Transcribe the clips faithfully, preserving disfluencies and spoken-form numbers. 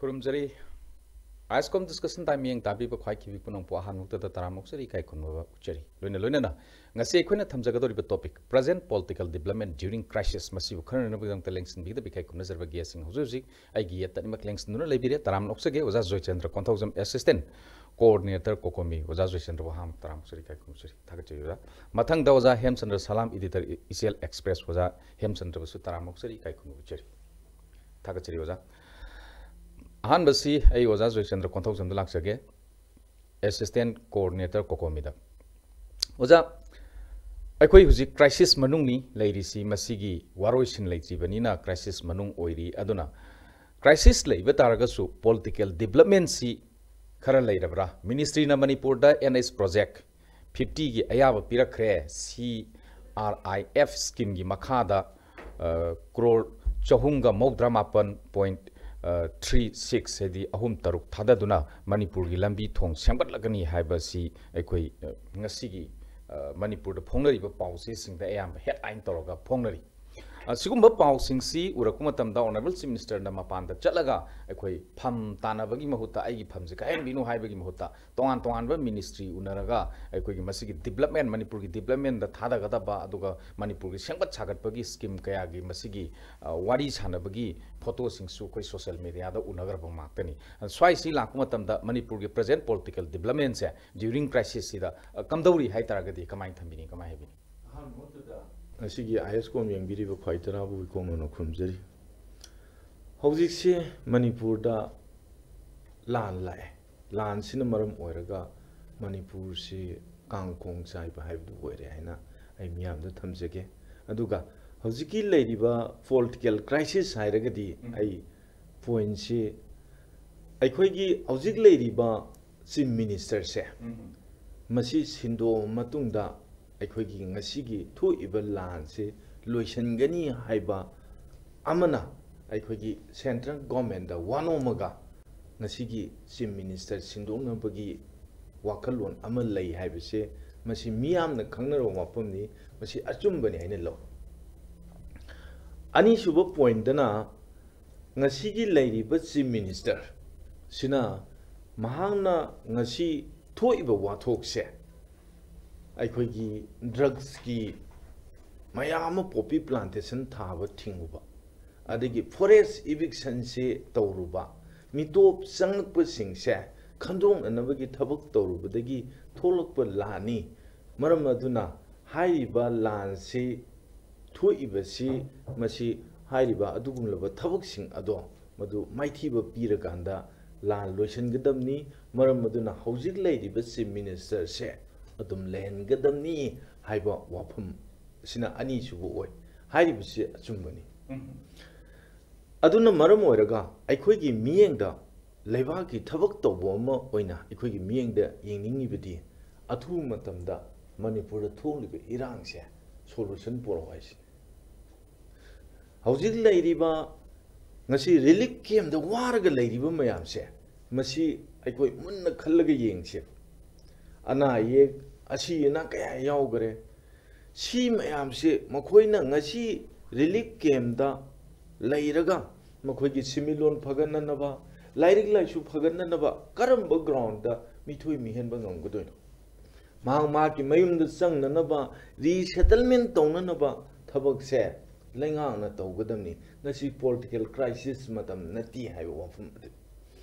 ꯈꯨꯔꯨꯝꯖꯔꯤ꯫ ꯑꯥꯏꯁꯀꯣꯝ discussion time ꯃꯤꯠꯌꯦꯡ ꯇꯥꯕꯤꯕ ꯈ꯭ꯋꯥꯏꯈꯤꯕꯤ ꯄꯨꯝꯅꯃꯛꯄꯨ ꯑꯍꯥꯟꯕꯃꯛꯇꯗ ꯇꯔꯥꯝꯅ ꯑꯣꯛꯆꯔꯤ, ꯏꯀꯥꯏ ꯈꯨꯝꯅꯕ ꯎꯠꯆꯔꯤ꯫ ꯂꯣꯏꯅ ꯂꯣꯏꯅꯅ ꯉꯁꯤ ꯑꯩꯈꯣꯏꯅ ꯊꯝꯖꯒꯗꯧꯔꯤꯕ topic, Present Political Development During Crisis, ꯃꯁꯤꯕꯨ ꯈꯟꯅꯅꯕꯒꯤꯗꯃꯛꯇ ꯂꯦꯡꯁꯤꯟꯕꯤꯒꯗꯕ ꯏꯀꯥꯏ ꯈꯨꯝꯅꯖꯔꯕ ꯒꯦꯁꯁꯤꯡ ꯍꯧꯖꯤꯛ ꯍꯧꯖꯤꯛ ꯑꯩꯒꯤ ꯌꯦꯠꯇ ꯑꯅꯤꯃꯛ ꯂꯦꯡꯁꯤꯟꯗꯨꯅ ꯂꯩꯕꯤꯔꯦ꯫ ꯇꯔꯥꯝꯅ ꯑꯣꯛꯆꯒꯦ꯫ ꯑꯣꯖꯥ ꯖꯣꯏꯆꯟꯗ꯭ꯔ ꯀꯣꯟꯊꯧꯖꯝ, ꯑꯦꯁꯤꯁꯇꯦꯟ ꯀꯣꯑꯣꯔꯗꯤꯅꯦꯇꯔ ꯀꯣꯀꯣꯃꯤ꯫ ꯑꯣꯖꯥ ꯖꯣꯏꯆꯟꯗ꯭ꯔꯕꯨ ꯑꯍꯥꯟꯕ ꯇꯔꯥꯝꯅ ꯑꯣꯛꯆꯔꯤ, ꯏꯀꯥꯏ ꯈꯨꯝꯅꯖꯔꯤ, ꯊꯥꯒꯠꯆꯔꯤ ꯑꯣꯖꯥ꯫ ꯃꯊꯪꯗ ꯑꯣꯖꯥ ꯍꯦꯝꯆꯟꯗ꯭ꯔ ꯁꯂꯥꯝ, ꯏꯗꯤꯇꯔ, ꯏꯆꯦꯜ ꯑꯦꯛꯁꯄ꯭ꯔꯦꯁ꯫ ꯑꯣꯖꯥ ꯍꯦꯝꯆꯟꯗ꯭ꯔꯕꯨꯁꯨ ꯇꯔꯥꯝꯅ ꯑꯣꯛꯆꯔꯤ, ꯏꯀꯥꯏ ꯈꯨꯝꯅꯕ ꯎꯠꯆꯔꯤ, ꯊꯥꯒꯠꯆꯔꯤ ꯑꯣꯖꯥ꯫ ꯑꯍꯥꯟꯕꯁꯤ ꯑꯩ ꯑꯣꯖꯥ ꯖꯣꯏꯆꯟꯗ꯭ꯔ ꯀꯣꯟꯊꯧꯖꯝꯗ ꯂꯥꯛꯆꯒꯦ, ꯑꯦꯁꯤꯁꯇꯦꯟ ꯀꯣꯑꯣꯔꯗꯤꯅꯦꯇꯔ ꯀꯣꯀꯣꯃꯤꯗ꯫ ꯑꯣꯖꯥ, ꯑꯩꯈꯣꯏ ꯍꯧꯖꯤꯛ ꯀ꯭ꯔꯥꯏꯁꯤꯁ ꯃꯅꯨꯡꯅꯤ ꯂꯩꯔꯤꯁꯤ, ꯃꯁꯤꯒꯤ ꯋꯥꯔꯣꯏꯁꯤꯟ ꯂꯩꯇ꯭ꯔꯤꯕꯅꯤꯅ ꯀ꯭ꯔꯥꯏꯁꯤꯁ ꯃꯅꯨꯡ ꯑꯣꯏꯔꯤ꯫ ꯑꯗꯨꯅ ꯀ꯭ꯔꯥꯏꯁꯤꯁ ꯂꯩꯕ ꯇꯥꯔꯒꯁꯨ ꯄꯣꯂꯤꯇꯤꯀꯦꯜ ꯗꯤꯕ꯭ꯂꯞꯃꯦꯟꯁꯤ ꯈꯔ ꯂꯩꯔꯕ꯭ꯔꯥ? ꯃꯤꯅꯤꯁꯇ꯭ꯔꯤꯅ ꯃꯅꯤꯄꯨꯔꯗ ꯑꯦꯟ ꯑꯩꯆ ꯄ꯭ꯔꯣꯖꯦꯛ ꯐꯤꯐꯇꯤꯒꯤ ꯑꯌꯥꯕ ꯄꯤꯔꯛꯈ꯭ꯔꯦ꯫ ꯁꯤ ꯑꯥꯔ ꯑꯥꯏ ꯑꯦꯐ ꯁ꯭ꯀꯤꯝꯒꯤ ꯃꯈꯥꯗ, ꯑ, ꯀ꯭ꯔꯣꯔ ꯆꯍꯨꯝꯒ ꯃꯧꯗ꯭ꯔꯥ ꯃꯥꯄꯟ ꯄꯣꯏꯟ ꯊ꯭ꯔꯤ ꯁꯤꯛꯁ, ꯍꯥꯏꯗꯤ ꯑꯍꯨꯝ ꯇꯔꯨꯛ ꯊꯥꯗꯗꯨꯅ ꯃꯅꯤꯄꯨꯔꯒꯤ ꯂꯝꯕꯤ ꯊꯣꯡ ꯁꯦꯝꯒꯠꯂꯒꯅꯤ ꯍꯥꯏꯕꯁꯤ ꯑꯩꯈꯣꯏ, ꯑ, ꯉꯁꯤꯒꯤ, ꯑ, ꯃꯅꯤꯄꯨꯔꯗ ꯐꯣꯡꯅꯔꯤꯕ ꯄꯥꯎꯆꯦꯁꯤꯡꯗ ꯑꯌꯥꯝꯕ ꯍꯦꯗꯂꯥꯏꯟ ꯇꯧꯔꯒ ꯐꯣꯡꯅꯔꯤ꯫ ꯑ, ꯁꯤꯒꯨꯝꯕ ꯄꯥꯎꯁꯤꯡꯁꯤ ꯎꯔꯛꯄ ꯃꯇꯝꯗ ꯑꯣꯅꯔꯦꯕꯜ ꯆꯤꯐ ꯃꯤꯅꯤꯁꯇꯔꯅ ꯃꯄꯥꯟꯗ ꯆꯠꯂꯒ ꯑꯩꯈꯣꯏ ꯐꯝ ꯇꯥꯅꯕꯒꯤ ꯃꯍꯨꯠꯇ, ꯑꯩꯒꯤ ꯐꯝꯁꯦ ꯀꯥꯏꯍꯟꯕꯤꯅꯨ ꯍꯥꯏꯕꯒꯤ ꯃꯍꯨꯠꯇ, ꯇꯣꯉꯥꯟ ꯇꯣꯉꯥꯟꯕ ꯃꯤꯅꯤꯁꯇ꯭ꯔꯤ ꯎꯅꯔꯒ ꯑꯩꯈꯣꯏꯒꯤ ꯃꯁꯤꯒꯤ ꯗꯤꯕ꯭ꯂꯞꯃꯦꯟ, ꯃꯅꯤꯄꯨꯔꯒꯤ ꯗꯤꯕ꯭ꯂꯞꯃꯦꯟꯗ ꯊꯥꯗꯒꯗꯕ, ꯑꯗꯨꯒ ꯃꯅꯤꯄꯨꯔꯒꯤ ꯁꯦꯝꯒꯠ ꯁꯥꯒꯠꯄꯒꯤ ꯁ꯭ꯀꯤꯝ ꯀꯌꯥꯒꯤ ꯃꯁꯤꯒꯤ, ꯑ, ꯋꯥꯔꯤ ꯁꯥꯟꯅꯕꯒꯤ ꯐꯣꯇꯣꯁꯤꯡꯁꯨ ꯑꯩꯈꯣꯏ ꯁꯣꯁꯤꯌꯦꯜ ꯃꯦꯗꯤꯌꯥꯗ ꯎꯅꯈ꯭ꯔꯕ ꯉꯥꯛꯇꯅꯤ꯫ ꯑ, ꯁ꯭ꯋꯥꯏꯁꯤ ꯂꯥꯛꯄ ꯃꯇꯝꯗ ꯃꯅꯤꯄꯨꯔꯒꯤ ꯄ꯭ꯔꯖꯦꯟ ꯄꯣꯂꯤꯇꯤꯀꯦꯜ ꯗꯤꯕ꯭ꯂꯞꯃꯦꯟꯁꯦ ꯗ꯭ꯌꯨꯔꯤꯡ ꯀ꯭ꯔꯥꯏꯁꯤꯁꯁꯤꯗ, ꯑ, ꯀꯝꯗꯧꯔꯤ ꯍꯥꯏ ꯇꯥꯔꯒꯗꯤ ꯀꯃꯥꯏꯅ ꯊꯝꯕꯤꯅꯤ, ꯀꯃꯥꯏꯅ ꯍꯥꯏꯕꯤꯅꯤ? ꯑꯍꯥꯟꯕ ꯃꯛꯇꯗ ꯉꯁꯤꯒꯤ ꯑꯥꯏ ꯑꯦꯁ ꯀꯣꯝ ꯌꯦꯡꯕꯤꯔꯤꯕ ꯈ꯭ꯋꯥꯏ ꯇꯔꯥꯕꯨ ꯏꯀꯣꯛꯅꯅ ꯈꯨꯔꯨꯝꯖꯔꯤ꯫ ꯍꯧꯖꯤꯛꯁꯤ ꯃꯅꯤꯄꯨꯔꯗ ꯂꯥꯟ ꯂꯥꯛꯑꯦ꯫ ꯂꯥꯟꯁꯤꯅ ꯃꯔꯝ ꯑꯣꯏꯔꯒ ꯃꯅꯤꯄꯨꯔꯁꯤ ꯀꯥꯡꯈꯣꯡ ꯆꯥꯏꯕ ꯍꯥꯏꯕꯗꯨ ꯑꯣꯏꯔꯦ ꯍꯥꯏꯅ ꯑꯩ ꯃꯤꯌꯥꯝꯗ ꯊꯝꯖꯒꯦ꯫ ꯑꯗꯨꯒ ꯍꯧꯖꯤꯛꯀꯤ ꯂꯩꯔꯤꯕ ꯄꯣꯂꯤꯇꯤꯀꯦꯜ ꯀ꯭ꯔꯥꯏꯁꯤꯁ ꯍꯥꯏꯔꯒꯗꯤ, ꯎꯝ꯫ ꯑꯩ ꯄꯣꯏꯟꯁꯤ, ꯑꯩꯈꯣꯏꯒꯤ ꯍꯧꯖꯤꯛ ꯂꯩꯔꯤꯕ ꯆꯤꯐ ꯃꯤꯅꯤꯁꯇꯔꯁꯦ, ꯎꯝ꯫ ꯃꯁꯤ ꯁꯤꯟꯗꯣꯛꯑꯕ ꯃꯇꯨꯡꯗ ꯑꯩꯈꯣꯏꯒꯤ ꯉꯁꯤꯒꯤ ꯊꯣꯛꯏꯕ ꯂꯥꯟꯁꯤ ꯂꯣꯏꯁꯤꯟꯒꯅꯤ ꯍꯥꯏꯕ ꯑꯃꯅ ꯑꯩꯈꯣꯏꯒꯤ ꯁꯦꯟꯇ꯭ꯔꯦꯜ ꯒꯣꯔꯃꯦꯟꯗ ꯋꯥꯅꯣꯝꯃꯒ ꯉꯁꯤꯒꯤ ꯆꯤꯐ ꯃꯤꯅꯤꯁꯇꯔ ꯁꯤꯟꯗꯣꯛꯅꯕꯒꯤ ꯋꯥꯈꯜꯂꯣꯟ ꯑꯃ ꯂꯩ ꯍꯥꯏꯕꯁꯦ, ꯃꯁꯤ ꯃꯤꯌꯥꯝꯅ ꯈꯪꯅꯔꯕ ꯋꯥꯐꯝꯅꯤ꯫ ꯃꯁꯤ ꯑꯆꯨꯝꯕꯅꯤ ꯍꯥꯏꯅ ꯂꯧ꯫ ꯑꯅꯤꯁꯨꯕ ꯄꯣꯏꯟꯗꯅ ꯉꯁꯤꯒꯤ ꯂꯩꯔꯤꯕ Chief Minister ꯁꯤꯅ ꯃꯍꯥꯛꯅ ꯉꯁꯤ ꯊꯣꯛꯏꯕ ꯋꯥꯊꯣꯛꯁꯦ ꯑꯩꯈꯣꯏꯒꯤ ꯗ꯭ꯔꯒꯁꯀꯤ ꯃꯌꯥꯝ ꯑꯃ ꯄꯣꯄꯤ ꯄ꯭ꯂꯥꯟꯇꯦꯁꯟ ꯊꯥꯕ ꯊꯤꯡꯉꯨꯕ, ꯑꯗꯒꯤ ꯐꯣꯔꯦꯁ ꯏꯚꯤꯛꯁꯟꯁꯤ ꯇꯧꯔꯨꯕ, ꯃꯤꯇꯣꯞ ꯆꯪꯂꯛꯄꯁꯤꯡꯁꯦ ꯈꯟꯗꯣꯛꯅꯅꯕꯒꯤ ꯊꯕꯛ ꯇꯧꯔꯨꯕꯗꯒꯤ ꯊꯣꯛꯂꯛꯄ ꯂꯥꯟꯅꯤ꯫ ꯃꯔꯝ ꯑꯗꯨꯅ ꯍꯥꯏꯔꯤꯕ ꯂꯥꯟꯁꯤ ꯊꯣꯛꯏꯕꯁꯤ ꯃꯁꯤ ꯍꯥꯏꯔꯤꯕ ꯑꯗꯨꯒꯨꯝꯂꯕ ꯊꯕꯛꯁꯤꯡ ꯑꯗꯣ ꯃꯗꯨ ꯃꯥꯏꯊꯤꯕ ꯄꯤꯔꯀꯥꯟꯗ ꯂꯥꯟ ꯂꯣꯏꯁꯤꯟꯒꯗꯕꯅꯤ꯫ ꯃꯔꯝ ꯑꯗꯨꯅ ꯍꯧꯖꯤꯛ ꯂꯩꯔꯤꯕ Chief Minister ꯁꯦ ꯑꯗꯨꯝ ꯂꯩꯍꯟꯒꯗꯕꯅꯤ ꯍꯥꯏꯕ ꯋꯥꯐꯝ ꯑꯁꯤꯅ ꯑꯅꯤꯁꯨꯕ ꯑꯣꯏ꯫ ꯍꯥꯏꯔꯤꯕꯁꯤ ꯑꯆꯨꯝꯕꯅꯤ꯫ ꯑꯗꯨꯅ ꯃꯔꯝ ꯑꯣꯏꯔꯒ ꯑꯩꯈꯣꯏꯒꯤ ꯃꯤꯠꯌꯦꯡꯗ ꯂꯩꯕꯥꯛꯀꯤ ꯊꯕꯛ ꯇꯧꯕ ꯑꯃ ꯑꯣꯏꯅ ꯑꯩꯈꯣꯏꯒꯤ ꯃꯤꯠꯌꯦꯡꯗ ꯌꯦꯡꯅꯤꯡꯉꯤꯕꯗꯤ ꯑꯊꯨꯕ ꯃꯇꯝꯗ ꯃꯅꯤꯄꯨꯔꯗ ꯊꯣꯛꯂꯤꯕ ꯏꯔꯥꯡꯁꯦ ꯁꯣꯂꯨꯁꯟ ꯄꯨꯔꯛꯑꯣ ꯍꯥꯏꯁꯤꯅꯤ꯫ ꯍꯧꯖꯤꯛ ꯂꯩꯔꯤꯕ ꯉꯁꯤ ꯔꯤꯂꯤꯐ ꯀꯦꯝꯗ ꯋꯥꯔꯒ ꯂꯩꯔꯤꯕ ꯃꯌꯥꯝꯁꯦ ꯃꯁꯤ ꯑꯩꯈꯣꯏ ꯃꯨꯟꯅ ꯈꯜꯂꯒ ꯌꯦꯡꯁꯦ꯫ ꯑꯅꯥ ꯑꯌꯦꯛ, ꯑꯁꯤ ꯑꯅꯥ ꯀꯌꯥ ꯌꯥꯎꯈꯔꯦ꯫ ꯁꯤ ꯃꯌꯥꯝꯁꯦ ꯃꯈꯣꯏꯅ ꯉꯁꯤ ꯔꯤꯂꯤꯐ ꯀꯦꯝꯗ ꯂꯩꯔꯒ ꯃꯈꯣꯏꯒꯤ ꯁꯤꯟꯃꯤꯠꯂꯣꯟ ꯐꯒꯠꯅꯅꯕ, ꯂꯥꯏꯔꯤꯛ ꯂꯥꯏꯁꯨ ꯐꯒꯠꯅꯅꯕ ꯀꯔꯝꯕ ꯒ꯭ꯔꯥꯎꯟꯗ ꯃꯤꯊꯣꯏ ꯃꯤꯍꯦꯟꯕ ꯉꯝꯒꯗꯣꯏꯅꯣ? ꯃꯍꯥꯛ ꯃꯍꯥꯛꯀꯤ ꯃꯌꯨꯝꯗ ꯆꯪꯅꯅꯕ, ꯔꯤꯁꯦꯇꯜꯃꯦꯟ ꯇꯧꯅꯅꯕ ꯊꯕꯛꯁꯦ ꯂꯩꯉꯥꯛꯅ ꯇꯧꯒꯗꯕꯅꯤ꯫ ꯉꯁꯤ ꯄꯣꯂꯤꯇꯤꯀꯦꯜ ꯀ꯭ꯔꯥꯏꯁꯤꯁ ꯃꯇꯝ ꯅꯠꯇꯦ ꯍꯥꯏꯕ ꯋꯥꯐꯝ ꯑꯗꯨ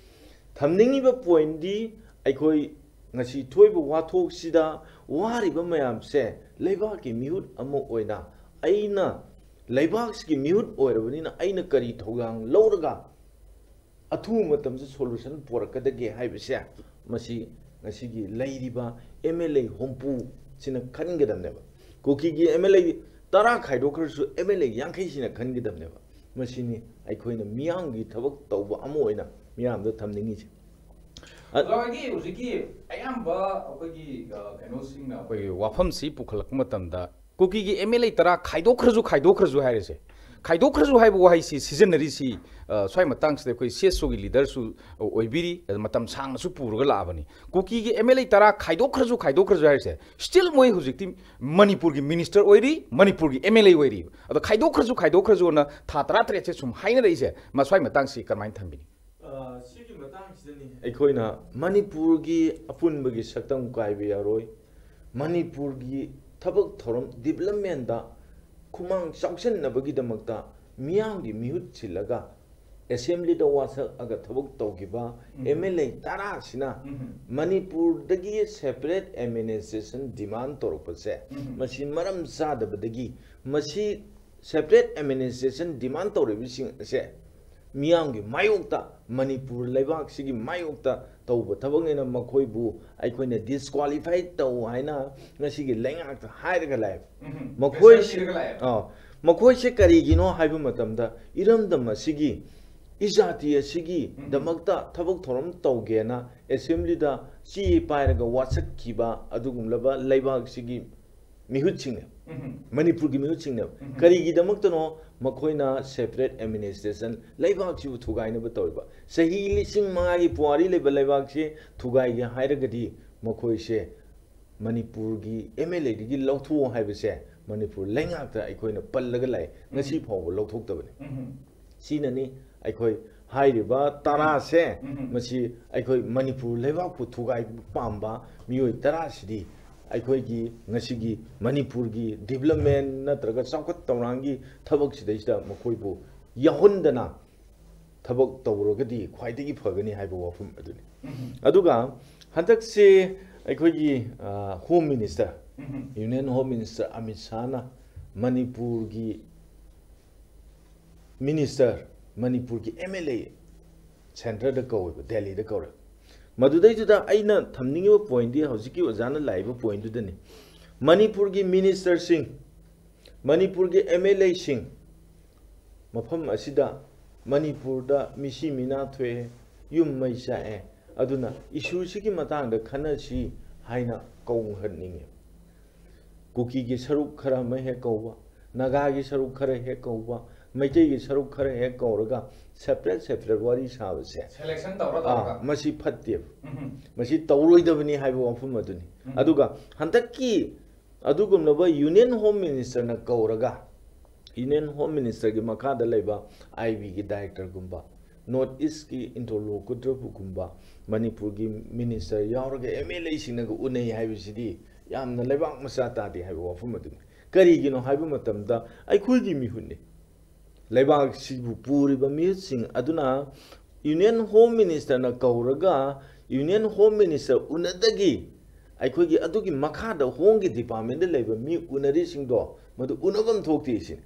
ꯊꯝꯅꯤꯡꯉꯤꯕ ꯄꯣꯏꯟꯗꯤ ꯑꯩꯈꯣꯏ ꯉꯁꯤ ꯊꯣꯛꯏꯕ ꯋꯥꯊꯣꯛꯁꯤꯗ ꯋꯥꯔꯤꯕ ꯃꯌꯥꯝꯁꯦ ꯂꯩꯕꯥꯛꯀꯤ ꯃꯤꯍꯨꯠ ꯑꯃ ꯑꯣꯏꯅ ꯑꯩꯅ ꯂꯩꯕꯥꯛꯁꯤꯒꯤ ꯃꯤꯍꯨꯠ ꯑꯣꯏꯔꯕꯅꯤꯅ ꯑꯩꯅ ꯀꯔꯤ ꯊꯧꯗꯥꯡ ꯂꯧꯔꯒ ꯑꯊꯨꯕ ꯃꯇꯝꯗ ꯁꯣꯂꯨꯁꯟ ꯄꯨꯔꯛꯀꯗꯒꯦ ꯍꯥꯏꯕꯁꯦ ꯃꯁꯤ ꯉꯁꯤꯒꯤ ꯂꯩꯔꯤꯕ ꯑꯦꯝ ꯑꯦꯜ ꯑꯦ ꯍꯨꯝꯐꯨꯁꯤꯅ ꯈꯟꯒꯗꯕꯅꯦꯕ꯫ ꯀꯨꯀꯤꯒꯤ ꯑꯦꯝ ꯑꯦꯜ ꯑꯦ ꯇꯔꯥ ꯈꯥꯏꯗꯣꯛꯈ꯭ꯔꯁꯨ ꯑꯦꯝ ꯑꯦꯜ ꯑꯦ ꯌꯥꯡꯈꯩꯁꯤꯅ ꯈꯟꯒꯗꯕꯅꯦꯕ꯫ ꯃꯁꯤꯅꯤ ꯑꯩꯈꯣꯏꯅ ꯃꯤꯌꯥꯝꯒꯤ ꯊꯕꯛ ꯇꯧꯕ ꯑꯃ ꯑꯣꯏꯅ ꯃꯤꯌꯥꯝꯗ ꯊꯝꯅꯤꯡꯉꯤꯁꯦ꯫ ꯑ- ꯑꯣꯖꯥ ꯍꯣꯏꯒꯤ ꯍꯧꯖꯤꯛꯀꯤ ꯑꯌꯥꯝꯕ ꯑꯩꯈꯣꯏꯒꯤ, ꯑ, ꯀꯩꯅꯣꯁꯤꯡꯅ ꯑꯩꯈꯣꯏꯒꯤ ꯋꯥꯐꯝꯁꯤ ꯄꯨꯈꯠꯂꯛꯄ ꯃꯇꯝꯗ ꯀꯨꯀꯤꯒꯤ ꯑꯦꯝ ꯑꯦꯜ ꯑꯦ ꯇꯔꯥ ꯈꯥꯏꯗꯣꯛꯈ꯭ꯔꯁꯨ, ꯈꯥꯏꯗꯣꯛꯈ꯭ꯔꯁꯨ ꯍꯥꯏꯔꯤꯁꯦ, ꯈꯥꯏꯗꯣꯛꯈ꯭ꯔꯁꯨ ꯍꯥꯏꯕ ꯋꯥꯍꯩꯁꯤ ꯁꯤꯖꯤꯟꯅꯔꯤꯁꯤ, ꯑ, ꯁ꯭ꯋꯥꯏ ꯃꯇꯥꯡꯁꯤꯗ ꯑꯩꯈꯣꯏ ꯁꯤ ꯑꯦꯁ ꯑꯣꯒꯤ ꯂꯤꯗꯔꯁꯨ ꯑꯣꯏꯕꯤꯔꯤ, ꯑꯗ ꯃꯇꯝ ꯁꯥꯡꯅꯁꯨ ꯄꯨꯔꯒ ꯂꯥꯛꯑꯕꯅꯤ꯫ ꯀꯨꯀꯤꯒꯤ ꯑꯦꯝ ꯑꯦꯜ ꯑꯦ ꯇꯔꯥ ꯈꯥꯏꯗꯣꯛꯈ꯭ꯔꯁꯨ, ꯈꯥꯏꯗꯣꯛꯈ꯭ꯔꯁꯨ ꯍꯥꯏꯔꯤꯁꯦ, still ꯃꯣꯏ ꯍꯧꯖꯤꯛꯇꯤ ꯃꯅꯤꯄꯨꯔꯒꯤ ꯃꯤꯅꯤꯁꯇꯔ ꯑꯣꯏꯔꯤ, ꯃꯅꯤꯄꯨꯔꯒꯤ ꯑꯦꯝ ꯑꯦꯜ ꯑꯦ ꯑꯣꯏꯔꯤ꯫ ꯑꯗꯣ ꯈꯥꯏꯗꯣꯛꯈ꯭ꯔꯁꯨ, ꯈꯥꯏꯗꯣꯛꯈ꯭ꯔꯁꯨꯅ ꯊꯥ ꯇꯔꯥ ꯇꯔꯦꯠꯁꯦ ꯁꯨꯝ ꯍꯥꯏꯅꯔꯛꯏꯁꯦ, ꯃꯁ꯭ꯋꯥꯏ ꯃꯇꯥꯡꯁꯤ ꯀꯔꯝꯍꯥꯏꯅ ꯊꯝꯕꯤꯅꯤ? ꯑ, ꯁꯤꯒꯤ ꯃꯇꯥꯡꯁꯤꯗꯅꯤ ꯑꯩꯈꯣꯏꯅ ꯃꯅꯤꯄꯨꯔꯒꯤ ꯑꯄꯨꯟꯕꯒꯤ ꯁꯛꯇꯝ ꯀꯥꯏꯕ ꯌꯥꯔꯣꯏ꯫ ꯃꯅꯤꯄꯨꯔꯒꯤ ꯊꯕꯛ ꯊꯧꯔꯝ ꯗꯤꯕꯂꯞꯃꯦꯟꯗ ꯈꯨꯃꯥꯡ ꯆꯥꯎꯁꯤꯟꯅꯕꯒꯤꯗꯃꯛꯇ ꯃꯤꯌꯥꯝꯒꯤ ꯃꯤꯍꯨꯠ ꯁꯤꯜꯂꯒ ꯑꯦꯁꯦꯝꯕ꯭ꯂꯤꯗ ꯋꯥꯁꯛꯑꯒ ꯊꯕꯛ ꯇꯧꯈꯤꯕ ꯎꯝ꯫ ꯑꯦꯝ ꯑꯦꯜ ꯑꯦ ꯇꯔꯥꯁꯤꯅ ꯎꯝ꯫ ꯃꯅꯤꯄꯨꯔꯗꯒꯤ ꯁꯦꯄꯔꯦꯠ ꯑꯦꯗꯃꯤꯅꯤꯁꯇ꯭ꯔꯦꯁꯟ ꯗꯤꯃꯥꯟ ꯇꯧꯔꯛꯄꯁꯦ, ꯎꯝ꯫ ꯃꯁꯤ ꯃꯔꯝ ꯆꯥꯗꯕꯗꯒꯤ ꯃꯁꯤ ꯁꯦꯄꯔꯦꯠ ꯑꯦꯗꯃꯤꯅꯤꯁꯇ꯭ꯔꯦꯁꯟ ꯗꯤꯃꯥꯟ ꯇꯧꯔꯤꯕꯁꯤꯡ ꯑꯁꯦ ꯃꯤꯌꯥꯝꯒꯤ ꯃꯥꯌꯣꯛꯇ, ꯃꯅꯤꯄꯨꯔ ꯂꯩꯕꯥꯛꯁꯤꯒꯤ ꯃꯥꯌꯣꯛꯇ ꯇꯧꯕ ꯊꯕꯛꯅꯤꯅ ꯃꯈꯣꯏꯕꯨ ꯑꯩꯈꯣꯏꯅ ꯗꯤꯁꯀ꯭ꯋꯥꯂꯤꯐꯥꯏ ꯇꯧ ꯍꯥꯏꯅ ꯉꯁꯤꯒꯤ ꯂꯩꯉꯥꯛꯇ ꯍꯥꯏꯔꯒ ꯂꯥꯛꯑꯦꯕ꯫ ꯎꯝ꯫ ꯃꯈꯣꯏ-, pressure ꯄꯤꯔꯒ ꯂꯥꯛꯑꯦꯕ꯫ ꯑꯥ, ꯃꯈꯣꯏꯁꯦ ꯀꯔꯤꯒꯤꯅꯣ ꯍꯥꯏꯕ ꯃꯇꯝꯗ, ꯏꯔꯝꯗꯝ ꯑꯁꯤꯒꯤ, ꯏꯖꯥꯇꯤ ꯑꯁꯤꯒꯤ ꯎꯝ꯫ ꯗꯃꯛꯇ ꯊꯕꯛ ꯊꯧꯔꯝ ꯇꯧꯒꯦꯅ ꯑꯦꯁꯦꯝꯕ꯭ꯂꯤꯗ ꯆꯦ ꯄꯥꯏꯔꯒ ꯋꯥꯁꯛꯈꯤꯕ ꯑꯗꯨꯒꯨꯝꯂꯕ ꯂꯩꯕꯥꯛꯁꯤꯒꯤ ꯃꯤꯍꯨꯠꯁꯤꯡꯅꯦ꯫ ꯎꯝ꯫ ꯃꯅꯤꯄꯨꯔꯒꯤ ꯃꯤꯍꯨꯠꯁꯤꯡꯅꯦꯕ꯫ ꯎꯝ꯫ ꯀꯔꯤꯒꯤꯗꯃꯛꯇꯅꯣ ꯃꯈꯣꯏꯅ ꯁꯦꯄꯔꯦꯠ ꯑꯦꯗꯃꯤꯅꯤꯁꯇ꯭ꯔꯦꯁꯟ ꯂꯩꯕꯥꯛꯁꯤꯕꯨ ꯊꯨꯒꯥꯏꯅꯕ ꯇꯧꯔꯤꯕ? ꯆꯍꯤ ꯂꯤꯁꯤꯡ ꯃꯉꯥꯒꯤ ꯄꯨꯋꯥꯔꯤ ꯂꯩꯕ ꯂꯩꯕꯥꯛꯁꯤ ꯊꯨꯒꯥꯏꯒꯦ ꯍꯥꯏꯔꯒꯗꯤ ꯃꯈꯣꯏꯁꯦ ꯃꯅꯤꯄꯨꯔꯒꯤ ꯑꯦꯝ ꯑꯦꯜ ꯑꯦꯗꯒꯤ ꯂꯧꯊꯣꯛꯑꯣ ꯍꯥꯏꯕꯁꯦ ꯃꯅꯤꯄꯨꯔ ꯂꯩꯉꯥꯛꯇ ꯑꯩꯈꯣꯏꯅ ꯄꯜꯂꯒ ꯂꯥꯛꯑꯦ, ꯉꯁꯤ ꯎꯝ꯫ ꯐꯥꯎꯕ ꯂꯧꯊꯣꯛꯇꯕꯅꯤ꯫ ꯎꯝ꯫ ꯁꯤꯅꯅꯤ ꯑꯩꯈꯣꯏ ꯍꯥꯏꯔꯤꯕ ꯇꯔꯥꯁꯦ, ꯎꯝ꯫ ꯃꯁꯤ ꯑꯩꯈꯣꯏ ꯃꯅꯤꯄꯨꯔ ꯂꯩꯕꯥꯛꯄꯨ ꯊꯨꯒꯥꯏꯕ ꯄꯥꯝꯕ ꯃꯤꯑꯣꯏ ꯇꯔꯥꯁꯤꯗꯤ ꯑꯩꯈꯣꯏꯒꯤ ꯉꯁꯤꯒꯤ ꯃꯅꯤꯄꯨꯔꯒꯤ ꯗꯤꯕꯂꯞꯃꯦꯟ ꯅꯠꯇ꯭ꯔꯒ ꯆꯥꯎꯈꯠ ꯊꯧꯔꯥꯡꯒꯤ ꯊꯕꯛꯁꯤꯗꯩꯁꯤꯗ ꯃꯈꯣꯏꯕꯨ ꯌꯥꯎꯍꯟꯗꯅ ꯊꯕꯛ ꯇꯧꯔꯒꯗꯤ ꯈ꯭ꯋꯥꯏꯗꯒꯤ ꯐꯒꯅꯤ ꯍꯥꯏꯕ ꯋꯥꯐꯝ ꯑꯗꯨꯅꯤ꯫ ꯎꯝ꯫ ꯑꯗꯨꯒ ꯍꯟꯗꯛꯁꯦ ꯑꯩꯈꯣꯏꯒꯤ, ꯑ, ꯍꯣꯝ ꯃꯤꯅꯤꯁꯇꯔ, ꯎꯝ꯫ ꯌꯨꯅꯤꯌꯟ ꯍꯣꯝ ꯃꯤꯅꯤꯁꯇꯔ ꯑꯃꯤꯠ ꯁꯥꯍꯅ ꯃꯅꯤꯄꯨꯔꯒꯤ ꯃꯤꯅꯤꯁꯇꯔ, ꯃꯅꯤꯄꯨꯔꯒꯤ ꯑꯦꯝ ꯑꯦꯜ ꯑꯦ ꯁꯦꯟꯇꯔꯗ ꯀꯧꯋꯦꯕ, ꯗꯦꯜꯂꯤꯗ ꯀꯧꯔꯦ꯫ ꯃꯗꯨꯗꯩꯗꯨꯗ ꯑꯩꯅ ꯊꯝꯅꯤꯡꯉꯤꯕ ꯄꯣꯏꯟꯗꯤ ꯍꯧꯖꯤꯛꯀꯤ ꯑꯣꯖꯥꯅ ꯂꯥꯛꯏꯕ ꯄꯣꯏꯟꯗꯨꯗꯅꯤ꯫ ꯃꯅꯤꯄꯨꯔꯒꯤ ꯃꯤꯅꯤꯁꯇꯔꯁꯤꯡ, ꯃꯅꯤꯄꯨꯔꯒꯤ ꯑꯦꯝ ꯑꯦꯜ ꯑꯦꯁꯤꯡ ꯃꯐꯝ ꯑꯁꯤꯗ ꯃꯅꯤꯄꯨꯔꯗ ꯃꯤꯁꯤ ꯃꯤꯅꯥ ꯊꯣꯛꯑꯦ, ꯌꯨꯝ ꯃꯩ ꯆꯥꯛꯑꯦ, ꯑꯗꯨꯅ ꯏꯁꯨꯁꯤꯒꯤ ꯃꯇꯥꯡꯗ ꯈꯟꯅꯁꯤ ꯍꯥꯏꯅ ꯀꯧꯍꯟꯅꯤꯡꯉꯤ꯫ ꯀꯨꯀꯤꯒꯤ ꯁꯔꯨꯛ ꯈꯔ ꯑꯃ ꯍꯦꯛ ꯀꯧꯕ, ꯅꯥꯒꯥꯒꯤ ꯁꯔꯨꯛ ꯈꯔ ꯍꯦꯛ ꯀꯧꯕ, ꯃꯩꯇꯩꯒꯤ ꯁꯔꯨꯛ ꯈꯔ ꯍꯦꯛ ꯀꯧꯔꯒ separate separate ꯋꯥꯔꯤ ꯁꯥꯕꯁꯦ, selection ꯇꯧꯔ ꯑꯥ, ꯇꯧꯔꯒ ꯃꯁꯤ ꯐꯠꯇꯦꯕ꯫ ꯎꯝ. ꯃꯁꯤ ꯇꯧꯔꯣꯏꯗꯕꯅꯤ ꯍꯥꯏꯕ ꯋꯥꯐꯝ ꯑꯗꯨꯅꯤ꯫ ꯎꯝ. ꯑꯗꯨꯒ ꯍꯟꯗꯛꯀꯤ ꯑꯗꯨꯒꯨꯝꯂꯕ Union Home Ministerꯅ ꯀꯧꯔꯒ, Union Home Ministerꯒꯤ ꯃꯈꯥꯗ ꯂꯩꯕ IBꯒꯤ directorꯒꯨꯝꯕ, North Eastꯀꯤ interlocutorꯕꯨꯒꯨꯝꯕ, ꯃꯅꯤꯄꯨꯔꯒꯤ minister ꯌꯥꯎꯔꯒ MLAꯁꯤꯡꯅꯒ ꯎꯅꯩ ꯍꯥꯏꯕꯁꯤꯗꯤ ꯌꯥꯝꯅ ꯂꯩꯕꯥꯛ ꯃꯆꯥ ꯇꯥꯗꯦ ꯍꯥꯏꯕ ꯋꯥꯐꯝ ꯑꯗꯨꯅꯤ꯫ ꯀꯔꯤꯒꯤꯅꯣ ꯍꯥꯏꯕ ꯃꯇꯝꯗ, ꯑꯩꯈꯣꯏꯒꯤ ꯃꯤꯍꯨꯠꯅꯤ꯫ ꯂꯩꯕꯥꯛꯁꯤꯕꯨ ꯄꯨꯔꯤꯕ ꯃꯤꯍꯨꯠꯁꯤꯡ ꯑꯗꯨꯅ Union Home Ministerꯅ ꯀꯧꯔꯒ, Union Home Minister ꯎꯅꯗꯒꯤ ꯑꯩꯈꯣꯏꯒꯤ ꯑꯗꯨꯒꯤ ꯃꯈꯥꯗ Homeꯒꯤ departmentꯇ ꯂꯩꯕ ꯃꯤ ꯎꯅꯔꯤꯁꯤꯡꯗꯣ, ꯃꯗꯨ ꯎꯅꯐꯝ ꯊꯣꯛꯇꯦ ꯁꯤꯅꯤ꯫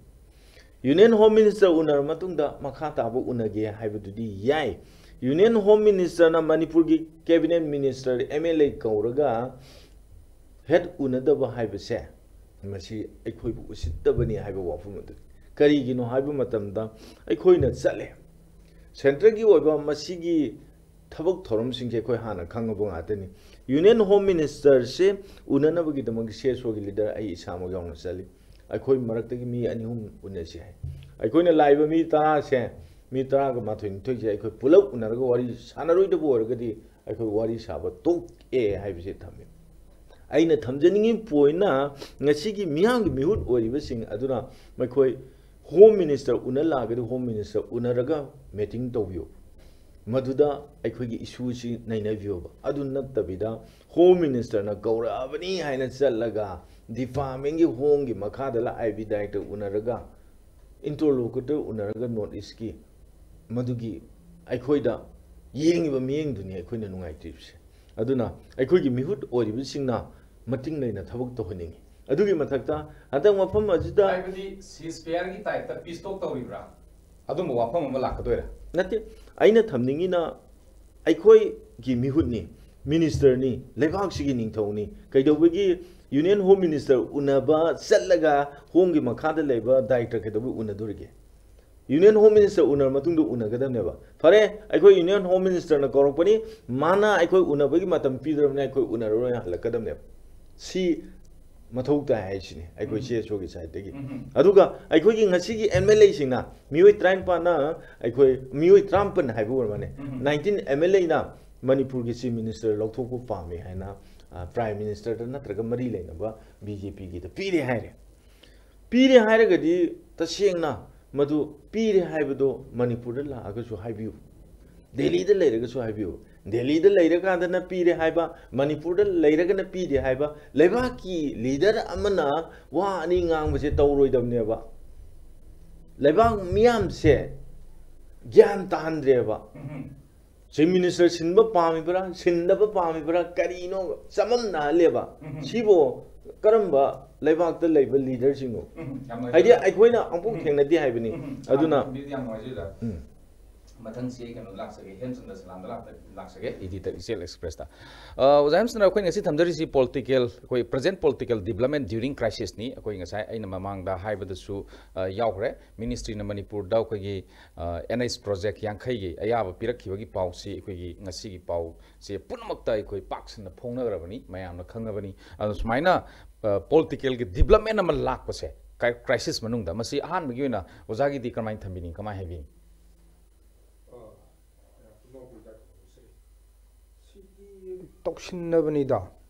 Union Home Minister ꯎꯅꯔ ꯃꯇꯨꯡꯗ ꯃꯈꯥ ꯇꯥꯕ ꯎꯅꯒꯦ ꯍꯥꯏꯕꯗꯨꯗꯤ ꯌꯥꯏ꯫ Union Home Ministerꯅ ꯃꯅꯤꯄꯨꯔꯒꯤ cabinet minister, MLA ꯀꯧꯔꯒ ꯍꯦꯛ ꯎꯅꯗꯕ ꯍꯥꯏꯕꯁꯦ, ꯃꯁꯤ ꯑꯩꯈꯣꯏꯕꯨ ꯎꯁꯤꯠꯇꯕꯅꯤ ꯍꯥꯏꯕ ꯋꯥꯐꯝ ꯑꯗꯨꯅꯤ꯫ ꯀꯔꯤꯒꯤꯅꯣ ꯍꯥꯏꯕ ꯃꯇꯝꯗ, ꯑꯩꯈꯣꯏꯅ ꯆꯠꯂꯦ, centreꯒꯤ ꯑꯣꯏꯕ ꯃꯁꯤꯒꯤ ꯊꯕꯛ ꯊꯧꯔꯝꯁꯤꯡꯁꯦ ꯑꯩꯈꯣꯏ ꯍꯥꯟꯅ ꯈꯪꯉꯕ ꯉꯥꯛꯇꯅꯤ꯫ Union Home Ministerꯁꯦ ꯎꯅꯅꯕꯒꯤꯗꯃꯛ CSOꯒꯤ leader ꯑꯩ ꯏꯁꯥꯃꯛ ꯌꯥꯎꯅ ꯆꯠꯂꯤ꯫ ꯑꯩꯈꯣꯏ ꯃꯔꯛꯇꯒꯤ ꯃꯤ ꯑꯅꯤ ꯑꯍꯨꯝ ꯎꯅꯁꯤ ꯍꯥꯏ꯫ ꯑꯩꯈꯣꯏꯅ ꯂꯥꯛꯏꯕ ꯃꯤ ꯇꯔꯥꯁꯦ, ꯃꯤ ꯇꯔꯥꯒ ꯃꯥꯊꯣꯏ ꯅꯤꯊꯣꯏꯁꯦ ꯑꯩꯈꯣꯏ ꯄꯨꯂꯞ ꯎꯅꯔꯒ ꯋꯥꯔꯤ ꯁꯥꯟꯅꯔꯣꯏꯗꯕ ꯑꯣꯏꯔꯒꯗꯤ, ꯑꯩꯈꯣꯏ ꯋꯥꯔꯤ ꯁꯥꯕ ꯇꯣꯛꯑꯦ ꯍꯥꯏꯕꯁꯤ ꯊꯝꯃꯤ꯫ ꯑꯩꯅ ꯊꯝꯖꯅꯤꯡꯉꯤ pointꯅ, ꯉꯁꯤꯒꯤ ꯃꯤꯌꯥꯝꯒꯤ ꯃꯤꯍꯨꯠ ꯑꯣꯏꯔꯤꯕꯁꯤꯡ ꯑꯗꯨꯅ ꯃꯈꯣꯏ Home Minister ꯎꯅ ꯂꯥꯛꯑꯒꯗꯤ Home Minister ꯎꯅꯔꯒ meeting ꯇꯧꯕꯤꯌꯨ, ꯃꯗꯨꯗ ꯑꯩꯈꯣꯏꯒꯤ issueꯁꯤ ꯅꯩꯅꯕꯤꯌꯨꯕ꯫ ꯑꯗꯨ ꯅꯠꯇꯕꯤꯗ Home Ministerꯅ ꯀꯧꯔꯛꯑꯕꯅꯤ ꯍꯥꯏꯅ ꯆꯠꯂꯒ departmentꯀꯤ Homeꯒꯤ ꯃꯈꯥꯗ ꯂꯥꯛ IB director ꯎꯅꯔꯒ, interlocutor ꯎꯅꯔꯒ North Eastꯀꯤ ꯃꯗꯨꯒꯤ ꯑꯩꯈꯣꯏꯗ ꯌꯦꯡꯉꯤꯕ ꯃꯤꯠꯌꯦꯡꯗꯨꯅꯤ ꯑꯩꯈꯣꯏꯅ ꯅꯨꯡꯉꯥꯏꯇ꯭ꯔꯤꯕꯁꯦ꯫ ꯑꯗꯨꯅ ꯑꯩꯈꯣꯏꯒꯤ ꯃꯤꯍꯨꯠ ꯑꯣꯏꯔꯤꯕꯁꯤꯡꯅ ꯃꯇꯤꯡ ꯂꯩꯅ ꯊꯕꯛ ꯇꯧꯍꯟꯅꯤꯡꯉꯤ꯫ ꯑꯗꯨꯒꯤ ꯃꯊꯛꯇ ꯍꯟꯗꯛ ꯃꯐꯝ ꯑꯁꯤꯗ ꯍꯥꯏꯕꯗꯤ ceasefireꯒꯤ typeꯇ peace talk ꯇꯧꯔꯤꯕ꯭ꯔꯥ? ꯑꯗꯨꯝꯕ ꯋꯥꯐꯝ ꯑꯃ ꯂꯥꯛꯀꯗꯣꯏꯔꯥ? ꯅꯠꯇꯦ, ꯑꯩꯅ ꯊꯝꯅꯤꯡꯉꯤꯅ, ꯑꯩꯈꯣꯏꯒꯤ ꯃꯤꯍꯨꯠꯅꯤ, ministerꯅꯤ, ꯂꯩꯕꯥꯛꯁꯤꯒꯤ ꯅꯤꯡꯊꯧꯅꯤ꯫ ꯀꯩꯗꯧꯕꯒꯤ Union Home Minister ꯎꯅꯕ ꯆꯠꯂꯒ Homeꯒꯤ ꯃꯈꯥꯗ ꯂꯩꯕ director ꯀꯩꯗꯧꯕꯒꯤ ꯎꯅꯗꯣꯔꯤꯒꯦ? Union Home Minister ꯎꯅꯔ ꯃꯇꯨꯡꯗ ꯎꯅꯒꯗꯕꯅꯦꯕ꯫ ꯐꯔꯦ, ꯑꯩꯈꯣꯏ Union Home Ministerꯅ ꯀꯧꯔꯛꯄꯅꯤ, ꯃꯥꯅ ꯑꯩꯈꯣꯏ ꯎꯅꯕꯒꯤ ꯃꯇꯝ ꯄꯤꯗ꯭ꯔꯕꯅꯤꯅ ꯑꯩꯈꯣꯏ ꯎꯅꯔꯔꯣꯏꯅ ꯍꯜꯂꯛꯀꯗꯕꯅꯦꯕ꯫ ꯁꯤ ꯃꯊꯧ ꯇꯥꯏ ꯍꯥꯏꯁꯤꯅꯤ ꯑꯩꯈꯣꯏ ꯎꯝ꯫ ꯁꯤ ꯑꯦꯁ ꯑꯣꯒꯤ ꯁꯥꯏꯠꯇꯒꯤ꯫ ꯎꯝ꯫ ꯑꯗꯨꯒ ꯑꯩꯈꯣꯏꯒꯤ ꯉꯁꯤꯒꯤ ꯑꯦꯝ ꯑꯦꯜ ꯑꯦꯁꯤꯡꯅ ꯃꯤꯑꯣꯏ ꯇꯔꯥꯅꯤꯄꯥꯟꯅ ꯑꯩꯈꯣꯏ ꯃꯤꯑꯣꯏ ꯇꯔꯥꯃꯥꯄꯟ ꯍꯥꯏꯕ ꯑꯣꯏꯔꯝꯒꯅꯤ꯫ ꯎꯝ꯫ ꯅꯥꯏꯟꯇꯤꯟ ꯑꯦꯝ ꯑꯦꯜ ꯑꯦꯅ ꯃꯅꯤꯄꯨꯔꯒꯤ ꯆꯤꯐ ꯃꯤꯅꯤꯁꯇꯔ ꯂꯧꯊꯣꯛꯄ ꯄꯥꯝꯃꯤ ꯍꯥꯏꯅ, ꯑ, ꯄ꯭ꯔꯥꯏꯝ ꯃꯤꯅꯤꯁꯇꯔꯗ ꯅꯠꯇ꯭ꯔꯒ ꯃꯔꯤ ꯂꯩꯅꯕ ꯕꯤ ꯖꯦ ꯄꯤꯒꯤꯗ ꯄꯤꯔꯦ ꯍꯥꯏꯔꯦ꯫ ꯄꯤꯔꯦ ꯍꯥꯏꯔꯒꯗꯤ ꯇꯁꯦꯡꯅ ꯃꯗꯨ ꯄꯤꯔꯦ ꯍꯥꯏꯕꯗꯣ ꯃꯅꯤꯄꯨꯔꯗ ꯂꯥꯛꯑꯒꯁꯨ ꯍꯥꯏꯕꯤꯌꯨ, ꯗꯦꯜꯂꯤꯗ ꯂꯩꯔꯒꯁꯨ ꯍꯥꯏꯕꯤꯌꯨ꯫ ꯗꯦꯜꯂꯤꯗ ꯂꯩꯔꯀꯥꯟꯗꯅ ꯄꯤꯔꯦ ꯍꯥꯏꯕ, ꯃꯅꯤꯄꯨꯔꯗ ꯂꯩꯔꯒꯅ ꯄꯤꯗꯦ ꯍꯥꯏꯕ, ꯂꯩꯕꯥꯛꯀꯤ ꯂꯤꯗꯔ ꯑꯃꯅ ꯋꯥ ꯑꯅꯤ ꯉꯥꯡꯕꯁꯦ ꯇꯧꯔꯣꯏꯗꯕꯅꯦꯕ꯫ ꯂꯩꯕꯥꯛ ꯃꯤꯌꯥꯝꯁꯦ ꯒ꯭ꯌꯥꯟ ꯇꯥꯍꯟꯗ꯭ꯔꯦꯕ꯫ ꯎꯝ꯫ ꯆꯤꯐ ꯃꯤꯅꯤꯁꯇꯔ ꯁꯤꯟꯕ ꯄꯥꯝꯃꯤꯕ꯭ꯔꯥ, ꯁꯤꯟꯗꯕ ꯄꯥꯝꯃꯤꯕ꯭ꯔꯥ, ꯀꯔꯤꯅꯣ ꯆꯃꯝꯅꯍꯜꯂꯦꯕ꯫ ꯎꯝ꯫ ꯁꯤꯕꯨ ꯀꯔꯝꯕ ꯂꯩꯕꯥꯛꯇ ꯂꯩꯕ ꯂꯤꯗꯔꯁꯤꯡꯅꯣ? ꯎꯝ, ꯌꯥꯝ ꯍꯥꯏꯗꯤ ꯅꯨꯡꯉꯥꯏꯖꯔꯦ꯫ ꯑꯩꯈꯣꯏꯅ ꯑꯃꯨꯛ ꯎꯝ꯫ ꯊꯦꯡꯅꯗꯦ ꯍꯥꯏꯕꯅꯤ꯫ ꯎꯝ, ꯎꯝ꯫ ꯑꯗꯨꯅ ꯊꯝꯕꯤꯕꯗꯤ ꯌꯥꯝ ꯅꯨꯡꯉꯥꯏꯖꯩ, ꯑꯣꯖꯥ꯫ ꯎꯝ꯫ ꯃꯊꯪꯁꯤ ꯑꯩ ꯀꯩꯅꯣ ꯂꯥꯛꯆꯒꯦ, ꯍꯦꯝꯆꯟꯗ꯭ꯔ ꯁꯂꯥꯝꯗ ꯂꯥꯛꯆ-, ꯂꯥꯛꯆꯒꯦ꯫ ꯏꯗꯤꯇꯔ ꯏꯆꯦꯜ ꯑꯦꯛꯁꯄ꯭ꯔꯦꯁꯇ꯫ ꯑ, ꯑꯣꯖꯥ ꯍꯦꯝꯆꯟꯗ꯭ꯔ, ꯑꯩꯈꯣꯏꯅ ꯉꯁꯤ ꯊꯝꯖꯔꯤꯁꯤ ꯄꯣꯂꯤꯇꯤꯀꯦꯜ, ꯑꯩꯈꯣꯏ ꯄ꯭ꯔꯖꯦꯟ ꯄꯣꯂꯤꯇꯤꯀꯦꯜ ꯗꯤꯕ꯭ꯂꯞꯃꯦꯟ ꯗ꯭ꯌꯨꯔꯤꯡ ꯀ꯭ꯔꯥꯏꯁꯤꯁꯅꯤ꯫ ꯑꯩꯈꯣꯏ ꯉꯁꯥꯏ ꯑꯩꯅ ꯃꯃꯥꯡꯗ ꯍꯥꯏꯕꯗꯁꯨ, ꯑ, ꯌꯥꯎꯈ꯭ꯔꯦ꯫ ꯃꯤꯅꯤꯁꯇ꯭ꯔꯤꯅ ꯃꯅꯤꯄꯨꯔꯗ ꯑꯩꯈꯣꯏꯒꯤ, ꯑ, ꯑꯦꯟ ꯑꯩꯆ ꯄ꯭ꯔꯣꯖꯦꯛ ꯌꯥꯡꯈꯩꯒꯤ ꯑꯌꯥꯕ ꯄꯤꯔꯛꯈꯤꯕꯒꯤ ꯄꯥꯎꯁꯤ ꯑꯩꯈꯣꯏꯒꯤ ꯉꯁꯤꯒꯤ ꯄꯥꯎꯁꯦ ꯄꯨꯝꯅꯃꯛꯇ ꯑꯩꯈꯣꯏ ꯄꯥꯛ ꯁꯟꯅ ꯐꯣꯡꯅꯈ꯭ꯔꯕꯅꯤ, ꯃꯌꯥꯝꯅ ꯈꯪꯉꯕꯅꯤ꯫ ꯑꯗꯣ ꯁꯨꯃꯥꯏꯅ, ꯑ, ꯄꯣꯂꯤꯇꯤꯀꯦꯜꯒꯤ ꯗꯤꯕ꯭ꯂꯞꯃꯦꯟ ꯑꯃ ꯂꯥꯛꯄꯁꯦ, ꯀ꯭ꯔꯥꯏ-, ꯀ꯭ꯔꯥꯏꯁꯤꯁ ꯃꯅꯨꯡꯗ, ꯃꯁꯤ ꯑꯍꯥꯟꯕꯒꯤ ꯑꯣꯏꯅ ꯑꯣꯖꯥꯒꯤꯗꯤ ꯀꯃꯥꯏꯅ ꯊꯝꯕꯤꯅꯤꯡꯉꯤ, ꯀꯃꯥꯏꯅ ꯍꯥꯏꯕꯤꯅꯤꯡꯉꯤ? ꯇꯧꯁꯤꯟꯅꯕꯅꯤꯗ꯫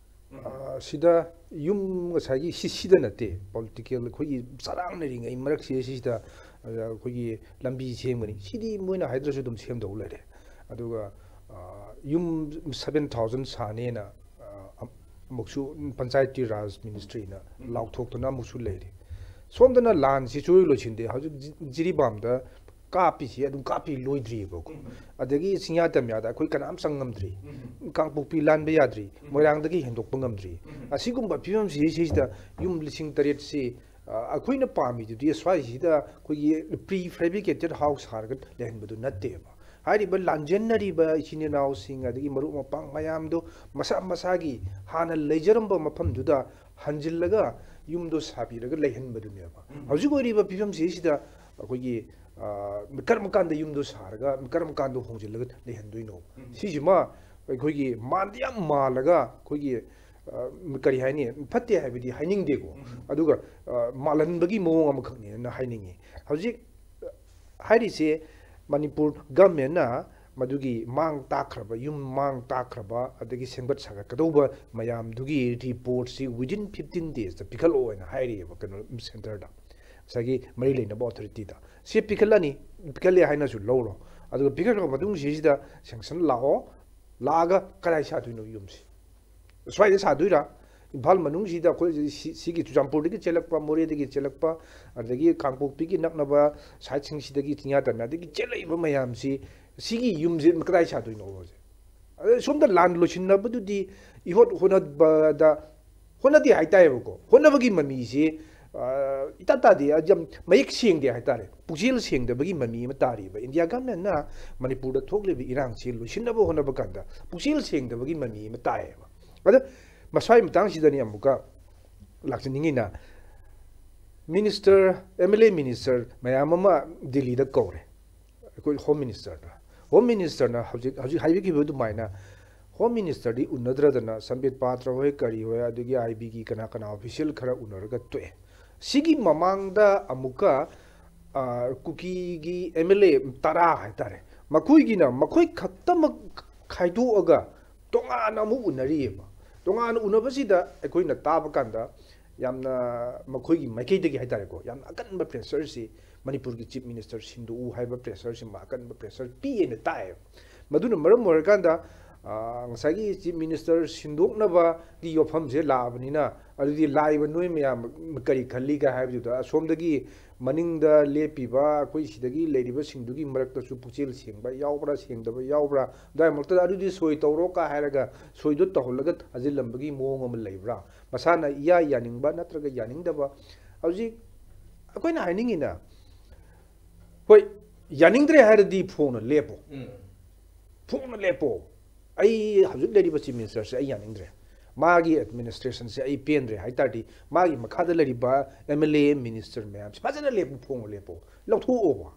ꯎꯝ꯫ ꯑ, ꯁꯤꯗ ꯌꯨꯝ ꯉꯁꯥꯏꯒꯤ ꯁꯤ-, ꯁꯤꯗ ꯅꯠꯇꯦ, ꯄꯣꯂꯤꯇꯤꯀꯦꯜ ꯑꯩꯈꯣꯏꯒꯤ ꯆꯔꯥꯡꯅꯔꯤꯉꯩ ꯃꯔꯛꯁꯤ ꯁꯤꯗ, ꯑ, ꯑꯩꯈꯣꯏꯒꯤ ꯂꯝꯕꯤ ꯁꯦꯝꯒꯅꯤ꯫ ꯁꯤꯗꯤ ꯃꯣꯏꯅ ꯍꯥꯏꯗ꯭ꯔꯁꯨ ꯑꯗꯨꯝ ꯁꯦꯝꯗꯧ ꯂꯩꯔꯦ꯫ ꯑꯗꯨꯒ, ꯑ, ꯌꯨꯝ ꯁꯚꯦꯟ ꯊꯥꯎꯖꯟ ꯁꯥꯅꯦꯅ, ꯑ, ꯑꯃꯨꯛꯁꯨ ꯄꯟꯆꯥꯌꯇꯤ ꯔꯥꯖ ꯃꯤꯅꯤꯁꯇ꯭ꯔꯤꯅ ꯎꯝ꯫ ꯂꯥꯎꯊꯣꯛꯇꯨꯅ ꯑꯃꯨꯛꯁꯨ ꯂꯩꯔꯤ꯫ ꯁꯣꯝꯗꯅ ꯂꯥꯟꯁꯤ ꯁꯨꯡꯂꯣꯏ ꯂꯣꯏꯁꯤꯟꯗꯦ꯫ ꯍꯧꯖꯤꯛ ꯖꯤ-, ꯖꯤꯔꯤꯕꯥꯝꯗ ꯀꯥꯞꯄꯤꯁꯤ ꯑꯗꯨꯝ ꯀꯥꯞꯄꯤ ꯂꯣꯏꯗ꯭ꯔꯤꯑꯕꯀꯣ꯫ ꯎꯝ꯫ ꯑꯗꯒꯤ ꯆꯤꯡꯌꯥ ꯇꯝꯌꯥꯗ ꯑꯩꯈꯣꯏ ꯀꯅꯥꯝ ꯆꯪ ꯉꯝꯗ꯭ꯔꯤ꯫ ꯎꯝ꯫ ꯀꯥꯡꯄꯣꯛꯄꯤ ꯂꯥꯟꯕ ꯌꯥꯗ꯭ꯔꯤ꯫ ꯎꯝ꯫ ꯃꯣꯏꯔꯥꯡꯗꯒꯤ ꯍꯦꯟꯗꯣꯛꯄ ꯉꯝꯗ꯭ꯔꯤ꯫ ꯎꯝ꯫ ꯑꯁꯤꯒꯨꯝꯕ ꯐꯤꯕꯝꯁꯤ ꯁꯤꯁꯤꯗ ꯌꯨꯝ ꯂꯤꯁꯤꯡ ꯇꯔꯦꯠꯁꯤ, ꯑ, ꯑꯩꯈꯣꯏꯅ ꯄꯥꯝꯃꯤꯗꯨꯗꯤ ꯁ꯭ꯋꯥꯏꯁꯤꯗ ꯑꯩꯈꯣꯏꯒꯤ pre fabricated house ꯁꯥꯔꯒ ꯂꯩꯍꯟꯕꯗꯨ ꯅꯠꯇꯦꯕ꯫ ꯍꯥꯏꯔꯤꯕ ꯂꯥꯟꯖꯦꯟꯅꯔꯤꯕ ꯏꯆꯤꯟ ꯏꯅꯥꯎꯁꯤꯡ ꯑꯗꯒꯤ ꯃꯔꯨꯞ ꯃꯄꯥꯡ ꯃꯌꯥꯝꯗꯣ ꯃꯁꯥ ꯃꯁꯥꯒꯤ ꯍꯥꯟꯅ ꯂꯩꯖꯔꯝꯕ ꯃꯐꯝꯗꯨꯗ ꯍꯟꯖꯤꯜꯂꯒ ꯌꯨꯝꯗꯣ ꯁꯥꯕꯤꯔꯒ ꯂꯩꯍꯟꯕꯗꯨꯅꯦꯕ꯫ ꯎꯝ꯫ ꯍꯧꯖꯤꯛ ꯑꯣꯏꯔꯤꯕ ꯐꯤꯕꯝꯁꯤꯁꯤꯗ ꯑꯩꯈꯣꯏꯒꯤ, ꯑ, ꯀꯔꯝ ꯀꯥꯟꯗ ꯌꯨꯝꯗꯣ ꯁꯥꯔꯒ ꯀꯔꯝ ꯀꯥꯟꯗ ꯍꯣꯡꯖꯤꯜꯂꯒ ꯂꯩꯍꯟꯗꯣꯏꯅꯣ? ꯎꯝ꯫ ꯁꯤꯁꯤꯃ ꯑꯩꯈꯣꯏꯒꯤ ꯃꯥꯟꯗꯤ ꯌꯥꯝ ꯃꯥꯜꯂꯒ ꯑꯩꯈꯣꯏꯒꯤ, ꯑ, ꯀꯔꯤ ꯍꯥꯏꯅꯤ, ꯐꯠꯇꯦ ꯍꯥꯏꯕꯗꯤ ꯍꯥꯏꯅꯤꯡꯗꯦꯀꯣ꯫ ꯎꯝ꯫ ꯑꯗꯨꯒ, ꯑ, ꯃꯥꯜꯍꯟꯕꯒꯤ ꯃꯑꯣꯡ ꯑꯃꯈꯛꯅꯦꯅ ꯍꯥꯏꯅꯤꯡꯉꯤ꯫ ꯍꯧꯖꯤꯛ, ꯑ, ꯍꯥꯏꯔꯤꯁꯦ ꯃꯅꯤꯄꯨꯔ ꯒꯚꯔꯟꯃꯦꯟꯅ ꯃꯗꯨꯒꯤ ꯃꯥꯡ ꯇꯥꯛꯈ꯭ꯔꯕ, ꯌꯨꯝ ꯃꯥꯡ ꯇꯥꯛꯈ꯭ꯔꯕ, ꯑꯗꯒꯤ ꯁꯦꯝꯒꯠ ꯁꯥꯒꯠꯀꯗꯧꯕ ꯃꯌꯥꯝꯗꯨꯒꯤ ꯔꯤꯄꯣꯔꯠꯁꯤ within fifteen daysꯇ ꯄꯤꯈꯠꯂꯛꯑꯣ ꯍꯥꯏꯅ ꯍꯥꯏꯔꯤꯑꯕ, ꯀꯩꯅꯣ, ꯁꯦꯟꯇꯔꯗ, ꯉꯁꯥꯏꯒꯤ ꯃꯔꯤ ꯂꯩꯅꯕ ꯑꯣꯊꯣꯔꯤꯇꯤꯗ꯫ ꯁꯤ ꯄꯤꯈꯠꯂꯅꯤ, ꯄꯤꯈꯠꯂꯦ ꯍꯥꯏꯅꯁꯨ ꯂꯧꯔꯣ꯫ ꯑꯗꯨꯒ ꯄꯤꯈꯠꯂꯕ ꯃꯇꯨꯡꯁꯤꯗ ꯁꯦꯡꯁꯟ ꯂꯥꯛꯑꯣ, ꯂꯥꯛꯑꯒ ꯀꯗꯥꯏ ꯁꯥꯗꯣꯏꯅꯣ ꯌꯨꯝꯁꯤ? ꯁ꯭ꯋꯥꯏꯗ ꯁꯥꯗꯣꯏꯔꯥ? ꯏꯝꯐꯥꯜ ꯃꯅꯨꯡꯁꯤꯗ ꯑꯩꯈꯣꯏ ꯁꯤ-, ꯁꯤꯒꯤ ꯆꯨꯔꯆꯥꯟꯄꯨꯔꯗꯒꯤ ꯆꯦꯜꯂꯛꯄ, ꯃꯣꯔꯦꯗꯒꯤ ꯆꯦꯜꯂꯛꯄ, ꯑꯗꯒꯤ ꯀꯥꯡꯄꯣꯛꯄꯤꯒꯤ ꯅꯛꯅꯕ ꯁꯥꯏꯠꯁꯤꯡꯁꯤꯗꯒꯤ, ꯆꯤꯡꯌꯥ ꯇꯝꯌꯥꯗꯒꯤ ꯆꯦꯜꯂꯛꯏꯕ ꯃꯌꯥꯝꯁꯤ, ꯁꯤꯒꯤ ꯌꯨꯝꯁꯤ ꯀꯗꯥꯏ ꯁꯥꯗꯣꯏꯅꯣ ꯍꯧꯖꯤꯛ? ꯑꯗ ꯁꯣꯝꯗ ꯂꯥꯟ ꯂꯣꯏꯁꯤꯟꯅꯕꯗꯨꯗꯤ ꯏꯍꯣꯠ ꯍꯣꯠꯅꯕꯗ ꯍꯣꯠꯅꯗꯦ ꯍꯥꯏꯇꯥꯏꯌꯦꯕꯀꯣ꯫ ꯍꯣꯠꯅꯕꯒꯤ ꯃꯃꯤꯁꯤ, ꯑ, ꯏꯇꯥ ꯇꯥꯗꯦ, ꯑ, ꯌꯥꯝ ꯃꯌꯦꯛ ꯁꯦꯡꯗꯦ ꯍꯥꯏꯇꯥꯔꯦ꯫ ꯄꯨꯛꯆꯦꯜ ꯁꯦꯡꯗꯕꯒꯤ ꯃꯃꯤ ꯑꯃ ꯇꯥꯔꯤꯕ꯫ ꯏꯟꯗꯤꯌꯥ ꯒꯚꯔꯟꯃꯦꯟꯅ ꯃꯅꯤꯄꯨꯔꯗ ꯊꯣꯛꯂꯤꯕ ꯏꯔꯥꯡꯁꯤ ꯂꯣꯏꯁꯤꯟꯅꯕ ꯍꯣꯠꯅꯕ ꯀꯥꯟꯗ ꯄꯨꯛꯆꯦꯜ ꯁꯦꯡꯗꯕꯒꯤ ꯃꯃꯤ ꯑꯃ ꯇꯥꯏꯌꯦꯕ꯫ ꯑꯗ ꯃꯁꯥꯒꯤ ꯃꯇꯥꯡꯁꯤꯗꯅꯤ ꯑꯃꯨꯛꯀ ꯂꯥꯛꯆꯅꯤꯡꯉꯤꯅ, minister, M L A minister ꯃꯌꯥꯝ ꯑꯃ ꯗꯤꯜꯂꯤꯗ ꯀꯧꯔꯦ꯫ ꯑꯩꯈꯣꯏ ꯍꯣꯝ ꯃꯤꯅꯤꯁꯇꯔꯗ, ꯍꯣꯝ ꯃꯤꯅꯤꯁꯇꯔꯅ ꯍꯧꯖꯤꯛ, ꯍꯧꯖꯤꯛ ꯍꯥꯏꯕꯤꯈꯤꯕ ꯑꯗꯨꯃꯥꯏꯅ ꯍꯣꯝ ꯃꯤꯅꯤꯁꯇꯔꯗꯤ ꯎꯅꯗ꯭ꯔꯗꯅ ꯁꯝꯕꯤꯠ ꯄꯥꯇ꯭ꯔ ꯍꯣꯏ, ꯀꯔꯤ ꯍꯣꯏ, ꯑꯗꯒꯤ ꯑꯥꯏ ꯕꯤꯒꯤ ꯀꯅꯥ ꯀꯅꯥ ꯑꯣꯐꯤꯁꯤꯌꯦꯜ ꯈꯔ ꯎꯅꯔꯒ ꯇꯣꯛꯑꯦ꯫ ꯁꯤꯒꯤ ꯃꯃꯥꯡꯗ ꯑꯃꯨꯛꯀ, ꯑ, ꯀꯨꯀꯤꯒꯤ ꯑꯦꯝ ꯑꯦꯜ ꯑꯦ ꯇꯔꯥ ꯍꯥꯏꯇꯥꯔꯦ, ꯃꯈꯣꯏꯒꯤꯅ ꯃꯈꯣꯏ ꯈꯛꯇꯃꯛ ꯈꯥꯏꯗꯣꯛꯑꯒ ꯇꯣꯉꯥꯟꯅ ꯑꯃꯨꯛ ꯎꯅꯔꯤꯑꯕ꯫ ꯇꯣꯉꯥꯟꯅ ꯎꯅꯕꯁꯤꯗ ꯑꯩꯈꯣꯏꯅ ꯇꯥꯕ ꯀꯥꯟꯗ ꯌꯥꯝꯅ ꯃꯈꯣꯏꯒꯤ ꯃꯥꯏꯀꯩꯗꯒꯤ ꯍꯥꯏꯇꯥꯔꯦꯀꯣ, ꯌꯥꯝꯅ ꯑꯀꯟꯕ ꯄ꯭ꯔꯦꯁꯔꯁꯤ, ꯃꯅꯤꯄꯨꯔꯒꯤ ꯆꯤꯐ ꯃꯤꯅꯤꯁꯇꯔ ꯁꯤꯟꯗꯣꯛꯎ ꯍꯥꯏꯕ ꯄ꯭ꯔꯦꯁꯔꯁꯤꯃ ꯑꯀꯟꯕ ꯄ꯭ꯔꯦꯁꯔ ꯄꯤꯌꯦꯅ ꯇꯥꯏꯌꯦꯕ꯫ ꯃꯗꯨꯅ ꯃꯔꯝ ꯑꯣꯏꯔꯀꯥꯟꯗ, ꯑ, ꯉꯁꯥꯏꯒꯤ ꯆꯤꯐ ꯃꯤꯅꯤꯁꯇꯔ ꯁꯤꯟꯗꯣꯛꯅꯕꯒꯤ ꯋꯥꯐꯝꯁꯦ ꯂꯥꯛꯑꯕꯅꯤꯅ, ꯑꯗꯨꯗꯤ ꯂꯥꯛꯏꯕ ꯅꯣꯏ ꯃꯌꯥꯝ ꯀꯔꯤ ꯈꯜꯂꯤꯒ ꯍꯥꯏꯕꯗꯨꯗ, ꯑꯁꯣꯝꯗꯒꯤ ꯃꯅꯤꯡꯗ ꯂꯦꯞꯄꯤꯕ ꯑꯩꯈꯣꯏ ꯁꯤꯗꯒꯤ ꯂꯩꯔꯤꯕꯁꯤꯡꯗꯨꯒꯤ ꯃꯔꯛꯇꯁꯨ ꯄꯨꯛꯆꯦꯜ ꯁꯦꯡꯕ ꯌꯥꯎꯕ꯭ꯔꯥ, ꯁꯦꯡꯗꯕ ꯌꯥꯎꯕ꯭ꯔꯥ, ꯑꯗꯨꯋꯥꯏ ꯃꯔꯛꯇꯗ ꯑꯗꯨꯗꯤ ꯁꯣꯏ ꯇꯧꯔꯣ ꯀ ꯍꯥꯏꯔꯒ ꯁꯣꯏꯗꯣ ꯇꯧꯍꯜꯂꯒ ꯊꯥꯖꯤꯜꯂꯝꯕꯒꯤ ꯃꯑꯣꯡ ꯑꯃ ꯂꯩꯕ꯭ꯔꯥ? ꯃꯁꯥꯅ ꯏꯌꯥ ꯌꯥꯅꯤꯡꯕ ꯅꯠꯇ꯭ꯔꯒ ꯌꯥꯅꯤꯡꯗꯕ? ꯍꯧꯖꯤꯛ ꯑꯩꯈꯣꯏꯅ ꯍꯥꯏꯅꯤꯡꯉꯤꯅ, ꯍꯣꯏ, ꯌꯥꯅꯤꯡꯗ꯭ꯔꯦ ꯍꯥꯏꯔꯗꯤ ꯐꯣꯡꯅ ꯂꯦꯞꯄꯣ꯫ ꯎꯝ꯫ ꯐꯣꯡꯅ ꯂꯦꯞꯄꯣ꯫ ꯑꯩ ꯍꯧꯖꯤꯛ ꯂꯩꯔꯤꯕ ꯆꯤꯐ ꯃꯤꯅꯤꯁꯇꯔꯁꯦ ꯑꯩ ꯌꯥꯅꯤꯡꯗ꯭ꯔꯦ, ꯃꯥꯒꯤ ꯑꯦꯗꯃꯤꯅꯤꯁꯇ꯭ꯔꯦꯁꯟꯁꯦ ꯑꯩ ꯄꯦꯟꯗ꯭ꯔꯦ ꯍꯥꯏ ꯇꯥꯔꯗꯤ, ꯃꯥꯒꯤ ꯃꯈꯥꯗ ꯂꯩꯔꯤꯕ ꯑꯦꯝ ꯑꯦꯜ ꯑꯦ, ꯃꯤꯅꯤꯁꯇꯔ ꯃꯌꯥꯝꯁꯦ ꯐꯖꯅ ꯂꯦꯞꯄꯨ, ꯐꯣꯡꯅ ꯂꯦꯞꯄꯣ, ꯂꯧꯊꯣꯛꯑꯣꯕ꯫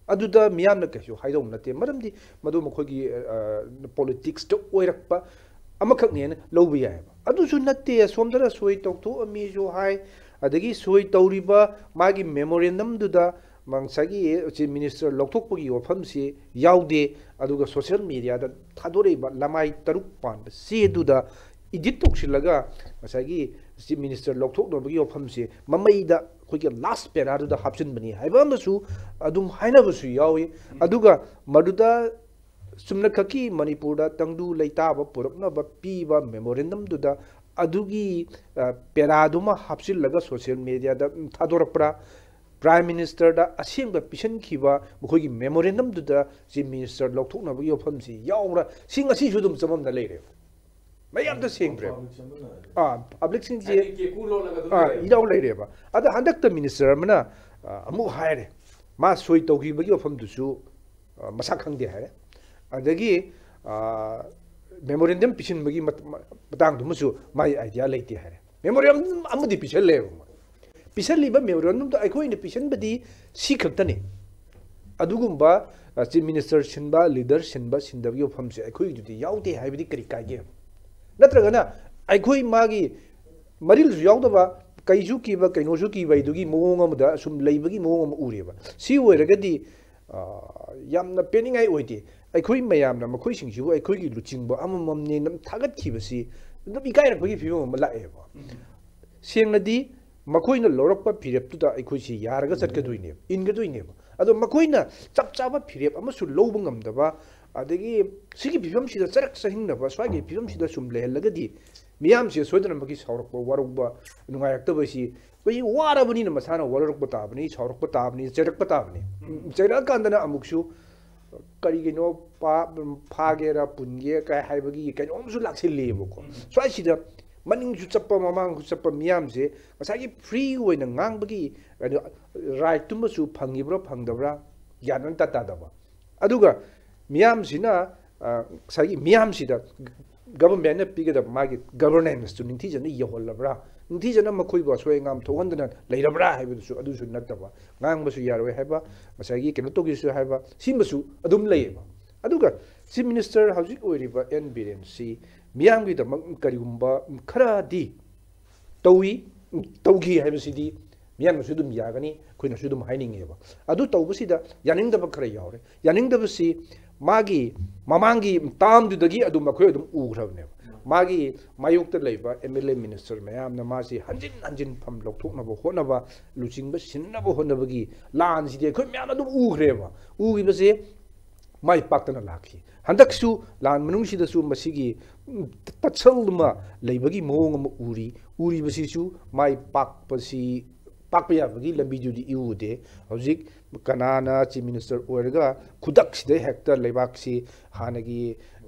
ꯑꯗꯨꯗ ꯃꯤꯌꯥꯝꯅ ꯀꯩꯁꯨ ꯍꯥꯏꯗꯧꯕ ꯅꯠꯇꯦ, ꯃꯔꯝꯗꯤ ꯃꯗꯨ ꯃꯈꯣꯏꯒꯤ, ꯑ, ꯄꯣꯂꯤꯇꯤꯛꯁꯇ ꯑꯣꯏꯔꯛꯄ ꯑꯃꯈꯛꯅꯦꯅ ꯂꯧꯕ ꯌꯥꯏꯑꯕ꯫ ꯑꯗꯨꯁꯨ ꯅꯠꯇꯦ, ꯑꯁꯣꯝꯗꯅ ꯁꯣꯏ ꯇꯧꯊꯣꯛꯑꯝꯃꯤꯁꯨ ꯍꯥꯏ, ꯑꯗꯒꯤ ꯁꯣꯏ ꯇꯧꯔꯤꯕ ꯃꯥꯒꯤ memorandumꯗꯨꯗ ꯉꯁꯥꯏꯒꯤ Chief Minister ꯂꯧꯊꯣꯛꯄꯒꯤ ꯋꯥꯐꯝꯁꯤ ꯌꯥꯎꯗꯦ꯫ ꯑꯗꯨꯒ social mediaꯗ ꯊꯥꯗꯣꯔꯛꯏꯕ ꯂꯃꯥꯏ ꯇꯔꯨꯛ ꯄꯥꯟꯕ ꯆꯦꯗꯨꯗ edit ꯇꯧꯁꯤꯜꯂꯒ ꯉꯁꯥꯏꯒꯤ Chief Minister ꯂꯧꯊꯣꯛꯅꯕꯒꯤ ꯋꯥꯐꯝꯁꯤ ꯃꯃꯩꯗ ꯑꯩꯈꯣꯏꯒꯤ last paraꯗꯨꯗ ꯍꯥꯞꯆꯤꯟꯕꯅꯤ ꯍꯥꯏꯕ ꯑꯃꯁꯨ ꯑꯗꯨꯝ ꯍꯥꯏꯅꯕꯁꯨ ꯌꯥꯎꯏ꯫ ꯑꯗꯨꯒ ꯃꯗꯨꯗ ꯆꯨꯝꯅꯈꯛꯀꯤ ꯃꯅꯤꯄꯨꯔꯗ ꯇꯪꯗꯨ ꯂꯩꯇꯥꯕ ꯄꯨꯔꯛꯅꯕ ꯄꯤꯕ memorandumꯗꯨꯗ ꯑꯗꯨꯒꯤ, ꯑ, paraꯗꯨꯃ ꯍꯥꯞꯆꯤꯜꯂꯒ social mediaꯗ, ꯎꯝ, ꯊꯥꯗꯣꯔꯛꯄ꯭ꯔꯥ? Prime Ministerꯗ ꯑꯁꯦꯡꯕ ꯄꯤꯁꯤꯟꯈꯤꯕ ꯃꯈꯣꯏꯒꯤ memorandumꯗꯨꯗ Chief Minister ꯂꯧꯊꯣꯛꯅꯕꯒꯤ ꯋꯥꯐꯝꯁꯤ ꯌꯥꯎꯕ꯭ꯔꯥ? ꯁꯤ ꯉꯁꯤꯁꯨ ꯑꯗꯨꯝ ꯆꯃꯝꯅ ꯂꯩꯔꯦꯕ꯫ ꯃꯌꯥꯝꯗ ꯁꯦꯡꯗ꯭ꯔꯦꯕ꯫ ꯑꯥ, publicꯁꯤꯡꯁꯤ, ꯍꯥꯏꯗꯤ ꯀꯦꯀꯨ ꯂꯣꯜꯂꯒ ꯑꯗꯨꯝ ꯑꯥ, ꯂꯩꯔꯦ꯫ ꯏꯌꯥꯎ ꯂꯩꯔꯦꯕ꯫ ꯑꯗ ꯍꯟꯗꯛꯇ minister ꯑꯃꯅ, ꯑ, ꯑꯃꯨꯛ ꯍꯥꯏꯔꯦ, ꯃꯥ ꯁꯣꯏ ꯇꯧꯈꯤꯕꯒꯤ ꯋꯥꯐꯝꯗꯨꯁꯨ, ꯑ, ꯃꯁꯥ ꯈꯪꯗꯦ ꯍꯥꯏꯔꯦ꯫ ꯑꯗꯒꯤ, ꯑ, memorandum ꯄꯤꯁꯤꯟꯕꯒꯤ ꯃꯠ-, ꯃ-, ꯃꯇꯥꯡꯗꯨꯃꯁꯨ ꯃꯥꯒꯤ idea ꯂꯩꯇꯦ ꯍꯥꯏꯔꯦ꯫ Memorandum ꯑꯃꯗꯤ ꯄꯤꯁꯜꯂꯦꯕ ꯃꯣꯏ꯫ ꯄꯤꯁꯜꯂꯤꯕ memorandumꯗꯣ ꯑꯩꯈꯣꯏꯅ ꯄꯤꯁꯟꯕꯗꯤ ꯁꯤ ꯈꯛꯇꯅꯤ꯫ ꯑꯗꯨꯒꯨꯝꯕ, ꯑ, Chief Minister ꯁꯤꯟꯕ, leader ꯁꯤꯟꯕ, ꯁꯤꯟꯗꯕꯒꯤ ꯋꯥꯐꯝꯁꯦ ꯑꯩꯈꯣꯏꯒꯤꯗꯨꯗꯤ ꯌꯥꯎꯗꯦ ꯍꯥꯏꯕꯗꯤ ꯀꯔꯤ ꯀꯥꯏꯒꯦ? ꯅꯠꯇ꯭ꯔꯒꯅ ꯑꯩꯈꯣꯏ ꯃꯥꯒꯤ ꯃꯔꯤꯜꯁꯨ ꯌꯥꯎꯗꯕ, ꯀꯩꯁꯨ ꯀꯤꯕ, ꯀꯩꯅꯣꯁꯨ ꯀꯤꯕ ꯍꯥꯏꯗꯨꯒꯤ ꯃꯑꯣꯡ ꯑꯃꯗ ꯁꯨꯝ ꯂꯩꯕꯒꯤ ꯃꯑꯣꯡ ꯑꯃ ꯎꯔꯦꯕ꯫ ꯁꯤ ꯑꯣꯏꯔꯒꯗꯤ, ꯑ, ꯌꯥꯝꯅ ꯄꯦꯟꯅꯤꯡꯉꯥꯏ ꯑꯣꯏꯗꯦ꯫ ꯑꯩꯈꯣꯏ ꯃꯌꯥꯝꯅ ꯃꯈꯣꯏꯁꯤꯡꯁꯤꯕꯨ ꯑꯩꯈꯣꯏꯒꯤ ꯂꯨꯆꯤꯡꯕ ꯑꯃꯃꯝꯅꯦꯅ ꯊꯥꯒꯠꯈꯤꯕꯁꯤ ꯑꯗꯨꯝ ꯏꯀꯥꯏꯔꯛꯄꯒꯤ ꯐꯤꯕꯝ ꯑꯃ ꯂꯥꯛꯑꯦꯕ꯫ ꯁꯦꯡꯅꯗꯤ ꯃꯈꯣꯏꯅ ꯂꯧꯔꯛꯄ ꯐꯤꯔꯦꯞꯇꯨꯗ ꯑꯩꯈꯣꯏꯁꯤ ꯌꯥꯔꯒ ꯆꯠꯀꯗꯣꯏꯅꯦꯕ, ꯏꯟꯒꯗꯣꯏꯅꯦꯕ꯫ ꯑꯗꯣ ꯃꯈꯣꯏꯅ ꯆꯞ ꯆꯥꯕ ꯐꯤꯔꯦꯞ ꯑꯃꯁꯨ ꯂꯧꯕ ꯉꯝꯗꯕ, ꯑꯗꯒꯤ ꯁꯤꯒꯤ ꯐꯤꯕꯝꯁꯤꯗ ꯆꯔꯛ ꯆꯍꯤꯡꯅꯕ, ꯁ꯭ꯋꯥꯏꯒꯤ ꯐꯤꯕꯝꯁꯤꯗ ꯁꯨꯝ ꯂꯩꯍꯜꯂꯒꯗꯤ ꯃꯤꯌꯥꯝꯁꯦ ꯁꯣꯏꯗꯅꯃꯛꯀꯤ ꯁꯥꯎꯔꯛꯄ, ꯋꯥꯔꯧꯕ, ꯅꯨꯡꯉꯥꯏꯔꯛꯇꯕꯁꯤ ꯑꯩꯈꯣꯏ ꯋꯥꯔꯕꯅꯤꯅ ꯃꯁꯥꯅ ꯋꯥꯔꯧꯔꯛꯄ ꯇꯥꯕꯅꯤ, ꯁꯥꯎꯔꯛꯄ ꯇꯥꯕꯅꯤ, ꯆꯩꯔꯛꯄ ꯇꯥꯕꯅꯤ꯫ ꯎꯝ꯫ ꯆꯩꯔꯛꯑꯀꯥꯟꯗꯅ ꯑꯃꯨꯛꯁꯨ ꯀꯔꯤꯒꯤꯅꯣ ꯄꯥ-, ꯐꯥꯒꯦꯔꯥ ꯄꯨꯟꯒꯦ ꯀꯥꯏ ꯍꯥꯏꯕꯒꯤ ꯀꯩꯅꯣꯝꯁꯨ ꯂꯥꯛꯁꯤꯜꯂꯤꯑꯕꯀꯣ꯫ ꯎꯝ꯫ ꯁ꯭ꯋꯥꯏꯁꯤꯗ ꯃꯅꯤꯡꯁꯨ ꯆꯠꯄ ꯃꯃꯥꯡꯁꯨ ꯆꯠꯄ ꯃꯤꯌꯥꯝꯁꯦ ꯉꯁꯥꯏꯒꯤ free ꯑꯣꯏꯅ ꯉꯥꯡꯕꯒꯤ ꯀꯩꯅꯣ rightꯇꯨꯃꯁꯨ ꯐꯪꯉꯤꯕ꯭ꯔꯥ ꯐꯪꯗꯕ꯭ꯔꯥ ꯒ꯭ꯌꯥꯟ ꯑꯃ ꯏꯇꯥ ꯇꯥꯗꯕ꯫ ꯑꯗꯨꯒ ꯃꯤꯌꯥꯝꯁꯤꯅ, ꯑ, ꯉꯁꯥꯏꯒꯤ ꯃꯤꯌꯥꯝꯁꯤꯗ governmentꯅ ꯄꯤꯒꯗꯕ ꯃꯥꯒꯤ governancesꯇꯨ ꯅꯤꯡꯊꯤꯖꯅ ꯌꯧꯍꯜꯂꯕ꯭ꯔꯥ, ꯅꯤꯡꯊꯤꯖꯅ ꯃꯈꯣꯏꯕꯨ ꯑꯁꯣꯏ ꯑꯉꯥꯝ ꯊꯣꯛꯍꯟꯗꯅ ꯂꯩꯔꯕ꯭ꯔꯥ ꯍꯥꯏꯕꯗꯨꯁꯨ, ꯑꯗꯨꯁꯨ ꯅꯠꯇꯕ, ꯉꯥꯡꯕꯁꯨ ꯌꯥꯔꯣꯏ ꯍꯥꯏꯕ, ꯉꯁꯥꯏꯒꯤ ꯀꯩꯅꯣ ꯇꯧꯒꯦꯁꯨ ꯍꯥꯏꯕ, ꯁꯤꯃꯁꯨ ꯑꯗꯨꯝ ꯂꯩꯌꯦꯕ꯫ ꯑꯗꯨꯒ Chief Minister ꯍꯧꯖꯤꯛ ꯑꯣꯏꯔꯤꯕ ꯑꯦꯟ ꯕꯤꯔꯦꯟꯁꯤ ꯃꯤꯌꯥꯝꯒꯤꯗꯃꯛ ꯀꯔꯤꯒꯨꯝꯕ ꯈꯔꯗꯤ ꯇꯧꯏ, ꯇꯧꯈꯤ ꯍꯥꯏꯕꯁꯤꯗꯤ ꯃꯤꯌꯥꯝꯅꯁꯨ ꯑꯗꯨꯝ ꯌꯥꯒꯅꯤ, ꯑꯩꯈꯣꯏꯅꯁꯨ ꯑꯗꯨꯝ ꯍꯥꯏꯅꯤꯡꯉꯦꯕ꯫ ꯑꯗꯨ ꯇꯧꯕꯁꯤꯗ ꯌꯥꯅꯤꯡꯗꯕ ꯈꯔ ꯌꯥꯎꯔꯦ꯫ ꯌꯥꯅꯤꯡꯗꯕꯁꯤ ꯃꯥꯒꯤ ꯃꯃꯥꯡꯒꯤ ꯇꯥꯝꯗꯨꯗꯒꯤ ꯑꯗꯨꯝ ꯑꯩꯈꯣꯏ ꯑꯗꯨꯝ ꯎꯈ꯭ꯔꯕꯅꯦꯕ꯫ ꯃꯥꯒꯤ ꯃꯥꯌꯣꯛꯇ ꯂꯩꯕ ꯑꯦꯝ ꯑꯦꯜ ꯑꯦ ꯃꯤꯅꯤꯁꯇꯔ ꯃꯌꯥꯝꯅ ꯃꯥꯁꯤ ꯍꯟꯖꯤꯟ ꯍꯟꯖꯤꯟ ꯐꯝ ꯂꯧꯊꯣꯛꯅꯕ ꯍꯣꯠꯅꯕ, ꯂꯨꯆꯤꯡꯕ ꯁꯤꯟꯅꯕ ꯍꯣꯠꯅꯕꯒꯤ ꯂꯥꯟꯁꯤꯗꯤ ꯑꯩꯈꯣꯏ ꯃꯌꯥꯝꯅ ꯑꯗꯨꯝ ꯎꯈ꯭ꯔꯦꯕ꯫ ꯎꯈꯤꯕꯁꯦ ꯃꯥꯏ ꯄꯥꯛꯇꯅ ꯂꯥꯛꯈꯤ꯫ ꯍꯟꯗꯛꯁꯨ ꯂꯥꯟ ꯃꯅꯨꯡꯁꯤꯗꯁꯨ ꯃꯁꯤꯒꯤ, ꯎꯝ, ꯇꯠꯁꯜ ꯑꯃ ꯂꯩꯕꯒꯤ ꯃꯑꯣꯡ ꯑꯃ ꯎꯔꯤ꯫ ꯎꯔꯤꯕꯁꯤꯁꯨ ꯃꯥꯏ ꯄꯥꯛꯄꯁꯤ, ꯄꯥꯛꯄ ꯌꯥꯕꯒꯤ ꯂꯝꯕꯤꯗꯨꯗꯤ ꯏꯎ ꯎꯗꯦ꯫ ꯍꯧꯖꯤꯛ ꯀꯅꯥꯅ ꯆꯤꯐ ꯃꯤꯅꯤꯁꯇꯔ ꯑꯣꯏꯔꯒ ꯈꯨꯗꯛꯁꯤꯗ ꯍꯦꯛꯇ ꯂꯩꯕꯥꯛꯁꯤ ꯍꯥꯟꯅꯒꯤ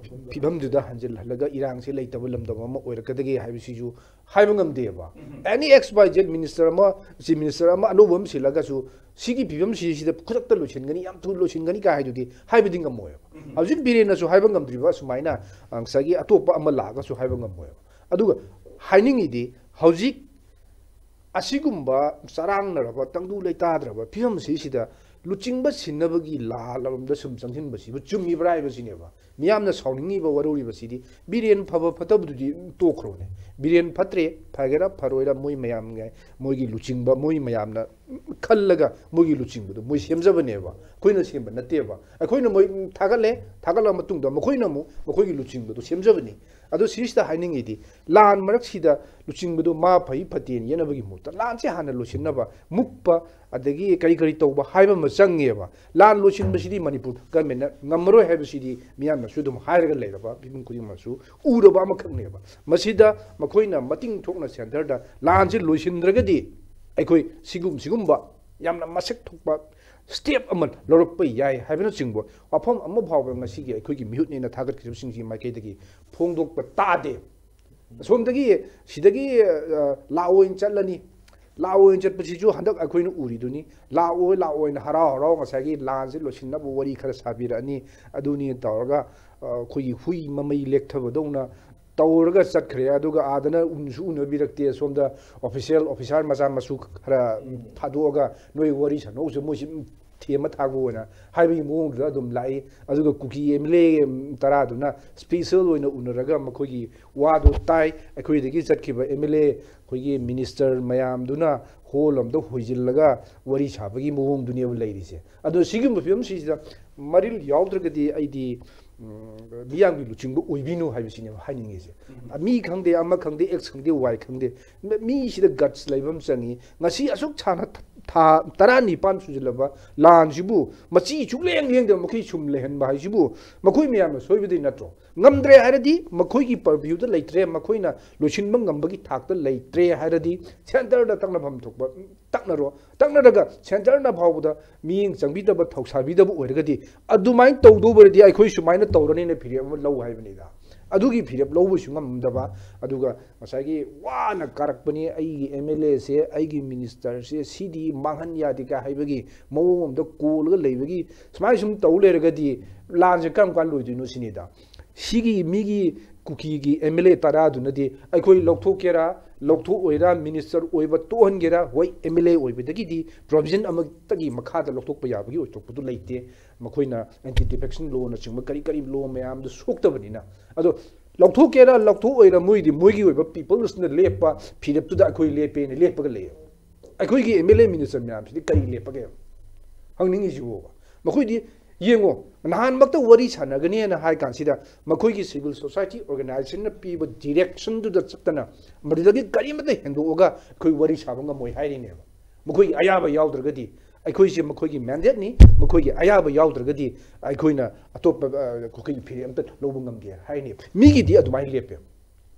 ꯐꯤꯕꯝꯗꯨꯗ ꯍꯟꯖꯤꯜꯍꯜꯂꯒ ꯏꯔꯥꯡꯁꯤ ꯂꯩꯇꯕ ꯂꯝꯗꯝ ꯑꯃ ꯑꯣꯏꯔꯛꯀꯗꯒꯦ ꯍꯥꯏꯕꯁꯤꯁꯨ ꯍꯥꯏꯕ ꯉꯝꯗꯦꯕ꯫ Any X Y Z minister ꯑꯃ, ꯆꯤꯐ ꯃꯤꯅꯤꯁꯇꯔ ꯑꯃ ꯑꯅꯧꯕ ꯑꯃ ꯁꯤꯜꯂꯒꯁꯨ ꯁꯤꯒꯤ ꯐꯤꯕꯝꯁꯤꯁꯤꯗ ꯈꯨꯗꯛꯇ ꯂꯣꯏꯁꯤꯟꯒꯅꯤ, ꯌꯥꯝ ꯊꯨꯅ ꯂꯣꯏꯁꯤꯟꯒꯅꯤ ꯀꯥꯏ ꯍꯥꯏꯗꯨꯗꯤ ꯍꯥꯏꯕꯗꯤ ꯉꯝꯃꯣꯏꯕ꯫ ꯍꯧꯖꯤꯛ ꯕꯤꯔꯦꯟꯅꯁꯨ ꯍꯥꯏꯕ ꯉꯝꯗ꯭ꯔꯤꯕ ꯑꯁꯨꯃꯥꯏꯅ, ꯑ, ꯉꯁꯥꯏꯒꯤ ꯑꯇꯣꯞꯄ ꯑꯃ ꯂꯥꯛꯑꯒꯁꯨ ꯍꯥꯏꯕ ꯉꯝꯃꯣꯏꯕ꯫ ꯑꯗꯨꯒ ꯍꯥꯏꯅꯤꯡꯉꯤꯗꯤ ꯍꯧꯖꯤꯛ ꯑꯁꯤꯒꯨꯝꯕ ꯆꯔꯥꯡꯅꯔꯕ, ꯇꯪꯗꯨ ꯂꯩꯇꯥꯗ꯭ꯔꯕ ꯐꯤꯕꯝꯁꯤꯁꯤꯗ ꯂꯨꯆꯤꯡꯕ ꯁꯤꯟꯅꯕꯒꯤ ꯂꯥꯜꯂꯔꯣꯝꯗ ꯁꯨꯝ ꯆꯪꯁꯤꯟꯕꯁꯤꯕꯨ ꯆꯨꯝꯃꯤꯕ꯭ꯔꯥ ꯍꯥꯏꯕꯁꯤꯅꯦꯕ ꯃꯤꯌꯥꯝꯅ ꯁꯥꯎꯅꯤꯡꯉꯤꯕ, ꯋꯥꯔꯧꯔꯤꯕꯁꯤꯗꯤ꯫ ꯕꯤꯔꯦꯟ ꯐꯕ ꯐꯠꯇꯕꯗꯨꯗꯤ ꯇꯣꯛꯈ꯭ꯔꯣꯅꯦ꯫ ꯕꯤꯔꯦꯟ ꯐꯠꯇ꯭ꯔꯦ, ꯐꯒꯦꯔꯥ ꯐꯔꯣꯏꯔꯥ, ꯃꯣꯏ ꯃꯌꯥꯝꯒꯤ, ꯃꯣꯏꯒꯤ ꯂꯨꯆꯤꯡꯕ, ꯃꯣꯏ ꯃꯌꯥꯝꯅ ꯈꯜꯂꯒ ꯃꯣꯏꯒꯤ ꯂꯨꯆꯤꯡꯕꯗꯣ ꯃꯣꯏ ꯁꯦꯝꯖꯕꯅꯦꯕ, ꯑꯩꯈꯣꯏꯅ ꯁꯦꯝꯕ ꯅꯠꯇꯦꯕ꯫ ꯑꯩꯈꯣꯏꯅ ꯃꯣꯏ ꯊꯥꯒꯠꯂꯦ, ꯊꯥꯒꯠꯂ ꯃꯇꯨꯡꯗ ꯃꯈꯣꯏꯅ ꯑꯃꯨꯛ ꯃꯈꯣꯏꯒꯤ ꯂꯨꯆꯤꯡꯕꯗꯣ ꯁꯦꯝꯖꯕꯅꯤ꯫ ꯑꯗꯣ ꯁꯤꯁꯤꯗ ꯍꯥꯏꯅꯤꯡꯉꯤꯗꯤ, ꯂꯥꯟ ꯃꯔꯛꯁꯤꯗ ꯂꯨꯆꯤꯡꯕꯗꯣ ꯃꯥ ꯐꯩ ꯐꯠꯇꯦꯅ ꯌꯦꯠꯅꯕꯒꯤ ꯃꯍꯨꯠꯇ ꯂꯥꯟꯁꯦ ꯍꯥꯟꯅ ꯂꯣꯏꯁꯤꯟꯅꯕ, ꯃꯨꯛꯄ, ꯑꯗꯒꯤ ꯀꯔꯤ ꯀꯔꯤ ꯇꯧꯕ ꯍꯥꯏꯕ ꯑꯃ ꯆꯪꯉꯦꯕ꯫ ꯂꯥꯟ ꯂꯣꯏꯁꯤꯟꯕꯁꯤꯗꯤ ꯃꯅꯤꯄꯨꯔ ꯒꯚꯔꯟꯃꯦꯟꯅ ꯉꯝꯃꯔꯣꯏ ꯍꯥꯏꯕꯁꯤꯗꯤ ꯃꯤꯌꯥꯝꯅꯁꯨ ꯑꯗꯨꯝ ꯍꯥꯏꯔꯒ ꯂꯩꯔꯕ, ꯃꯤꯄꯨꯝ ꯈꯨꯗꯤꯡꯃꯛꯁꯨ ꯎꯔꯕ ꯑꯃꯈꯛꯅꯦꯕ꯫ ꯃꯁꯤꯗ ꯃꯈꯣꯏꯅ ꯃꯇꯤꯡ ꯊꯣꯛꯅ ꯁꯦꯟꯇꯔꯗ ꯂꯥꯟꯁꯤ ꯂꯣꯏꯁꯤꯟꯗ꯭ꯔꯒꯗꯤ ꯑꯩꯈꯣꯏ ꯁꯤꯒꯨꯝ-, ꯁꯤꯒꯨꯝꯕ ꯌꯥꯝꯅ ꯃꯁꯛ ꯊꯣꯛꯄ ꯁ꯭ꯇꯦꯞ ꯑꯃ ꯂꯧꯔꯛꯄ ꯌꯥꯏ ꯍꯥꯏꯕꯅꯆꯤꯡꯕ ꯋꯥꯐꯝ ꯑꯃ ꯐꯥꯎꯕ ꯉꯁꯤꯒꯤ ꯑꯩꯈꯣꯏꯒꯤ ꯃꯤꯍꯨꯠꯅꯦꯅ ꯊꯥꯒꯠꯈꯤꯕꯁꯤꯡꯁꯤꯒꯤ ꯃꯥꯏꯀꯩꯗꯒꯤ ꯐꯣꯡꯗꯣꯛꯄ ꯇꯥꯗꯦ꯫ ꯑꯁꯣꯝꯗꯒꯤ, ꯁꯤꯗꯒꯤ, ꯑ, ꯂꯥꯛꯑꯣꯏꯅ ꯆꯠꯂꯅꯤ꯫ ꯂꯥꯛꯑꯣꯏꯅ ꯆꯠꯄꯁꯤꯁꯨ ꯍꯟꯗꯛ ꯑꯩꯈꯣꯏꯅ ꯎꯔꯤꯗꯨꯅꯤ꯫ ꯂꯥꯛꯑꯣꯏ, ꯂꯥꯛꯑꯣꯏꯅ ꯍꯔꯥꯎ ꯍꯔꯥꯎ ꯉꯁꯥꯏꯒꯤ ꯂꯥꯟꯁꯦ ꯂꯣꯏꯁꯤꯟꯅꯕ ꯋꯥꯔꯤ ꯈꯔ ꯁꯥꯕꯤꯔꯛꯑꯅꯤ꯫ ꯑꯗꯨꯅꯤ ꯇꯧꯔꯒ, ꯑ, ꯑꯩꯈꯣꯏꯒꯤ ꯍꯨꯏ ꯃꯃꯩ ꯂꯦꯛꯊꯕꯗꯧꯅ ꯇꯧꯔꯒ ꯆꯠꯈ꯭ꯔꯦ꯫ ꯑꯗꯨꯒ ꯑꯥꯗꯅ ꯎꯅꯁꯨ ꯎꯅꯕꯤꯔꯛꯇꯦ꯫ ꯁꯣꯝꯗ ꯑꯣꯐꯤꯁꯤꯌꯦꯜ ꯑꯣꯐꯤꯁꯥꯔ ꯃꯆꯥ ꯃꯁꯨ ꯈꯔ ꯊꯥꯗꯣꯛꯑꯒ ꯅꯣꯏ ꯋꯥꯔꯤ ꯁꯥꯟꯅꯧꯁꯦ, ꯃꯣꯏꯁꯤ ꯊꯦꯝꯃ ꯊꯥꯡꯕ ꯑꯣꯏꯅ ꯍꯥꯏꯕꯒꯤ ꯃꯑꯣꯡꯗꯨꯗ ꯑꯗꯨꯝ ꯂꯥꯛꯏ꯫ ꯑꯗꯨꯒ ꯀꯨꯀꯤ ꯑꯦꯝ ꯑꯦꯜ ꯑꯦ ꯇꯔꯥꯗꯨꯅ ꯁ꯭ꯄꯦꯁꯦꯜ ꯑꯣꯏꯅ ꯎꯅꯔꯒ ꯃꯈꯣꯏꯒꯤ ꯋꯥꯗꯨ ꯇꯥꯏ꯫ ꯑꯩꯈꯣꯏꯗꯒꯤ ꯆꯠꯈꯤꯕ ꯑꯦꯝ ꯑꯦꯜ ꯑꯦ ꯑꯩꯈꯣꯏꯒꯤ ꯃꯤꯅꯤꯁꯇꯔ ꯃꯌꯥꯝꯗꯨꯅ ꯍꯣꯜ ꯑꯝꯗ ꯍꯣꯏꯖꯤꯜꯂꯒ ꯋꯥꯔꯤ ꯁꯥꯕꯒꯤ ꯃꯑꯣꯡꯗꯨꯅꯦꯕ ꯂꯩꯔꯤꯁꯦ꯫ ꯑꯗꯣ ꯁꯤꯒꯨꯝꯕ ꯐꯤꯕꯝꯁꯤꯗ ꯃꯔꯤꯜ ꯌꯥꯎꯗ꯭ꯔꯒꯗꯤ ꯑꯩꯗꯤ ꯎꯝ, ꯃꯤꯌꯥꯝꯒꯤ ꯂꯨꯆꯤꯡꯕ ꯑꯣꯏꯕꯤꯅꯨ ꯍꯥꯏꯕꯁꯤꯅꯦꯕ ꯍꯥꯏꯅꯤꯡꯉꯤꯁꯦ꯫ ꯃꯤ ꯈꯪꯗꯦ, ꯑꯃ ꯈꯪꯗꯦ, ꯑꯦꯛꯁ ꯈꯪꯗꯦ, ꯋꯥꯏ ꯈꯪꯗꯦ, ꯃ-, ꯃꯤꯁꯤꯗ ꯒꯠꯁ ꯂꯩꯕ ꯑꯃ ꯆꯪꯉꯤ꯫ ꯉꯁꯤ ꯑꯁꯨꯛ ꯁꯥꯡꯅ ꯊ-, ꯊꯥ ꯇꯔꯥꯅꯤꯄꯥꯟ ꯁꯨꯖꯤꯜꯂꯕ ꯂꯥꯟꯁꯤꯕꯨ ꯃꯆꯤ ꯁꯨꯛꯂꯦꯡ ꯂꯦꯡꯗꯕ ꯃꯈꯩ ꯁꯨꯝ ꯂꯩꯍꯟꯕ ꯍꯥꯏꯁꯤꯕꯨ ꯃꯈꯣꯏ ꯃꯌꯥꯝꯅ ꯁꯣꯏꯕꯗꯤ ꯅꯠꯇ꯭ꯔꯣ? ꯉꯝꯗ꯭ꯔꯦ ꯍꯥꯏꯔꯗꯤ, ꯃꯈꯣꯏꯒꯤ ꯄꯔꯚ꯭ꯌꯨꯗ ꯂꯩꯇ꯭ꯔꯦ, ꯃꯈꯣꯏꯅ ꯂꯣꯏꯁꯤꯟꯕ ꯉꯝꯕꯒꯤ ꯊꯥꯛꯇ ꯂꯩꯇ꯭ꯔꯦ ꯍꯥꯏꯔꯗꯤ, ꯁꯦꯟꯇꯔꯗ ꯇꯛꯅꯐꯝ ꯊꯣꯛꯄ ꯇꯛꯅꯔꯣ꯫ ꯇꯛꯅꯔꯒ ꯁꯦꯟꯇꯔꯅ ꯐꯥꯎꯕꯗ ꯃꯤꯠꯌꯦꯡ ꯆꯪꯕꯤꯗꯕ, ꯊꯧꯁꯥꯕꯤꯗꯕ ꯑꯣꯏꯔꯒꯗꯤ, ꯑꯗꯨꯃꯥꯏꯅ ꯇꯧꯗꯧꯕ ꯑꯣꯏꯔꯗꯤ ꯑꯩꯈꯣꯏ ꯁꯨꯃꯥꯏꯅ ꯇꯧꯔꯅꯤꯅ ꯐꯤꯔꯦꯞ ꯑꯃ ꯂꯧ ꯍꯥꯏꯕꯅꯤꯗ꯫ ꯑꯗꯨꯒꯤ ꯐꯤꯔꯦꯞ ꯂꯧꯕꯁꯨ ꯉꯝꯗꯕ, ꯑꯗꯨꯒ ꯉꯁꯥꯏꯒꯤ ꯋꯥꯅ ꯀꯥꯔꯛꯄꯅꯤ, ꯑꯩꯒꯤ ꯑꯦꯝ ꯑꯦꯜ ꯑꯦꯁꯦ, ꯑꯩꯒꯤ ꯃꯤꯅꯤꯁꯇꯔꯁꯦ, ꯁꯤꯗꯤ ꯃꯥꯡꯍꯟ ꯌꯥꯗꯦ ꯀꯥꯏ ꯍꯥꯏꯕꯒꯤ ꯃꯑꯣꯡ ꯑꯃꯗ ꯀꯣꯜꯂꯒ ꯂꯩꯕꯒꯤ ꯁꯨꯃꯥꯏꯅ ꯁꯨꯝ ꯇꯧ ꯂꯩꯔꯒꯗꯤ ꯂꯥꯟꯁꯦ ꯀꯔꯝ ꯀꯥꯟ ꯂꯣꯏꯗꯣꯏꯅꯣ ꯁꯤꯅꯤꯗ꯫ ꯁꯤꯒꯤ ꯃꯤꯒꯤ ꯀꯨꯀꯤꯒꯤ ꯑꯦꯝ ꯑꯦꯜ ꯑꯦ ꯇꯔꯥꯗꯨꯅꯗꯤ ꯑꯩꯈꯣꯏ ꯂꯧꯊꯣꯛꯀꯦꯔꯥ, ꯂꯧꯊꯣꯛꯑꯣꯏꯔꯥ, ꯃꯤꯅꯤꯁꯇꯔ ꯑꯣꯏꯕ ꯇꯣꯛꯍꯟꯒꯦꯔꯥ, ꯍꯣꯏ, ꯑꯦꯝ ꯑꯦꯜ ꯑꯦ ꯑꯣꯏꯕꯗꯒꯤꯗꯤ ꯄ꯭ꯔꯣꯚꯤꯖꯟ ꯑꯃꯠꯇꯒꯤ ꯃꯈꯥꯗ ꯂꯧꯊꯣꯛꯄ ꯌꯥꯕꯒꯤ ꯑꯣꯏꯊꯣꯛꯄꯗꯨ ꯂꯩꯇꯦ꯫ ꯃꯈꯣꯏꯅ ꯑꯦꯟꯇꯤ ꯗꯤꯐꯦꯛꯁꯟ ꯂꯣꯅꯆꯤꯡꯕ ꯀꯔꯤ ꯀꯔꯤ ꯂꯣ ꯃꯌꯥꯝꯗꯨ ꯁꯣꯛꯇꯕꯅꯤꯅ꯫ ꯑꯗꯣ ꯂꯧꯊꯣꯛꯀꯦꯔꯥ ꯂꯧꯊꯣꯛꯑꯣꯏꯔꯥ, ꯃꯣꯏꯗꯤ ꯃꯣꯏꯒꯤ ꯑꯣꯏꯕ ꯄꯤꯄꯜꯁꯅ ꯂꯦꯞꯄ ꯐꯤꯔꯦꯞꯇꯨꯗ ꯑꯩꯈꯣꯏ ꯂꯦꯞꯄꯦꯅ ꯂꯦꯞꯄꯒ ꯂꯩꯌꯦꯕ꯫ ꯑꯩꯈꯣꯏꯒꯤ ꯑꯦꯝ ꯑꯦꯜ ꯑꯦ ꯃꯤꯅꯤꯁꯇꯔ ꯃꯌꯥꯝꯁꯤꯗꯤ ꯀꯔꯤ ꯂꯦꯞꯄꯒꯦ? ꯍꯪꯅꯤꯡꯉꯤꯁꯤꯕꯣꯕ꯫ ꯃꯈꯣꯏꯗꯤ ꯌꯦꯡꯉꯣ, ꯅꯍꯥꯟꯃꯛꯇ ꯋꯥꯔꯤ ꯁꯥꯟꯅꯒꯅꯤꯅ ꯍꯥꯏ ꯀꯥꯟꯁꯤꯗ ꯃꯈꯣꯏꯒꯤ ꯁꯤꯚꯤꯜ ꯁꯣꯁꯥꯏꯇꯤ ꯑꯣꯔꯒꯅꯥꯏꯖꯦꯁꯟꯅ ꯄꯤꯕ ꯗꯤꯔꯦꯛꯁꯟꯗꯨꯗ ꯆꯠꯇꯅ ꯃꯗꯨꯗꯒꯤ ꯀꯔꯤꯃꯠꯇ ꯍꯦꯟꯗꯣꯛꯑꯒ ꯑꯩꯈꯣꯏ ꯋꯥꯔꯤ ꯁꯥꯕ ꯉꯝꯃꯣꯏ ꯍꯥꯏꯔꯤꯅꯦꯕ꯫ ꯃꯈꯣꯏꯒꯤ ꯑꯌꯥꯕ ꯌꯥꯎꯗ꯭ꯔꯒꯗꯤ, ꯑꯩꯈꯣꯏꯁꯦ ꯃꯈꯣꯏꯒꯤ ꯃꯦꯟꯗꯦꯠꯅꯤ, ꯃꯈꯣꯏꯒꯤ ꯑꯌꯥꯕ ꯌꯥꯎꯗ꯭ꯔꯒꯗꯤ ꯑꯩꯈꯣꯏꯅ ꯑꯇꯣꯞꯄ, ꯑ, ꯑꯩꯈꯣꯏꯒꯤ ꯐꯤꯔꯦꯞ ꯑꯝꯇ ꯂꯧꯕ ꯉꯝꯗꯦ ꯍꯥꯏꯔꯤꯅꯦꯕ꯫ ꯃꯤꯒꯤꯗꯤ ꯑꯗꯨꯃꯥꯏꯅ ꯂꯦꯞꯄꯦꯕ꯫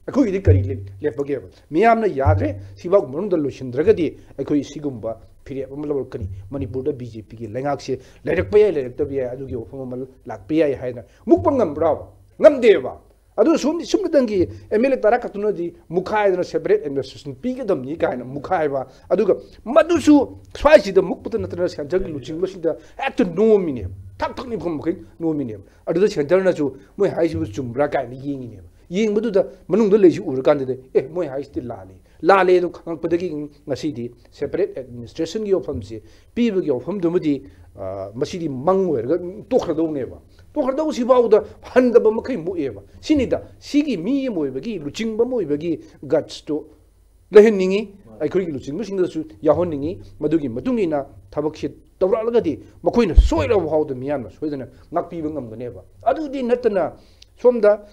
ꯑꯩꯈꯣꯏꯒꯤꯗꯤ ꯀꯔꯤ ꯂꯦꯞ-, ꯂꯦꯞꯄꯒꯦꯕ? ꯃꯤꯌꯥꯝꯅ ꯌꯥꯗ꯭ꯔꯦ, ꯁꯤꯐꯥꯎ ꯃꯅꯨꯡꯗ ꯂꯣꯏꯁꯤꯟꯗ꯭ꯔꯒꯗꯤ ꯑꯩꯈꯣꯏ ꯁꯤꯒꯨꯝꯕ ꯐꯤꯔꯦꯞ ꯑꯃ ꯂꯧꯔꯛꯀꯅꯤ꯫ ꯃꯅꯤꯄꯨꯔꯗ ꯕꯤ ꯖꯦ ꯄꯤꯒꯤ ꯂꯩꯉꯥꯛꯁꯦ ꯂꯩꯔꯛꯄ ꯌꯥꯏ, ꯂꯩꯔꯛꯇꯕ ꯌꯥꯏ, ꯑꯗꯨꯒꯤ ꯋꯥꯐꯝ ꯑꯃ ꯂꯥꯛꯄ ꯌꯥꯏ ꯍꯥꯏꯅ ꯃꯨꯛꯄ ꯉꯝꯕ꯭ꯔꯥꯕ? ꯉꯝꯗꯦꯕ꯫ ꯑꯗꯨ ꯁꯨꯝ, ꯁꯨꯝꯅꯇꯪꯒꯤ ꯑꯦꯝ ꯑꯦꯜ ꯑꯦ ꯇꯔꯥ ꯈꯛꯇꯅꯗꯤ ꯃꯨꯛꯈꯥꯏꯗꯅ ꯁꯦꯄꯔꯦꯠ ꯑꯦꯗꯃꯤꯅꯤꯁꯇ꯭ꯔꯦꯁꯟ ꯄꯤꯒꯗꯕꯅꯤ ꯀꯥꯏꯅ ꯃꯨꯛꯈꯥꯏꯕ꯫ ꯑꯗꯨꯒ ꯃꯗꯨꯁꯨ ꯁ꯭ꯋꯥꯏꯁꯤꯗ ꯃꯨꯛꯄꯗ ꯅꯠꯇꯅ ꯁꯦꯟꯇꯔꯒꯤ ꯂꯨꯆꯤꯡꯕꯁꯤꯡꯗ ꯍꯦꯛꯇ ꯅꯣꯝꯃꯤꯅꯦꯕ, ꯊꯛ ꯊꯛ ꯅꯤꯐꯨ ꯃꯈꯩ ꯅꯣꯝꯃꯤꯅꯦꯕ꯫ ꯑꯗꯨꯗ ꯁꯦꯟꯇꯔꯅꯁꯨ ꯃꯣꯏ ꯍꯥꯏꯁꯤꯕꯨ ꯆꯨꯝꯕ꯭ꯔꯥ ꯀꯥꯏꯅ ꯌꯦꯡꯉꯤꯅꯦꯕ꯫ ꯌꯦꯡꯕꯗꯨꯗ ꯃꯅꯨꯡꯗ ꯂꯩꯁꯤ ꯎꯔꯀꯥꯟꯗꯗꯤ, "ꯑꯦ, ꯃꯣꯏ ꯍꯥꯏꯁꯤꯗꯤ ꯂꯥꯜꯂꯤ, ꯂꯥꯜꯂꯦ ꯑꯗꯨ ꯈꯪꯉꯛꯄꯗꯒꯤ ꯉꯁꯤꯗꯤ separate administrationꯒꯤ ꯋꯥꯐꯝꯁꯦ ꯄꯤꯕꯒꯤ ꯋꯥꯐꯝꯗꯨꯃꯗꯤ, ꯑ, ꯃꯁꯤꯗꯤ ꯃꯪ ꯑꯣꯏꯔꯒ ꯇꯣꯛꯈ꯭ꯔꯗꯧꯅꯦꯕ꯫ ꯇꯣꯛꯈ꯭ꯔꯗꯧꯁꯤꯐꯥꯎꯗ ꯍꯟꯗꯕ ꯃꯈꯩ ꯃꯨꯛꯑꯦꯕ꯫ ꯁꯤꯅꯤꯗ, ꯁꯤꯒꯤ ꯃꯤ ꯑꯃ ꯑꯣꯏꯕꯒꯤ, ꯂꯨꯆꯤꯡꯕ ꯑꯃ ꯑꯣꯏꯕꯒꯤ gutsꯇꯣ ꯂꯩꯍꯟꯅꯤꯡꯉꯤ, ꯑꯩꯈꯣꯏꯒꯤ ꯂꯨꯆꯤꯡꯕꯁꯤꯡꯗꯁꯨ ꯌꯥꯎꯍꯟꯅꯤꯡꯉꯤ꯫ ꯃꯗꯨꯒꯤ ꯃꯇꯨꯡ ꯏꯟꯅ ꯊꯕꯛꯁꯤ ꯇꯧꯔꯛꯂꯒꯗꯤ ꯃꯈꯣꯏꯅ ꯁꯣꯏꯔꯕ ꯐꯥꯎꯗ ꯃꯤꯌꯥꯝꯅ ꯁꯣꯏꯗꯅ ꯉꯥꯛꯄꯤꯕ ꯉꯝꯒꯅꯦꯕ꯫ ꯑꯗꯨꯗꯤ ꯅꯠꯇꯅ ꯁꯣꯝꯗ,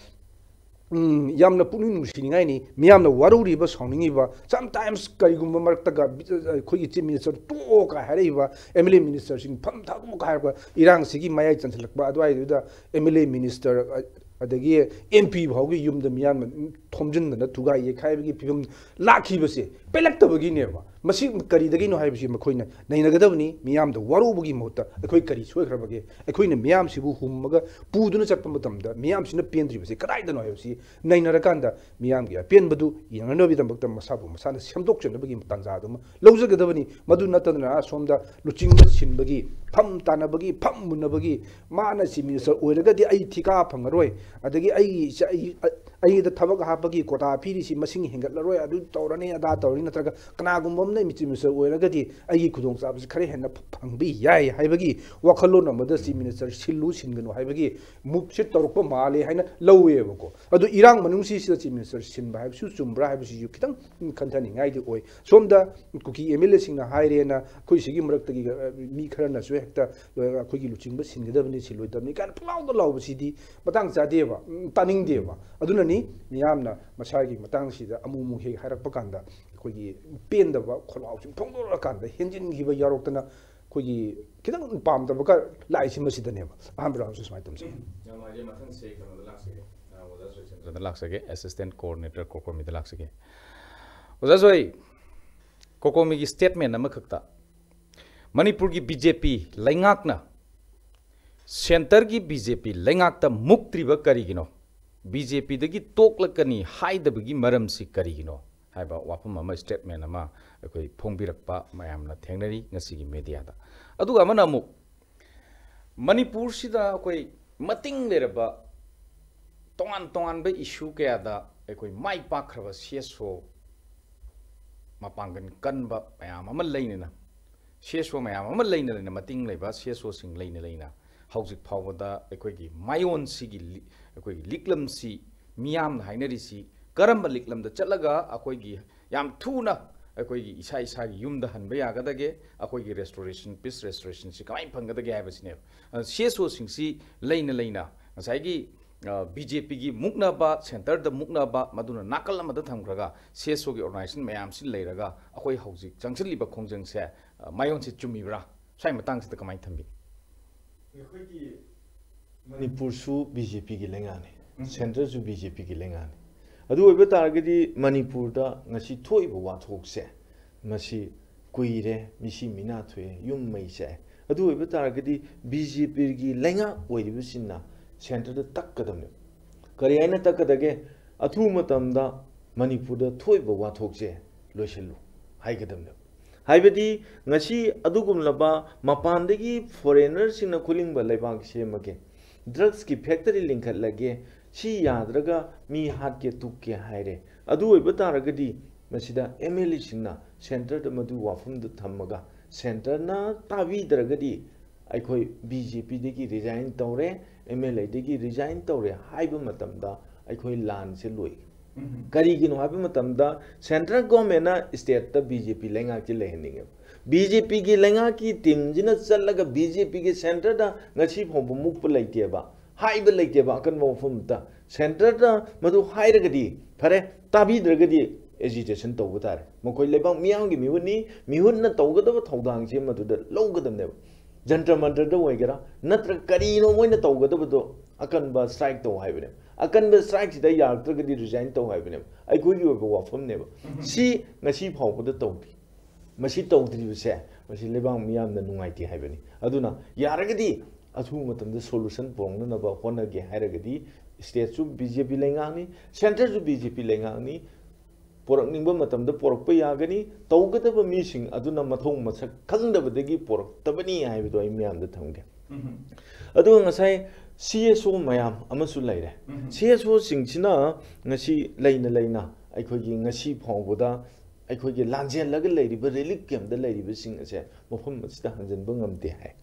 ꯎꯝ, ꯌꯥꯝꯅ ꯄꯨꯛꯅꯤꯡ ꯅꯨꯡꯁꯤꯅꯤꯡꯉꯥꯏꯅꯤ, ꯃꯤꯌꯥꯝꯅ ꯋꯥꯔꯧꯔꯤꯕ, ꯁꯥꯎꯅꯤꯡꯉꯤꯕ, sometimes ꯀꯔꯤꯒꯨꯝꯕ ꯃꯔꯛꯇꯒ ꯑꯩꯈꯣꯏꯒꯤ chief minister ꯇꯣꯛꯑꯣ ꯀꯥꯏ ꯍꯥꯏꯔꯛꯏꯕ, M L A ministerꯁꯤꯡ ꯐꯝ ꯊꯥꯗꯣꯛꯑꯣ ꯀꯥꯏ ꯍꯥꯏꯔꯛꯄ, ꯏꯔꯥꯡꯁꯤꯒꯤ ꯃꯌꯥꯏ ꯆꯟꯁꯤꯜꯂꯛꯄ ꯑꯗꯨꯋꯥꯏꯗꯨꯗ M L A minister ꯑꯗꯒꯤ M P ꯐꯥꯎꯒꯤ ꯌꯨꯝꯗ ꯃꯤꯌꯥꯝꯅ ꯊꯣꯝꯖꯤꯟꯗꯅ ꯊꯨꯒꯥꯏ ꯌꯩꯈꯥꯏꯕꯒꯤ ꯐꯤꯕꯝ ꯂꯥꯛꯈꯤꯕꯁꯦ ꯄꯦꯜꯂꯛꯇꯕꯒꯤꯅꯦꯕ꯫ ꯃꯁꯤ ꯀꯔꯤꯗꯒꯤꯅꯣ ꯍꯥꯏꯕꯁꯤ ꯃꯈꯣꯏꯅ ꯅꯩꯅꯒꯗꯕꯅꯤ꯫ ꯃꯤꯌꯥꯝꯗ ꯋꯥꯔꯧꯕꯒꯤ ꯃꯍꯨꯠꯇ ꯑꯩꯈꯣꯏ ꯀꯔꯤ ꯁꯣꯏꯈ꯭ꯔꯕꯒꯦ? ꯑꯩꯈꯣꯏꯅ ꯃꯤꯌꯥꯝꯁꯤꯕꯨ ꯍꯨꯝꯃꯒ ꯄꯨꯗꯨꯅ ꯆꯠꯄ ꯃꯇꯝꯗ ꯃꯤꯌꯥꯝꯁꯤꯅ ꯄꯦꯟꯗ꯭ꯔꯤꯕꯁꯤ ꯀꯗꯥꯏꯗꯅꯣ ꯍꯥꯏꯕꯁꯤ ꯅꯩꯅꯔꯀꯥꯟꯗ ꯃꯤꯌꯥꯝꯒꯤ ꯑꯄꯦꯟꯕꯗꯨ ꯌꯦꯡꯅꯅꯕꯒꯤꯗꯃꯛꯇ ꯃꯁꯥꯕꯨ ꯃꯁꯥꯅ ꯁꯦꯝꯗꯣꯛꯆꯅꯕꯒꯤ ꯇꯥꯟꯖꯥ ꯑꯗꯨꯃ ꯂꯧꯖꯒꯗꯕꯅꯤ꯫ ꯃꯗꯨ ꯅꯠꯇꯗꯅ ꯑꯁꯣꯝꯗ ꯂꯨꯆꯤꯡꯕ ꯁꯤꯟꯕꯒꯤ, ꯐꯝ ꯇꯥꯅꯕꯒꯤ, ꯐꯝ ꯃꯨꯟꯅꯕꯒꯤ, ꯃꯥꯅ chief minister ꯑꯣꯏꯔꯒꯗꯤ ꯑꯩ ꯊꯤꯀꯥ ꯐꯪꯉꯔꯣꯏ, ꯑꯗꯒꯤ ꯑꯩꯒꯤ ꯏꯆꯥ-, ꯑꯩ-, ꯑꯩꯒꯤꯗ ꯊꯕꯛ ꯍꯥꯞꯄꯒꯤ quota ꯄꯤꯔꯤꯁꯤ ꯃꯁꯤꯡ ꯍꯦꯟꯒꯠꯂꯔꯣꯏ, ꯑꯗꯨ ꯇꯧꯔꯅꯤ, ꯑꯗꯥ ꯇꯧꯔꯅꯤ, ꯅꯠꯇ꯭ꯔꯒ ꯀꯅꯥꯒꯨꯝꯕ ꯑꯃꯅ chief minister ꯑꯣꯏꯔꯒꯗꯤ ꯑꯩꯒꯤ ꯈꯨꯗꯣꯡꯆꯥꯕꯁꯤ ꯈꯔ ꯍꯦꯟꯅ ꯐꯪꯕ ꯌꯥꯏ ꯍꯥꯏꯕꯒꯤ ꯋꯥꯈꯜꯂꯣꯟ ꯑꯃꯗ chief minister ꯁꯤꯜꯂꯨ ꯁꯤꯟꯒꯅꯨ ꯍꯥꯏꯕꯒꯤ moveꯁꯦ ꯇꯧꯔꯛꯄ ꯃꯥꯜꯂꯦ ꯍꯥꯏꯅ ꯂꯧꯋꯦꯕꯀꯣ꯫ ꯑꯗꯨ ꯏꯔꯥꯡ ꯃꯅꯨꯡꯁꯤꯁꯤꯗ chief minister ꯁꯤꯟꯕ ꯍꯥꯏꯕꯁꯤꯁꯨ ꯆꯨꯝꯕ꯭ꯔꯥ ꯍꯥꯏꯕꯁꯤꯁꯨ ꯈꯤꯇꯪ ꯈꯟꯊꯅꯤꯡꯉꯥꯏꯗꯤ ꯑꯣꯏ꯫ ꯁꯣꯝꯗ ꯀꯨꯀꯤ M L Aꯁꯤꯡꯅ ꯍꯥꯏꯔꯦꯅ ꯑꯩꯈꯣꯏ ꯁꯤꯒꯤ ꯃꯔꯛꯇꯒꯤ, ꯑ, ꯃꯤ ꯈꯔꯅꯁꯨ ꯍꯦꯛꯇ, ꯑ, ꯑꯩꯈꯣꯏꯒꯤ ꯂꯨꯆꯤꯡꯕ ꯁꯤꯟꯒꯗꯕꯅꯤ, ꯁꯤꯜꯂꯣꯏꯗꯕꯅꯤ ꯀꯥꯏꯅ ꯄꯨꯡꯂꯥꯎꯗ ꯂꯥꯎꯕꯁꯤꯗꯤ ꯃꯇꯥꯡ ꯆꯥꯗꯦꯕ, ꯎꯝ, ꯇꯥꯅꯤꯡꯗꯦꯕ꯫ ꯑꯗꯨꯅꯅꯤ ꯃꯤꯌꯥꯝꯅ ꯃꯁꯥꯒꯤ ꯃꯇꯥꯡꯁꯤꯗ ꯑꯃꯨꯛ ꯑꯃꯨꯛ ꯍꯦꯛ ꯍꯥꯏꯔꯛꯄ ꯀꯥꯟꯗ ꯑꯩꯈꯣꯏꯒꯤ ꯄꯦꯟꯗꯕ ꯈꯣꯜꯂꯥꯎꯁꯤꯡ ꯐꯣꯡꯗꯣꯔꯛꯑꯀꯥꯟꯗ ꯍꯦꯟꯖꯤꯟꯈꯤꯕ ꯌꯥꯎꯔꯛꯇꯅ ꯑꯩꯈꯣꯏꯒꯤ ꯈꯤꯇꯪ ꯄꯥꯝꯗꯕꯒ ꯂꯥꯛꯏꯁꯤ ꯃꯁꯤꯗꯅꯦꯕ꯫ ꯑꯍꯥꯟꯕ ꯔꯥꯎꯟꯁꯦ ꯁꯨꯃꯥꯏꯅ ꯇꯧꯖꯩ꯫ ꯌꯥꯝ ꯅꯨꯡꯉꯥꯏꯖꯩ꯫ ꯃꯊꯪꯁꯦ ꯀꯩꯅꯣꯗ ꯂꯥꯛꯆꯒꯦ, ꯑ, ꯑꯣꯖꯥ ꯁꯨꯔꯦꯁꯆꯟꯗ꯭ꯔꯗ ꯂꯥꯛꯆꯒꯦ, assistant coordinator COCOMIꯗ ꯂꯥꯛꯆꯒꯦ꯫ ꯑꯣꯖꯥ ꯖꯣꯏ, COCOMIꯒꯤ statement ꯑꯃꯈꯛꯇ, ꯃꯅꯤꯄꯨꯔꯒꯤ B J P ꯂꯩꯉꯥꯛꯅ centreꯒꯤ B J P ꯂꯩꯉꯥꯛꯇ ꯃꯨꯛꯇ꯭ꯔꯤꯕ ꯀꯔꯤꯒꯤꯅꯣ? B J Pꯗꯒꯤ ꯇꯣꯛꯂꯛꯀꯅꯤ ꯍꯥꯏꯗꯕꯒꯤ ꯃꯔꯝꯁꯤ ꯀꯔꯤꯒꯤꯅꯣ ꯍꯥꯏꯕ ꯋꯥꯐꯝ ꯑꯃ, statement ꯑꯃ ꯑꯩꯈꯣꯏ ꯐꯣꯡꯕꯤꯔꯛꯄ ꯃꯌꯥꯝꯅ ꯊꯦꯡꯅꯔꯤ ꯉꯁꯤꯒꯤ mediaꯗ꯫ ꯑꯗꯨꯒ ꯑꯃꯅ ꯑꯃꯨꯛ ꯃꯅꯤꯄꯨꯔꯁꯤꯗ ꯑꯩꯈꯣꯏ ꯃꯇꯤꯡ ꯂꯩꯔꯕ ꯇꯣꯉꯥꯟ ꯇꯣꯉꯥꯟꯕ issue ꯀꯌꯥꯗ ꯑꯩꯈꯣꯏ ꯃꯥꯏ ꯄꯥꯛꯈ꯭ꯔꯕ C S O ꯃꯄꯥꯡꯒꯜ ꯀꯟꯕ ꯃꯌꯥꯝ ꯑꯃ ꯂꯩꯅꯅ, ꯁꯤ ꯑꯦꯁ ꯑꯣ ꯃꯌꯥꯝ ꯑꯃ ꯂꯩꯅ ꯂꯩꯅ, ꯃꯇꯤꯡ ꯂꯩꯕ ꯁꯤ ꯑꯦꯁ ꯑꯣꯁꯤꯡ ꯂꯩꯅ ꯂꯩꯅ, ꯍꯧꯖꯤꯛ ꯐꯥꯎꯕꯗ ꯑꯩꯈꯣꯏꯒꯤ ꯃꯥꯏꯑꯣꯟꯁꯤꯒꯤ ꯂꯤ-, ꯑꯩꯈꯣꯏꯒꯤ ꯂꯤꯛꯂꯝꯁꯤ, ꯃꯤꯌꯥꯝꯅ ꯍꯥꯏꯅꯔꯤꯁꯤ ꯀꯔꯝꯕ ꯂꯤꯛꯂꯝꯗ ꯆꯠꯂꯒ ꯑꯩꯈꯣꯏꯒꯤ ꯌꯥꯝ ꯊꯨꯅ ꯑꯩꯈꯣꯏꯒꯤ ꯏꯁꯥ ꯏꯁꯥꯒꯤ ꯌꯨꯝꯗ ꯍꯟꯕ ꯌꯥꯒꯗꯒꯦ, ꯑꯩꯈꯣꯏꯒꯤ ꯔꯦꯁꯇꯣꯔꯦꯁꯟ, ꯄꯤꯁ ꯔꯦꯁꯇꯣꯔꯦꯁꯟꯁꯤ ꯀꯃꯥꯏꯅ ꯐꯪꯒꯗꯒꯦ ꯍꯥꯏꯕꯁꯤꯅꯦꯕ꯫ ꯁꯤ ꯑꯦꯁ ꯑꯣꯁꯤꯡꯁꯤ ꯂꯩꯅ ꯂꯩꯅ ꯉꯁꯥꯏꯒꯤ ꯕꯤ ꯖꯦ ꯄꯤꯒꯤ ꯃꯨꯛꯅꯕ, ꯁꯦꯟꯇꯔꯗ ꯃꯨꯛꯅꯕ, ꯃꯗꯨꯅ ꯅꯥꯀꯜ ꯑꯃꯗ ꯊꯝꯈ꯭ꯔꯒ ꯁꯤ ꯑꯦꯁ ꯑꯣꯒꯤ ꯑꯣꯔꯒꯅꯥꯏꯖꯦꯁꯟ ꯃꯌꯥꯝꯁꯤ ꯂꯩꯔꯒ ꯑꯩꯈꯣꯏ ꯍꯧꯖꯤꯛ ꯆꯪꯁꯤꯜꯂꯤꯕ ꯈꯣꯡꯖꯪꯁꯦ, ꯑ, ꯃꯥꯏꯑꯣꯟꯁꯤ ꯆꯨꯝꯃꯤꯕ꯭ꯔꯥ? ꯁ꯭ꯋꯥꯏ ꯃꯇꯥꯡꯁꯤꯗ ꯀꯃꯥꯏꯅ ꯊꯝꯕꯤ? ꯑꯩꯈꯣꯏꯒꯤ ꯃꯅꯤꯄꯨꯔꯁꯨ ꯕꯤ ꯖꯦ ꯄꯤꯒꯤ ꯂꯩꯉꯥꯛꯅꯤ, ꯎꯝ꯫ ꯁꯦꯟꯇꯔꯁꯨ ꯕꯤ ꯖꯦ ꯄꯤꯒꯤ ꯂꯩꯉꯥꯛꯅꯤ꯫ ꯑꯗꯨ ꯑꯣꯏꯕ ꯇꯥꯔꯒꯗꯤ ꯃꯅꯤꯄꯨꯔꯗ ꯉꯁꯤ ꯊꯣꯛꯏꯕ ꯋꯥꯊꯣꯛꯁꯦ, ꯃꯁꯤ ꯀꯨꯏꯔꯦ, ꯃꯤꯁꯤ ꯃꯤꯅꯥ ꯊꯣꯛꯑꯦ, ꯌꯨꯝ ꯃꯩ ꯆꯥꯛꯑꯦ꯫ ꯑꯗꯨ ꯑꯣꯏꯕ ꯇꯥꯔꯒꯗꯤ ꯕꯤ ꯖꯦ ꯄꯤꯒꯤ ꯂꯩꯉꯥꯛ ꯑꯣꯏꯔꯤꯕꯁꯤꯡꯅ ꯁꯦꯟꯇꯔꯗ ꯇꯛꯀꯗꯕꯅꯦꯕ꯫ ꯀꯔꯤ ꯍꯥꯏꯅ ꯇꯛꯀꯗꯒꯦ? ꯑꯊꯨꯕ ꯃꯇꯝꯗ ꯃꯅꯤꯄꯨꯔꯗ ꯊꯣꯛꯏꯕ ꯋꯥꯊꯣꯛꯁꯦ ꯂꯣꯏꯁꯤꯜꯂꯨ ꯍꯥꯏꯒꯗꯕꯅꯦꯕ꯫ ꯍꯥꯏꯕꯗꯤ ꯉꯁꯤ ꯑꯗꯨꯒꯨꯝꯂꯕ ꯃꯄꯥꯟꯗꯒꯤ ꯐꯣꯔꯦꯅꯔꯁꯤꯡꯅ ꯈꯨꯂꯤꯡꯕ ꯂꯩꯕꯥꯛ ꯁꯦꯝꯃꯒꯦ, ꯗ꯭ꯔꯒꯁꯀꯤ ꯐꯦꯛꯇꯔꯤ ꯂꯤꯡꯈꯠꯂꯒꯦ, ꯁꯤ ꯌꯥꯗ꯭ꯔꯒ ꯃꯤ ꯍꯥꯠꯀꯦ ꯇꯨꯞꯀꯦ ꯍꯥꯏꯔꯦ꯫ ꯑꯗꯨ ꯑꯣꯏꯕ ꯇꯥꯔꯒꯗꯤ ꯃꯁꯤꯗ ꯑꯦꯝ ꯑꯦꯜ ꯑꯦꯁꯤꯡꯅ ꯁꯦꯟꯇꯔꯗ ꯃꯗꯨ ꯋꯥꯐꯝꯗꯨ ꯊꯝꯃꯒ ꯁꯦꯟꯇꯔꯅ ꯇꯥꯕꯤꯗ꯭ꯔꯒꯗꯤ ꯑꯩꯈꯣꯏ ꯕꯤ ꯖꯦ ꯄꯤꯗꯒꯤ ꯔꯤꯖꯥꯏꯟ ꯇꯧꯔꯦ, ꯑꯦꯝ ꯑꯦꯜ ꯑꯦꯗꯒꯤ ꯔꯤꯖꯥꯏꯟ ꯇꯧꯔꯦ ꯍꯥꯏꯕ ꯃꯇꯝꯗ ꯑꯩꯈꯣꯏ ꯂꯥꯟꯁꯦ ꯂꯣꯏ꯫ ꯎꯝ꯫ ꯀꯔꯤꯒꯤꯅꯣ ꯍꯥꯏꯕ ꯃꯇꯝꯗ ꯁꯦꯟꯇ꯭ꯔꯦꯜ ꯒꯣꯔꯃꯦꯟꯅ ꯁ꯭ꯇꯦꯠꯇ ꯕꯤ ꯖꯦ ꯄꯤ ꯂꯩꯉꯥꯛꯁꯦ ꯂꯩꯍꯟꯅꯤꯡꯉꯦꯕ꯫ ꯕꯤ ꯖꯦ ꯄꯤꯒꯤ ꯂꯩꯉꯥꯛꯀꯤ ꯇꯤꯝꯁꯤꯅ ꯆꯠꯂꯒ ꯕꯤ ꯖꯦ ꯄꯤꯒꯤ ꯁꯦꯟꯇꯔꯗ ꯉꯁꯤ ꯐꯥꯎꯕ ꯃꯨꯛꯄ ꯂꯩꯇꯦꯕ, ꯍꯥꯏꯕ ꯂꯩꯇꯦꯕ ꯑꯀꯟꯕ ꯋꯥꯐꯝ ꯑꯝꯇ꯫ ꯁꯦꯟꯇꯔꯗ ꯃꯗꯨ ꯍꯥꯏꯔꯒꯗꯤ ꯐꯔꯦ, ꯇꯥꯕꯤꯗ꯭ꯔꯒꯗꯤ ꯑꯦꯖꯤꯇꯦꯁꯟ ꯇꯧꯕ ꯇꯥꯔꯦ꯫ ꯃꯈꯣꯏ ꯂꯩꯕꯥꯛ ꯃꯤꯌꯥꯝꯒꯤ ꯃꯤꯍꯨꯠꯅꯤ, ꯃꯤꯍꯨꯠꯅ ꯇꯧꯒꯗꯕ ꯊꯧꯗꯥꯡꯁꯦ ꯃꯗꯨꯗ ꯂꯧꯒꯗꯕꯅꯦꯕ꯫ ꯖꯟꯇꯔ ꯃꯟꯇꯔꯗ ꯑꯣꯏꯒꯦꯔꯥ, ꯅꯠꯇ꯭ꯔꯒ ꯀꯔꯤꯅꯣ ꯃꯣꯏꯅ ꯇꯧꯒꯗꯕꯗꯣ, ꯑꯀꯟꯕ ꯁ꯭ꯇ꯭ꯔꯥꯏꯛ ꯇꯧ ꯍꯥꯏꯕꯅꯦꯕ꯫ ꯑꯀꯟꯕ ꯁ꯭ꯇ꯭ꯔꯥꯏꯛꯁꯤꯗ ꯌꯥꯔꯛꯇ꯭ꯔꯒꯗꯤ ꯔꯤꯖꯥꯏꯟ ꯇꯧ ꯍꯥꯏꯕꯅꯦꯕ꯫ ꯑꯩꯈꯣꯏꯒꯤ ꯑꯣꯏꯕ ꯋꯥꯐꯝꯅꯦꯕ꯫ ꯎꯝ꯫ ꯁꯤ ꯉꯁꯤ ꯐꯥꯎꯕꯗ ꯇꯧꯗ꯭ꯔꯤ꯫ ꯃꯁꯤ ꯇꯧꯗ꯭ꯔꯤꯕꯁꯦ, ꯃꯁꯤ ꯂꯩꯕꯥꯛ ꯃꯤꯌꯥꯝꯅ ꯅꯨꯡꯉꯥꯏꯇꯦ ꯍꯥꯏꯕꯅꯤ꯫ ꯑꯗꯨꯅ ꯌꯥꯔꯒꯗꯤ ꯑꯊꯨꯕ ꯃꯇꯝꯗ ꯁꯣꯂꯨꯁꯟ ꯄꯨꯔꯛꯅꯅꯕ ꯍꯣꯠꯅꯒꯦ ꯍꯥꯏꯔꯒꯗꯤ ꯁ꯭ꯇꯦꯠꯁꯨ ꯕꯤ ꯖꯦ ꯄꯤ ꯂꯩꯉꯥꯛꯅꯤ, ꯁꯦꯟꯇꯔꯁꯨ ꯕꯤ ꯖꯦ ꯄꯤ ꯂꯩꯉꯥꯛꯅꯤ꯫ ꯄꯨꯔꯛꯅꯤꯡꯕ ꯃꯇꯝꯗ ꯄꯨꯔꯛꯄ ꯌꯥꯒꯅꯤ, ꯇꯧꯒꯗꯕ ꯃꯤꯁꯤꯡ ꯑꯗꯨꯅ ꯃꯊꯣꯡ ꯃꯁꯛ ꯈꯪꯗꯕꯗꯒꯤ ꯄꯨꯔꯛꯇꯕꯅꯤ ꯍꯥꯏꯕꯗꯣ ꯑꯩ ꯃꯌꯥꯝꯗ ꯊꯝꯒꯦ꯫ ꯎꯝ꯫ ꯑꯗꯨꯒ ꯉꯁꯥꯏ ꯁꯤ ꯑꯦꯁ ꯑꯣ ꯃꯌꯥꯝ ꯑꯃꯁꯨ ꯂꯩꯔꯦ꯫ ꯎꯝ꯫ ꯁꯤ ꯑꯦꯁ ꯑꯣꯁꯤꯡꯁꯤꯅ ꯉꯁꯤ ꯂꯩꯅ ꯂꯩꯅ ꯑꯩꯈꯣꯏꯒꯤ ꯉꯁꯤ ꯐꯥꯎꯕꯗ ꯑꯩꯈꯣꯏꯒꯤ ꯂꯥꯟꯖꯦꯜꯂꯒ ꯂꯩꯔꯤꯕ ꯔꯤꯂꯤꯐ ꯀꯦꯝꯞꯇ ꯂꯩꯔꯤꯕꯁꯤꯡ ꯑꯁꯦ ꯃꯐꯝ ꯑꯁꯤꯗ ꯍꯟꯖꯤꯟꯕ ꯉꯝꯗꯦ ꯍꯥꯏ꯫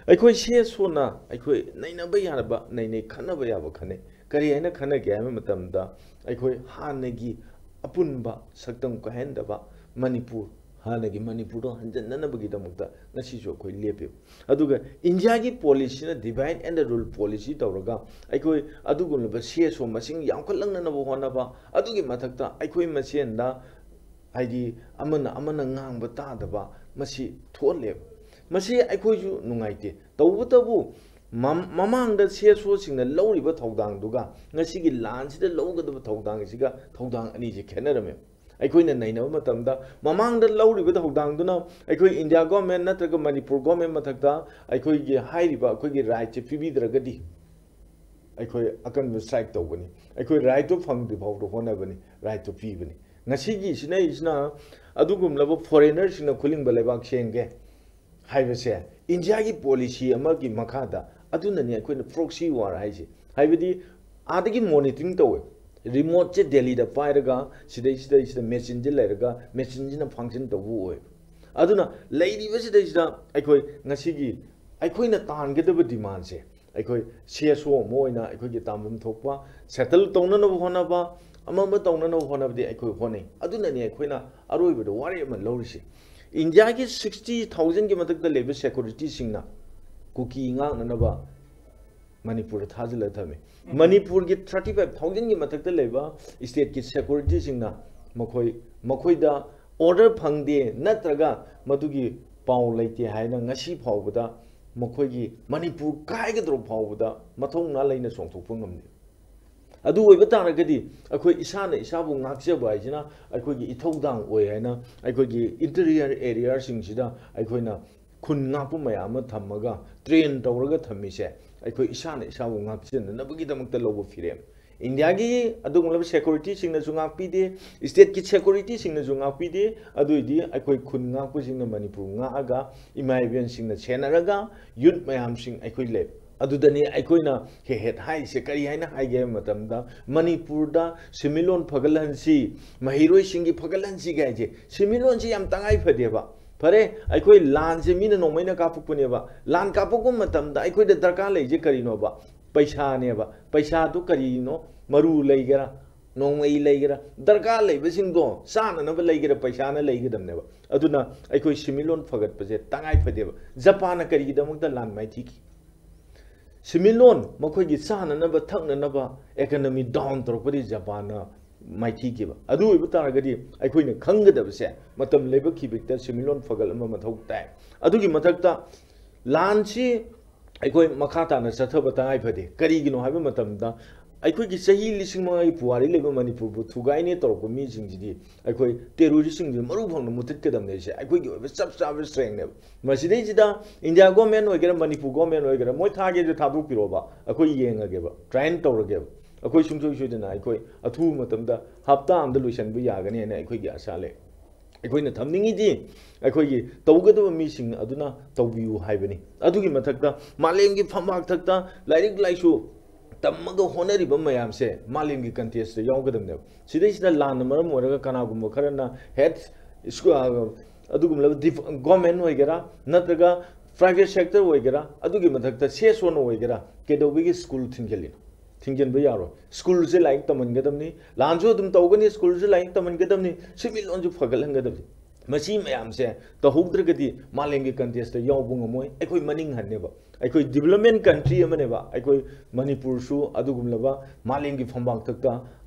ꯑꯩꯈꯣꯏ ꯁꯤ ꯑꯦꯁ ꯑꯣꯅ ꯑꯩꯈꯣꯏ ꯅꯩꯅꯕ ꯌꯥꯔꯕ ꯅꯩꯅꯩ, ꯈꯟꯅꯕ ꯌꯥꯕ ꯈꯟꯅꯩ꯫ ꯀꯔꯤ ꯍꯥꯏꯅ ꯈꯟꯅꯒꯦ ꯍꯥꯏꯕ ꯃꯇꯝꯗ, ꯑꯩꯈꯣꯏ ꯍꯥꯟꯅꯒꯤ ꯑꯄꯨꯟꯕ ꯁꯛꯇꯝ ꯀꯥꯏꯍꯟꯗꯕ ꯃꯅꯤꯄꯨꯔ, ꯍꯥꯟꯅꯒꯤ ꯃꯅꯤꯄꯨꯔꯗꯣ ꯍꯟꯖꯤꯟꯅꯅꯕꯒꯤꯗꯃꯛꯇ ꯉꯁꯤꯁꯨ ꯑꯩꯈꯣꯏ ꯂꯦꯞꯄꯦꯕ꯫ ꯑꯗꯨꯒ ꯏꯟꯗꯤꯌꯥꯒꯤ ꯄꯣꯂꯤꯁꯤꯅ divide and rule policy ꯇꯧꯔꯒ ꯑꯩꯈꯣꯏ ꯑꯗꯨꯒꯨꯝꯂꯕ ꯁꯤ ꯑꯦꯁ ꯑꯣ ꯃꯁꯤꯡ ꯌꯥꯝꯈꯠꯂꯛꯅꯅꯕ ꯍꯣꯠꯅꯕ, ꯑꯗꯨꯒꯤ ꯃꯊꯛꯇ ꯑꯩꯈꯣꯏ ꯃꯁꯦꯟꯗ ꯍꯥꯏꯗꯤ ꯑꯃꯅ ꯑꯃꯅ ꯉꯥꯡꯕ ꯇꯥꯗꯕ ꯃꯁꯤ ꯊꯣꯛꯍꯜꯂꯦꯕ꯫ ꯃꯁꯤ ꯑꯩꯈꯣꯏꯁꯨ ꯅꯨꯡꯉꯥꯏꯇꯦ꯫ ꯇꯧꯕꯇꯕꯨ ꯃꯝ-, ꯃꯃꯥꯡꯗ ꯁꯤ ꯑꯦꯁ ꯑꯣꯁꯤꯡꯅ ꯂꯧꯔꯤꯕ ꯊꯧꯗꯥꯡꯗꯨꯒ ꯉꯁꯤꯒꯤ ꯂꯥꯟꯁꯤꯗ ꯂꯧꯒꯗꯕ ꯊꯧꯗꯥꯡꯁꯤꯒ ꯊꯧꯗꯥꯡ ꯑꯅꯤꯁꯤ ꯈꯦꯠꯅꯔꯝꯃꯦ꯫ ꯑꯩꯈꯣꯏꯅ ꯅꯩꯅꯕ ꯃꯇꯝꯗ ꯃꯃꯥꯡꯗ ꯂꯧꯔꯤꯕ ꯊꯧꯗꯥꯡꯗꯨꯅ ꯑꯩꯈꯣꯏ ꯏꯟꯗꯤꯌꯥ ꯒꯣꯔꯃꯦꯟ ꯅꯠꯇ꯭ꯔꯒ ꯃꯅꯤꯄꯨꯔ ꯒꯣꯔꯃꯦꯟ ꯃꯊꯛꯇ ꯑꯩꯈꯣꯏꯒꯤ ꯍꯥꯏꯔꯤꯕ ꯑꯩꯈꯣꯏꯒꯤ ꯔꯥꯏꯠꯁꯦ ꯄꯤꯕꯤꯗ꯭ꯔꯒꯗꯤ ꯑꯩꯈꯣꯏ ꯑꯀꯟꯕ ꯁ꯭ꯇ꯭ꯔꯥꯏꯛ ꯇꯧꯒꯅꯤ, ꯑꯩꯈꯣꯏ ꯔꯥꯏꯠꯇꯨ ꯐꯪꯗ꯭ꯔꯤ ꯐꯥꯎꯕ ꯍꯣꯠꯅꯕꯅꯤ, ꯔꯥꯏꯠꯇꯨ ꯄꯤꯕꯅꯤ꯫ ꯉꯁꯤꯒꯤ ꯁꯤꯅꯩꯁꯤꯅ ꯑꯗꯨꯒꯨꯝꯂꯕ ꯐꯣꯔꯦꯅꯔꯁꯤꯡꯅ ꯈꯨꯂꯤꯡꯕ ꯂꯩꯕꯥꯛ ꯁꯦꯝꯒꯦ ꯍꯥꯏꯕꯁꯦ ꯏꯟꯗꯤꯌꯥꯒꯤ ꯄꯣꯂꯤꯁꯤ ꯑꯃꯒꯤ ꯃꯈꯥꯗ, ꯑꯗꯨꯅꯅꯤ ꯑꯩꯈꯣꯏꯅ ꯄ꯭ꯔꯣꯛꯁꯤ ꯋꯥꯔ ꯍꯥꯏꯁꯦ꯫ ꯍꯥꯏꯕꯗꯤ ꯑꯥꯗꯒꯤ ꯃꯣꯅꯤꯇꯔꯤꯡ ꯇꯧꯋꯦ, ꯔꯤꯃꯣꯠꯁꯦ ꯗꯦꯜꯂꯤꯗ ꯄꯥꯏꯔꯒ ꯁꯤꯗꯩꯁꯤꯗꯩꯁꯤꯗ ꯃꯦꯆꯤꯟꯁꯦ ꯂꯩꯔꯒ ꯃꯦꯆꯤꯟꯁꯤꯅ ꯐꯪꯁꯟ ꯇꯧꯕ ꯑꯣꯏ꯫ ꯑꯗꯨꯅ ꯂꯩꯔꯤꯕꯁꯤꯗꯩꯁꯤꯗ ꯑꯩꯈꯣꯏ ꯉꯁꯤꯒꯤ ꯑꯩꯈꯣꯏꯅ ꯇꯥꯟꯒꯗꯕ ꯗꯤꯃꯥꯟꯁꯦ ꯑꯩꯈꯣꯏ ꯁꯤ ꯑꯦꯁ ꯑꯣ ꯑꯃ ꯑꯣꯏꯅ ꯑꯩꯈꯣꯏꯒꯤ ꯇꯥꯟꯐꯝ ꯊꯣꯛꯄ ꯁꯦꯇꯜ ꯇꯧꯅꯅꯕ ꯍꯣꯠꯅꯕ, ꯑꯃ ꯑꯃ ꯇꯧꯅꯅꯕ ꯍꯣꯠꯅꯕꯗꯤ ꯑꯩꯈꯣꯏ ꯍꯣꯠꯅꯩ꯫ ꯑꯗꯨꯅꯅꯤ ꯑꯩꯈꯣꯏꯅ ꯑꯔꯣꯏꯕꯗ ꯋꯥꯔꯦꯞ ꯑꯃ ꯂꯧꯔꯤꯁꯤ꯫ ꯏꯟꯗꯤꯌꯥꯒꯤ ꯁꯤꯛꯁꯇꯤ ꯊꯥꯎꯖꯟꯒꯤ ꯃꯊꯛꯇ ꯂꯩꯕ ꯁꯦꯀꯨꯔꯤꯇꯤꯁꯤꯡꯅ ꯀꯨꯀꯤ ꯉꯥꯛꯅꯅꯕ ꯃꯅꯤꯄꯨꯔꯗ ꯊꯥꯖꯤꯜꯂꯒ ꯊꯝꯃꯤ꯫ ꯃꯅꯤꯄꯨꯔꯒꯤ ꯊꯥꯔꯇꯤ ꯐꯥꯏꯚ ꯊꯥꯎꯖꯟꯒꯤ ꯃꯊꯛꯇ ꯂꯩꯕ ꯁ꯭ꯇꯦꯠꯀꯤ ꯁꯦꯀꯨꯔꯤꯇꯤꯁꯤꯡꯅ ꯃꯈꯣꯏ, ꯃꯈꯣꯏꯗ ꯑꯣꯔꯗꯔ ꯐꯪꯗꯦ ꯅꯠꯇ꯭ꯔꯒ ꯃꯗꯨꯒꯤ ꯄꯥꯎ ꯂꯩꯇꯦ ꯍꯥꯏꯅ ꯉꯁꯤ ꯐꯥꯎꯕꯗ ꯃꯈꯣꯏꯒꯤ ꯃꯅꯤꯄꯨꯔ ꯀꯥꯏꯒꯗꯧꯔꯕ ꯐꯥꯎꯕꯗ ꯃꯊꯧꯅꯥ ꯂꯩꯅ ꯆꯣꯡꯊꯣꯛꯄ ꯉꯝꯗꯦ꯫ ꯑꯗꯨ ꯑꯣꯏꯕ ꯇꯥꯔꯒꯗꯤ ꯑꯩꯈꯣꯏ ꯏꯁꯥꯅ ꯏꯁꯥꯕꯨ ꯉꯥꯛꯆꯕ ꯍꯥꯏꯁꯤꯅ ꯑꯩꯈꯣꯏꯒꯤ ꯏꯊꯧꯗꯥꯡ ꯑꯣꯏ ꯍꯥꯏꯅ ꯑꯩꯈꯣꯏꯒꯤ ꯏꯟꯇꯤꯔꯤꯌꯔ ꯑꯦꯔꯤꯌꯥꯁꯤꯡꯁꯤꯗ ꯑꯩꯈꯣꯏꯅ ꯈꯨꯟ ꯉꯥꯛꯄ ꯃꯌꯥꯝ ꯑꯃ ꯊꯝꯃꯒ ꯇ꯭ꯔꯦꯟ ꯇꯧꯔꯒ ꯊꯝꯃꯤꯁꯦ ꯑꯩꯈꯣꯏ ꯏꯁꯥꯅ ꯏꯁꯥꯕꯨ ꯉꯥꯛꯆꯅꯅꯕꯒꯤꯗꯃꯛꯇ ꯂꯧꯕ ꯐꯤꯔꯦꯞ꯫ ꯏꯟꯗꯤꯌꯥꯒꯤ ꯑꯗꯨꯒꯨꯝꯂꯕ ꯁꯦꯀꯨꯔꯤꯇꯤꯁꯤꯡꯅꯁꯨ ꯉꯥꯛꯄꯤꯗꯦ, ꯁ꯭ꯇꯦꯠꯀꯤ ꯁꯦꯀꯨꯔꯤꯇꯤꯁꯤꯡꯅꯁꯨ ꯉꯥꯛꯄꯤꯗꯦ꯫ ꯑꯗꯨꯏꯗꯤ ꯑꯩꯈꯣꯏ ꯈꯨꯟ ꯉꯥꯛꯄꯁꯤꯡꯅ ꯃꯅꯤꯄꯨꯔ ꯉꯥꯛꯑꯒ ꯏꯃꯥ ꯏꯕꯦꯟꯁꯤꯡꯅ ꯁꯦꯟꯅꯔꯒ ꯌꯨꯠ ꯃꯌꯥꯝꯁꯤꯡ ꯑꯩꯈꯣꯏ ꯂꯩ꯫ ꯑꯗꯨꯗꯅꯤ ꯑꯩꯈꯣꯏꯅ ꯍꯦꯛ ꯍꯦꯛ ꯍꯥꯏꯔꯤꯁꯦ꯫ ꯀꯔꯤ ꯍꯥꯏꯅ ꯍꯥꯏꯒꯦ ꯍꯥꯏꯕ ꯃꯇꯝꯗ, ꯃꯅꯤꯄꯨꯔꯗ ꯁꯦꯟꯃꯤꯠꯂꯣꯟ ꯐꯒꯠꯍꯟꯁꯤ, ꯃꯍꯩꯔꯣꯏꯁꯤꯡꯒꯤ ꯐꯒꯠꯍꯟꯁꯤ ꯍꯥꯏꯁꯦ, ꯁꯦꯟꯃꯤꯠꯂꯣꯟꯁꯤ ꯌꯥꯝ ꯇꯉꯥꯏ ꯐꯗꯦꯕ꯫ ꯐꯔꯦ, ꯑꯩꯈꯣꯏ ꯂꯥꯟꯁꯦ ꯃꯤꯅ ꯅꯣꯡꯃꯩꯅ ꯀꯥꯞꯄꯛꯄꯅꯦꯕ꯫ ꯂꯥꯟ ꯀꯥꯞꯄꯛꯄ ꯃꯇꯝꯗ ꯑꯩꯈꯣꯏꯗ ꯗꯔꯀꯥꯔ ꯂꯩꯁꯦ ꯀꯔꯤꯅꯣꯕ? ꯄꯩꯁꯥꯅꯦꯕ꯫ ꯄꯩꯁꯥꯗꯨ ꯀꯔꯤꯅꯣ? ꯃꯔꯨ ꯂꯩꯒꯦꯔꯥ, ꯅꯣꯡꯃꯩ ꯂꯩꯒꯦꯔꯥ, ꯗꯔꯀꯥꯔ ꯂꯩꯕꯁꯤꯡꯗꯣ ꯆꯥꯅꯅꯕ ꯂꯩꯒꯦꯔꯥ, ꯄꯩꯁꯥꯅ ꯂꯩꯒꯗꯕꯅꯦꯕ꯫ ꯑꯗꯨꯅ ꯑꯩꯈꯣꯏ ꯁꯦꯟꯃꯤꯠꯂꯣꯟ ꯐꯒꯠꯄꯁꯦ ꯇꯉꯥꯏ ꯐꯗꯦꯕ꯫ ꯖꯄꯥꯟꯅ ꯀꯔꯤꯒꯤꯗꯃꯛꯇ ꯂꯥꯟ ꯃꯥꯏꯊꯤꯈꯤ? ꯁꯦꯟꯃꯤꯠꯂꯣꯟ, ꯃꯈꯣꯏꯒꯤ ꯆꯥꯅꯅꯕ ꯊꯛꯅꯅꯕ economy down ꯇꯧꯔꯛꯄꯗꯒꯤ ꯖꯄꯥꯟꯅ ꯃꯥꯏꯊꯤꯈꯤꯕ꯫ ꯑꯗꯨ ꯑꯣꯏꯕ ꯇꯥꯔꯒꯗꯤ ꯑꯩꯈꯣꯏꯅ ꯈꯪꯒꯗꯕꯁꯦ, ꯃꯇꯝ ꯂꯥꯏꯕꯛ ꯊꯤꯕꯤꯛꯇ ꯁꯦꯟꯃꯤꯠꯂꯣꯟ ꯐꯒꯠꯂꯝꯕ ꯃꯊꯧ ꯇꯥꯏ꯫ ꯑꯗꯨꯒꯤ ꯃꯊꯛꯇ ꯂꯥꯟꯁꯤ ꯑꯩꯈꯣꯏ ꯃꯈꯥ ꯇꯥꯅ ꯆꯠꯊꯕ ꯇꯉꯥꯏ ꯐꯗꯦ꯫ ꯀꯔꯤꯒꯤꯅꯣ ꯍꯥꯏꯕ ꯃꯇꯝꯗ, ꯑꯩꯈꯣꯏꯒꯤ ꯆꯍꯤ ꯂꯤꯁꯤꯡ ꯃꯉꯥꯒꯤ ꯄꯨꯋꯥꯔꯤ ꯂꯩꯕ ꯃꯅꯤꯄꯨꯔꯕꯨ ꯊꯨꯒꯥꯏꯅꯦ ꯇꯧꯔꯛꯄ ꯃꯤꯁꯤꯡꯁꯤꯗꯤ, ꯑꯩꯈꯣꯏ terroristꯁꯤꯡꯁꯤ ꯃꯔꯨ ꯐꯪꯅ ꯃꯨꯊꯠꯀꯗꯕꯅꯦ꯫ ꯁꯦ ꯑꯩꯈꯣꯏꯒꯤ ꯑꯣꯏꯕ ꯆꯞ ꯆꯥꯕ strengthꯅꯦꯕ꯫ ꯃꯁꯤꯗꯩꯁꯤꯗ India government ꯑꯣꯏꯒꯦꯔꯥ, ꯃꯅꯤꯄꯨꯔ government ꯑꯣꯏꯒꯦꯔꯥ, ꯃꯣꯏ ꯊꯥꯒꯦꯁꯨ ꯊꯥꯗꯣꯛꯄꯤꯔꯣꯕ, ꯑꯩꯈꯣꯏ ꯌꯦꯡꯉꯒꯦꯕ, try ꯇꯧꯔꯒꯦꯕ꯫ ꯑꯩꯈꯣꯏ ꯁꯨꯡꯁꯣꯏ ꯁꯣꯏꯗꯅ ꯑꯩꯈꯣꯏ ꯑꯊꯨꯕ ꯃꯇꯝꯗ ꯍꯞꯇꯥ ꯑꯃꯗ ꯂꯣꯏꯁꯤꯟꯕ ꯌꯥꯒꯅꯤ ꯍꯥꯏꯅ ꯑꯩꯈꯣꯏꯒꯤ ꯑꯁꯥ ꯂꯩ꯫ ꯑꯩꯈꯣꯏꯅ ꯊꯝꯅꯤꯡꯉꯤꯗꯤ, ꯑꯩꯈꯣꯏꯒꯤ ꯇꯧꯒꯗꯕ ꯃꯤꯁꯤꯡ ꯑꯗꯨꯅ ꯇꯧꯕꯤꯌꯨ ꯍꯥꯏꯕꯅꯤ꯫ ꯑꯗꯨꯒꯤ ꯃꯊꯛꯇ ꯃꯥꯂꯦꯝꯒꯤ ꯐꯝꯕꯥꯛ ꯊꯛꯇ ꯂꯥꯏꯔꯤꯛ ꯂꯥꯏꯁꯨ ꯇꯝꯃꯒ ꯍꯣꯠꯅꯔꯤꯕ ꯃꯌꯥꯝꯁꯦ ꯃꯥꯂꯦꯝꯒꯤ contestꯇ ꯌꯥꯎꯒꯗꯕꯅꯦꯕ꯫ ꯁꯤꯗꯩꯁꯤꯗ ꯂꯥꯟꯅ ꯃꯔꯝ ꯑꯣꯏꯔꯒ ꯀꯅꯥꯒꯨꯝꯕ ꯈꯔꯅ head school, ꯑꯗꯨꯒꯨꯝꯂꯕ def-, government ꯑꯣꯏꯒꯦꯔꯥ, ꯅꯠꯇ꯭ꯔꯒ private sector ꯑꯣꯏꯒꯦꯔꯥ, ꯑꯗꯨꯒꯤ ꯃꯊꯛꯇ CSOꯅ ꯑꯣꯏꯒꯦꯔꯥ, ꯀꯩꯗꯧꯕꯒꯤ school ꯊꯤꯡꯖꯤꯜꯂꯤꯅꯣ? ꯊꯤꯡꯖꯤꯟꯕ ꯌꯥꯔꯣꯏ꯫ Schoolꯁꯦ ꯂꯥꯏꯔꯤꯛ ꯇꯝꯍꯟꯒꯗꯕꯅꯤ, ꯂꯥꯟꯁꯨ ꯑꯗꯨꯝ ꯇꯧꯒꯅꯤ, schoolꯁꯨ ꯂꯥꯏꯔꯤꯛ ꯇꯝꯍꯟꯒꯗꯕꯅꯤ, ꯁꯦꯟꯃꯤꯠꯂꯣꯟꯁꯨ ꯐꯒꯠꯍꯟꯒꯗꯕꯅꯤ꯫ ꯃꯁꯤ ꯃꯌꯥꯝꯁꯦ ꯇꯧꯍꯧꯗ꯭ꯔꯒꯗꯤ ꯃꯥꯂꯦꯝꯒꯤ contestꯇ ꯌꯥꯎꯕ ꯉꯝꯃꯣꯏ꯫ ꯑꯩꯈꯣꯏ ꯃꯅꯤꯡ ꯍꯟꯅꯦꯕ꯫ ꯑꯩꯈꯣꯏ development country ꯑꯃꯅꯦꯕ꯫ ꯑꯩꯈꯣꯏ ꯃꯅꯤꯄꯨꯔꯁꯨ ꯑꯗꯨꯒꯨꯝꯂꯕ ꯃꯥꯂꯦꯝꯒꯤ ꯐꯝꯕꯥꯛ ꯊꯛꯇ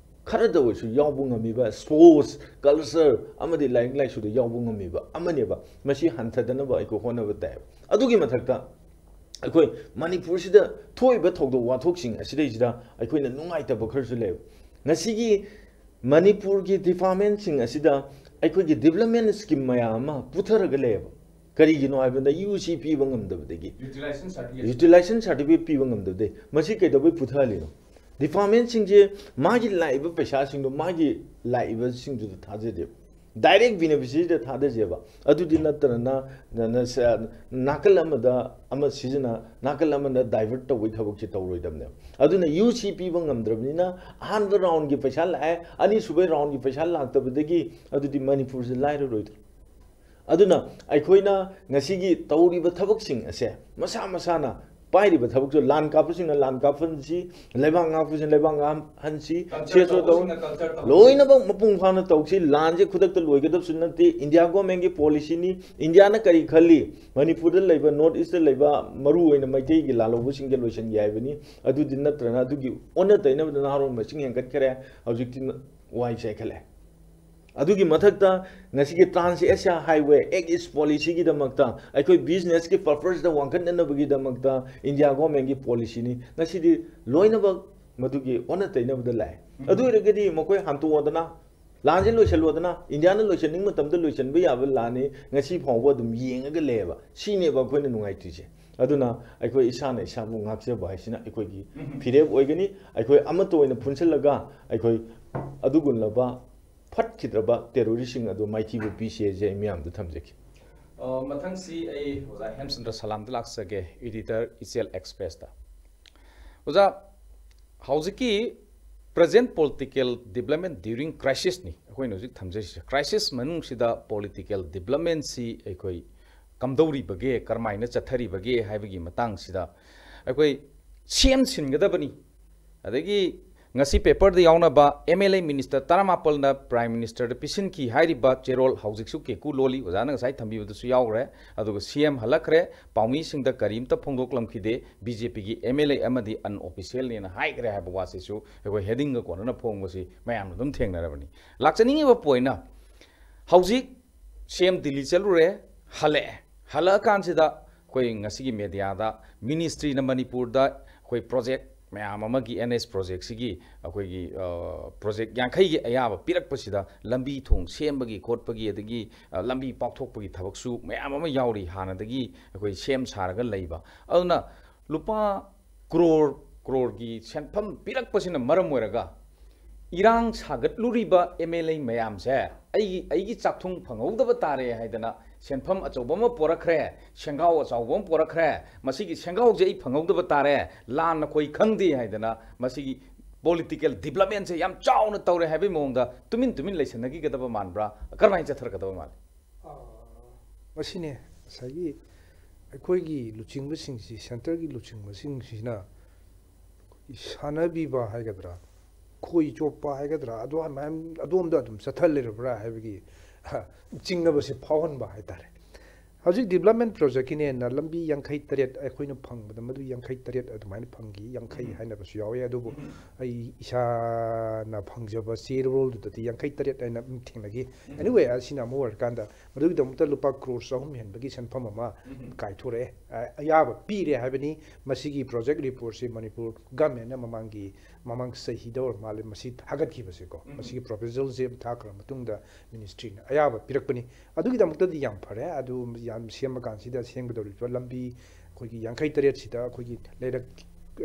ꯈꯔꯗ ꯑꯣꯏꯔꯁꯨ ꯌꯥꯎꯕ ꯉꯝꯃꯤꯕ, sports, culture ꯑꯃꯗꯤ ꯂꯥꯏꯔꯤꯛ ꯂꯥꯏꯁꯨꯗ ꯌꯥꯎꯕ ꯉꯝꯃꯤꯕ ꯑꯃꯅꯦꯕ꯫ ꯃꯁꯤ ꯍꯟꯊꯗꯅꯕ ꯑꯩꯈꯣꯏ ꯍꯣꯠꯅꯕ ꯇꯥꯏꯕ꯫ ꯑꯗꯨꯒꯤ ꯃꯊꯛꯇ ꯑꯩꯈꯣꯏ ꯃꯅꯤꯄꯨꯔꯁꯤꯗ ꯊꯣꯛꯏꯕ ꯊꯧꯗꯣꯛ ꯋꯥꯊꯣꯛꯁꯤꯡ ꯑꯁꯤꯗꯩꯁꯤꯗ ꯑꯩꯈꯣꯏꯅ ꯅꯨꯡꯉꯥꯏꯇꯕ ꯈꯔꯁꯨ ꯂꯩꯕ꯫ ꯉꯁꯤꯒꯤ ꯃꯅꯤꯄꯨꯔꯒꯤ departmentꯁꯤꯡ ꯑꯁꯤꯗ ꯑꯩꯈꯣꯏꯒꯤ development scheme ꯃꯌꯥꯝ ꯑꯃ ꯄꯨꯊꯔꯒ ꯂꯩꯌꯦꯕ꯫ ꯀꯔꯤꯒꯤꯅꯣ ꯍꯥꯏꯕꯗ UC ꯄꯤꯕ ꯉꯝꯗꯕꯗꯒꯤ, utilization certificate, utilization certificate ꯄꯤꯕ ꯉꯝꯗꯕꯗꯒꯤ꯫ ꯃꯁꯤ ꯀꯩꯗꯧꯕꯩ ꯄꯨꯊꯍꯜꯂꯤꯅꯣ? Departmentꯁꯤꯡꯁꯦ ꯃꯥꯒꯤ ꯂꯥꯛꯏꯕ ꯄꯩꯁꯥꯁꯤꯡꯗꯣ ꯃꯥꯒꯤ ꯂꯥꯛꯏꯕꯁꯤꯡꯗꯨꯗ ꯊꯥꯖꯗꯦꯕ꯫ ꯗꯥꯏꯔꯦꯛ ꯕꯤꯅꯤꯐꯤꯁꯔꯤꯗ ꯊꯥꯗꯁꯦꯕ꯫ ꯑꯗꯨꯗꯤ ꯅꯠꯇꯅ ꯅ-, ꯅ-, ꯁ-, ꯅꯥꯀꯜ ꯑꯃꯗ ꯑꯃ ꯁꯤꯖꯤꯟꯅ, ꯅꯥꯀꯜ ꯑꯃꯗ ꯗꯥꯏꯚꯔꯠ ꯇꯧꯕꯒꯤ ꯊꯕꯛꯁꯦ ꯇꯧꯔꯣꯏꯗꯕꯅꯦꯕ꯫ ꯑꯗꯨꯅ ꯌꯨ ꯁꯤ ꯄꯤꯕ ꯉꯝꯗ꯭ꯔꯕꯅꯤꯅ ꯑꯍꯥꯟꯕ ꯔꯥꯎꯟꯒꯤ ꯄꯩꯁꯥ ꯂꯥꯛꯑꯦ, ꯑꯅꯤꯁꯨꯕ ꯔꯥꯎꯟꯒꯤ ꯄꯩꯁꯥ ꯂꯥꯛꯇꯕꯗꯒꯤ ꯑꯗꯨꯗꯤ ꯃꯅꯤꯄꯨꯔꯁꯦ ꯂꯥꯏꯔꯔꯣꯏꯗ꯭ꯔꯣ? ꯑꯗꯨꯅ ꯑꯩꯈꯣꯏꯅ ꯉꯁꯤꯒꯤ ꯇꯧꯔꯤꯕ ꯊꯕꯛꯁꯤꯡ ꯑꯁꯦ ꯃꯁꯥ ꯃꯁꯥꯅ ꯄꯥꯏꯔꯤꯕ ꯊꯕꯛꯁꯨ, ꯂꯥꯟ ꯀꯥꯞꯄꯁꯤꯡꯅ ꯂꯥꯟ ꯀꯥꯞꯍꯟꯁꯤ, ꯂꯩꯕꯥꯛ ꯉꯥꯛꯄꯁꯤꯡꯅ ꯂꯩꯕꯥꯛ ꯉꯥꯛꯍꯟꯁꯤ, culture ꯁꯦꯁꯨ ꯇꯧ-, ꯇꯧꯕꯁꯤꯡꯅ culture ꯇꯧꯍꯟꯁꯤ꯫ ꯂꯣꯏꯅꯃꯛ ꯃꯄꯨꯡ ꯐꯥꯅ ꯇꯧꯁꯤ꯫ ꯂꯥꯟꯁꯦ ꯈꯨꯗꯛꯇ ꯂꯣꯏꯒꯗꯕꯁꯨ ꯅꯠꯇꯦ꯫ ꯏꯟꯗꯤꯌꯥ ꯒꯣꯔꯃꯦꯟꯒꯤ ꯄꯣꯂꯤꯁꯤꯅꯤ꯫ ꯏꯟꯗꯤꯌꯥꯅ ꯀꯔꯤ ꯈꯜꯂꯤ? ꯃꯅꯤꯄꯨꯔꯗ ꯂꯩꯕ, ꯅꯣꯔꯠ ꯏꯁꯇ ꯂꯩꯕ ꯃꯔꯨ ꯑꯣꯏꯅ ꯃꯩꯇꯩꯒꯤ ꯂꯥꯜꯍꯧꯕꯁꯤꯡꯁꯦ ꯂꯣꯏꯁꯤꯟꯒꯦ ꯍꯥꯏꯕꯅꯤ꯫ ꯑꯗꯨꯗꯤ ꯅꯠꯇ꯭ꯔꯅ ꯑꯗꯨꯒꯤ ꯑꯣꯟꯅ ꯇꯩꯅꯕꯗ ꯅꯍꯥꯔꯣꯜ ꯃꯁꯤꯡ ꯍꯦꯟꯒꯠꯈ꯭ꯔꯦ꯫ ꯍꯧꯖꯤꯛꯇꯤ ꯋꯥꯏ ꯆꯥꯏꯈꯠꯂꯦ꯫ ꯑꯗꯨꯒꯤ ꯃꯊꯛꯇ ꯉꯁꯤꯒꯤ Trans Asia Highway Act East Policyꯒꯤꯗꯃꯛꯇ, ꯑꯩꯈꯣꯏ businessꯀꯤ purposeꯇ ꯋꯥꯡꯈꯠꯅꯅꯕꯒꯤꯗꯃꯛꯇ ꯏꯟꯗꯤꯌꯥ ꯒꯣꯔꯃꯦꯟꯒꯤ ꯄꯣꯂꯤꯁꯤꯅꯤ꯫ ꯉꯁꯤꯗꯤ ꯂꯣꯏꯅꯃꯛ ꯃꯗꯨꯒꯤ ꯑꯣꯟꯅ ꯇꯩꯅꯕꯗ ꯂꯥꯛꯑꯦ꯫ ꯎꯝ꯫ ꯑꯗꯨ ꯑꯣꯏꯔꯒꯗꯤ ꯃꯈꯣꯏ ꯍꯟꯇꯣꯛꯑꯗꯅ, ꯂꯥꯟꯁꯦ ꯂꯣꯏꯁꯤꯜꯂꯣꯗꯅ, ꯏꯟꯗꯤꯌꯥꯅ ꯂꯣꯏꯁꯤꯟꯅꯤꯡꯕ ꯃꯇꯝꯗ ꯂꯣꯏꯁꯤꯟꯕ ꯌꯥꯕ ꯂꯥꯟꯅꯤ, ꯉꯁꯤ ꯐꯥꯎꯕ ꯑꯗꯨꯝ ꯌꯦꯡꯉꯒ ꯂꯩꯌꯦꯕ꯫ ꯁꯤꯅꯦꯕ ꯑꯩꯈꯣꯏꯅ ꯅꯨꯡꯉꯥꯏꯇ꯭ꯔꯤꯁꯦ꯫ ꯑꯗꯨꯅ ꯑꯩꯈꯣꯏ ꯏꯁꯥꯅ ꯏꯁꯥꯕꯨ ꯉꯥꯛꯆꯕ ꯍꯥꯏꯁꯤꯅ ꯑꯩꯈꯣꯏꯒꯤ ꯎꯝ꯫ ꯐꯤꯔꯦꯞ ꯑꯣꯏꯒꯅꯤ꯫ ꯑꯩꯈꯣꯏ ꯑꯃꯠꯇ ꯑꯣꯏꯅ ꯄꯨꯟꯁꯤꯜꯂꯒ ꯑꯩꯈꯣꯏ ꯑꯗꯨꯒꯨꯝꯂꯕ ꯐꯠꯈꯤꯗ꯭ꯔꯕ ꯇꯦꯔꯣꯔꯤꯁꯁꯤꯡ ꯑꯗꯨ ꯃꯥꯏꯊꯤꯕ ꯄꯤꯁꯤ ꯍꯥꯏꯁꯦ ꯑꯩ ꯃꯤꯌꯥꯝꯗ ꯊꯝꯖꯒꯦ꯫ ꯑ, ꯃꯊꯪꯁꯤ ꯑꯩ ꯑꯣꯖꯥ ꯍꯦꯝꯆꯟꯗ꯭ꯔ ꯁꯂꯥꯝꯗ ꯂꯥꯛꯆꯒꯦ, editor ꯏꯆꯦꯜ Expressꯇ꯫ ꯑꯣꯖꯥ, ꯍꯧꯖꯤꯛꯀꯤ present political development during crisisꯅꯤ ꯑꯩꯈꯣꯏꯅ ꯍꯧꯖꯤꯛ ꯊꯝꯖꯔꯤꯁꯦ꯫ Crisis ꯃꯅꯨꯡꯁꯤꯗ political developmentꯁꯤ ꯑꯩꯈꯣꯏ ꯀꯝꯗꯧꯔꯤꯕꯒꯦ, ꯀꯔꯝꯍꯥꯏꯅ ꯆꯠꯊꯔꯤꯕꯒꯦ ꯍꯥꯏꯕꯒꯤ ꯃꯇꯥꯡꯁꯤꯗ ꯑꯩꯈꯣꯏ ꯁꯦꯝ ꯁꯤꯟꯒꯗꯕꯅꯤ꯫ ꯑꯗꯒꯤ ꯉꯁꯤ paperꯗ ꯌꯥꯎꯅꯕ M L A minister ꯇꯔꯥꯃꯥꯄꯜꯅ Prime Ministerꯗ ꯄꯤꯁꯤꯟꯈꯤ ꯍꯥꯏꯔꯤꯕ ꯆꯦꯔꯣꯜ ꯍꯧꯖꯤꯛꯁꯨ ꯀꯦꯀꯨ ꯂꯣꯜꯂꯤ, ꯑꯣꯖꯥꯅ ꯉꯁꯥꯏ ꯊꯝꯕꯤꯕꯗꯁꯨ ꯌꯥꯎꯈ꯭ꯔꯦ꯫ ꯑꯗꯨꯒ C M ꯍꯜꯂꯛꯈ꯭ꯔꯦ, ꯄꯥꯎꯃꯤꯁꯤꯡꯗ ꯀꯔꯤꯝꯇ ꯐꯣꯡꯗꯣꯛꯂꯝꯈꯤꯗꯦ, B J Pꯒꯤ M L A ꯑꯃꯗꯤ unofficialꯅꯦꯅ ꯍꯥꯏꯈ꯭ꯔꯦ ꯍꯥꯏꯕ ꯋꯥꯁꯤꯁꯨ ꯑꯩꯈꯣꯏ headingꯒ ꯀꯣꯟꯅꯅ ꯐꯣꯡꯕꯁꯤ ꯃꯌꯥꯝꯅ ꯑꯗꯨꯝ ꯊꯦꯡꯅꯔꯕꯅꯤ꯫ ꯂꯥꯛꯆꯅꯤꯡꯉꯤꯕ pointꯅ, ꯍꯧꯖꯤꯛ C M ꯗꯤꯜꯂꯤ ꯆꯠꯂꯨꯔꯦ, ꯍꯜꯂꯛꯑꯦ꯫ ꯍꯜꯂꯛꯑꯀꯥꯟꯁꯤꯗ ꯑꯩꯈꯣꯏ ꯉꯁꯤꯒꯤ mediaꯗ ministryꯅ ꯃꯅꯤꯄꯨꯔꯗ ꯑꯩꯈꯣꯏ project ꯃꯌꯥꯝ ꯑꯃꯒꯤ N H projectꯁꯤꯒꯤ ꯑꯩꯈꯣꯏꯒꯤ, ꯑ, project ꯌꯥꯡꯈꯩꯒꯤ ꯑꯌꯥꯕ ꯄꯤꯔꯛꯄꯁꯤꯗ ꯂꯝꯕꯤ ꯊꯣꯡ ꯁꯦꯝꯕꯒꯤ ꯈꯣꯠꯄꯒꯤ ꯑꯗꯒꯤ, ꯑ, ꯂꯝꯕꯤ ꯄꯥꯛꯊꯣꯛꯄꯒꯤ ꯊꯕꯛꯁꯨ ꯃꯌꯥꯝ ꯑꯃ ꯌꯥꯎꯔꯤ꯫ ꯍꯥꯟꯅꯗꯒꯤ ꯑꯩꯈꯣꯏ ꯁꯦꯝ ꯁꯥꯔꯒ ꯂꯩꯕ꯫ ꯑꯗꯨꯅ ꯂꯨꯄꯥ ꯀ꯭ꯔꯣꯔ ꯀ꯭ꯔꯣꯔꯒꯤ ꯁꯦꯟꯐꯝ ꯄꯤꯔꯛꯄꯁꯤꯅ ꯃꯔꯝ ꯑꯣꯏꯔꯒ ꯏꯔꯥꯡ ꯁꯥꯒꯠꯂꯨꯔꯤꯕ M L A ꯃꯌꯥꯝꯁꯦ ꯑꯩꯒꯤ ꯑꯩꯒꯤ ꯆꯥꯛꯊꯨꯡ ꯐꯪꯍꯧꯗꯕ ꯇꯥꯔꯦ ꯍꯥꯏꯗꯅ ꯁꯦꯟꯐꯝ ꯑꯆꯧꯕ ꯑꯃ ꯄꯣꯔꯛꯈ꯭ꯔꯦ, ꯁꯦꯡꯒꯥꯎ ꯑꯆꯧꯕ ꯑꯃ ꯄꯣꯔꯛꯈ꯭ꯔꯦ, ꯃꯁꯤꯒꯤ ꯁꯦꯡꯒꯥꯎꯁꯦ ꯑꯩ ꯐꯪꯍꯧꯗꯕ ꯇꯥꯔꯦ, ꯂꯥꯟꯅ ꯈꯣꯏ ꯈꯪꯗꯦ ꯍꯥꯏꯗꯅ ꯃꯁꯤꯒꯤ ꯄꯣꯂꯤꯇꯤꯀꯦꯜ ꯗꯤꯕ꯭ꯂꯞꯃꯦꯟꯁꯦ ꯌꯥꯝ ꯆꯥꯎꯅ ꯇꯧꯔꯦ ꯍꯥꯏꯕꯒꯤ ꯃꯑꯣꯡꯗ ꯇꯨꯃꯤꯟ ꯇꯨꯃꯤꯟ ꯂꯩꯁꯟꯅꯈꯤꯒꯗꯕ ꯃꯥꯟꯕ꯭ꯔꯥ? ꯀꯔꯝꯍꯥꯏꯅ ꯆꯠꯊꯔꯛꯀꯗꯕ ꯃꯥꯜꯂꯤ? ꯃꯁꯤꯅꯦ ꯉꯁꯥꯏꯒꯤ ꯑꯩꯈꯣꯏꯒꯤ ꯂꯨꯆꯤꯡꯕꯁꯤꯡꯁꯤ, ꯁꯦꯟꯇꯔꯒꯤ ꯂꯨꯆꯤꯡꯕꯁꯤꯡꯁꯤꯅ ꯁꯥꯟꯅꯕꯤꯕ ꯍꯥꯏꯒꯗ꯭ꯔꯥ, ꯈꯣꯏ ꯆꯣꯞꯄ ꯍꯥꯏꯒꯗ꯭ꯔꯥ, ꯑꯗꯨ ꯃꯌꯥꯝ ꯑꯗꯣꯝꯗ ꯑꯗꯨꯝ ꯆꯠꯊ ꯂꯩꯔꯕ꯭ꯔꯥ ꯍꯥꯏꯕꯒꯤ ꯆꯤꯡꯅꯕꯁꯦ ꯐꯥꯎꯍꯟꯕ ꯍꯥꯏꯇꯥꯔꯦ꯫ ꯍꯧꯖꯤꯛ ꯗꯤꯕ꯭ꯂꯞꯃꯦꯟ ꯄ꯭ꯔꯣꯖꯦꯛꯀꯤꯅꯦꯅ ꯂꯝꯕꯤ ꯌꯥꯡꯈꯩ ꯇꯔꯦꯠ ꯑꯩꯈꯣꯏꯅ ꯐꯪꯕꯗ ꯃꯗꯨ ꯌꯥꯡꯈꯩ ꯇꯔꯦꯠ ꯑꯗꯨꯃꯥꯏꯅ ꯐꯪꯈꯤ, ꯌꯥꯡꯈꯩ ꯍꯥꯏꯅꯕꯁꯨ ꯌꯥꯎꯋꯦ꯫ ꯑꯗꯨꯕꯨ ꯑꯩ ꯏꯁꯥꯅ ꯐꯪꯖꯕ ꯆꯦꯔꯣꯜꯗꯨꯗꯗꯤ ꯌꯥꯡꯈꯩ ꯇꯔꯦꯠ ꯍꯥꯏꯅ ꯑꯗꯨꯝ ꯊꯦꯡꯅꯈꯤ꯫ Anyway, ꯑꯁꯤꯅ ꯑꯃ ꯑꯣꯏꯔꯀꯥꯟꯗ ꯃꯗꯨꯒꯤꯗꯃꯛꯇ ꯂꯨꯄꯥ ꯀ꯭ꯔꯣꯔ ꯆꯍꯨꯝ ꯍꯦꯟꯕꯒꯤ ꯁꯦꯟꯐꯝ ꯑꯃ ꯀꯥꯏꯊꯣꯔꯛꯑꯦ, ꯑ-, ꯑꯌꯥꯕ ꯄꯤꯔꯦ ꯍꯥꯏꯕꯅꯤ꯫ ꯃꯁꯤꯒꯤ ꯄ꯭ꯔꯣꯖꯦꯛ ꯔꯤꯄꯣꯔꯠꯁꯤ ꯃꯅꯤꯄꯨꯔ ꯒꯃꯦꯟꯅ ꯃꯃꯥꯡꯒꯤ, ꯃꯃꯥꯡ ꯆꯍꯤꯗ ꯑꯣꯏꯔ ꯃꯥꯜꯂꯦ ꯃꯁꯤ ꯊꯥꯒꯠꯈꯤꯕꯁꯦꯀꯣ꯫ ꯃꯁꯤꯒꯤ ꯄ꯭ꯔꯣꯄꯣꯖꯦꯜꯁꯦ ꯊꯥꯈ꯭ꯔ ꯃꯇꯨꯡꯗ ꯃꯤꯅꯤꯁꯇ꯭ꯔꯤꯅ ꯑꯌꯥꯕ ꯄꯤꯔꯛꯄꯅꯤ꯫ ꯑꯗꯨꯒꯤꯗꯃꯛꯇꯗꯤ ꯌꯥꯝ ꯐꯔꯦ꯫ ꯑꯗꯨ ꯌꯥꯝ ꯁꯦꯝꯕ ꯀꯥꯟꯁꯤꯗ ꯁꯦꯝꯒꯗꯧꯔꯤꯕ ꯂꯝꯕꯤ ꯑꯩꯈꯣꯏꯒꯤ ꯌꯥꯡꯈꯩ ꯇꯔꯦꯠꯁꯤꯗ ꯑꯩꯈꯣꯏꯒꯤ ꯂꯩꯔꯛ,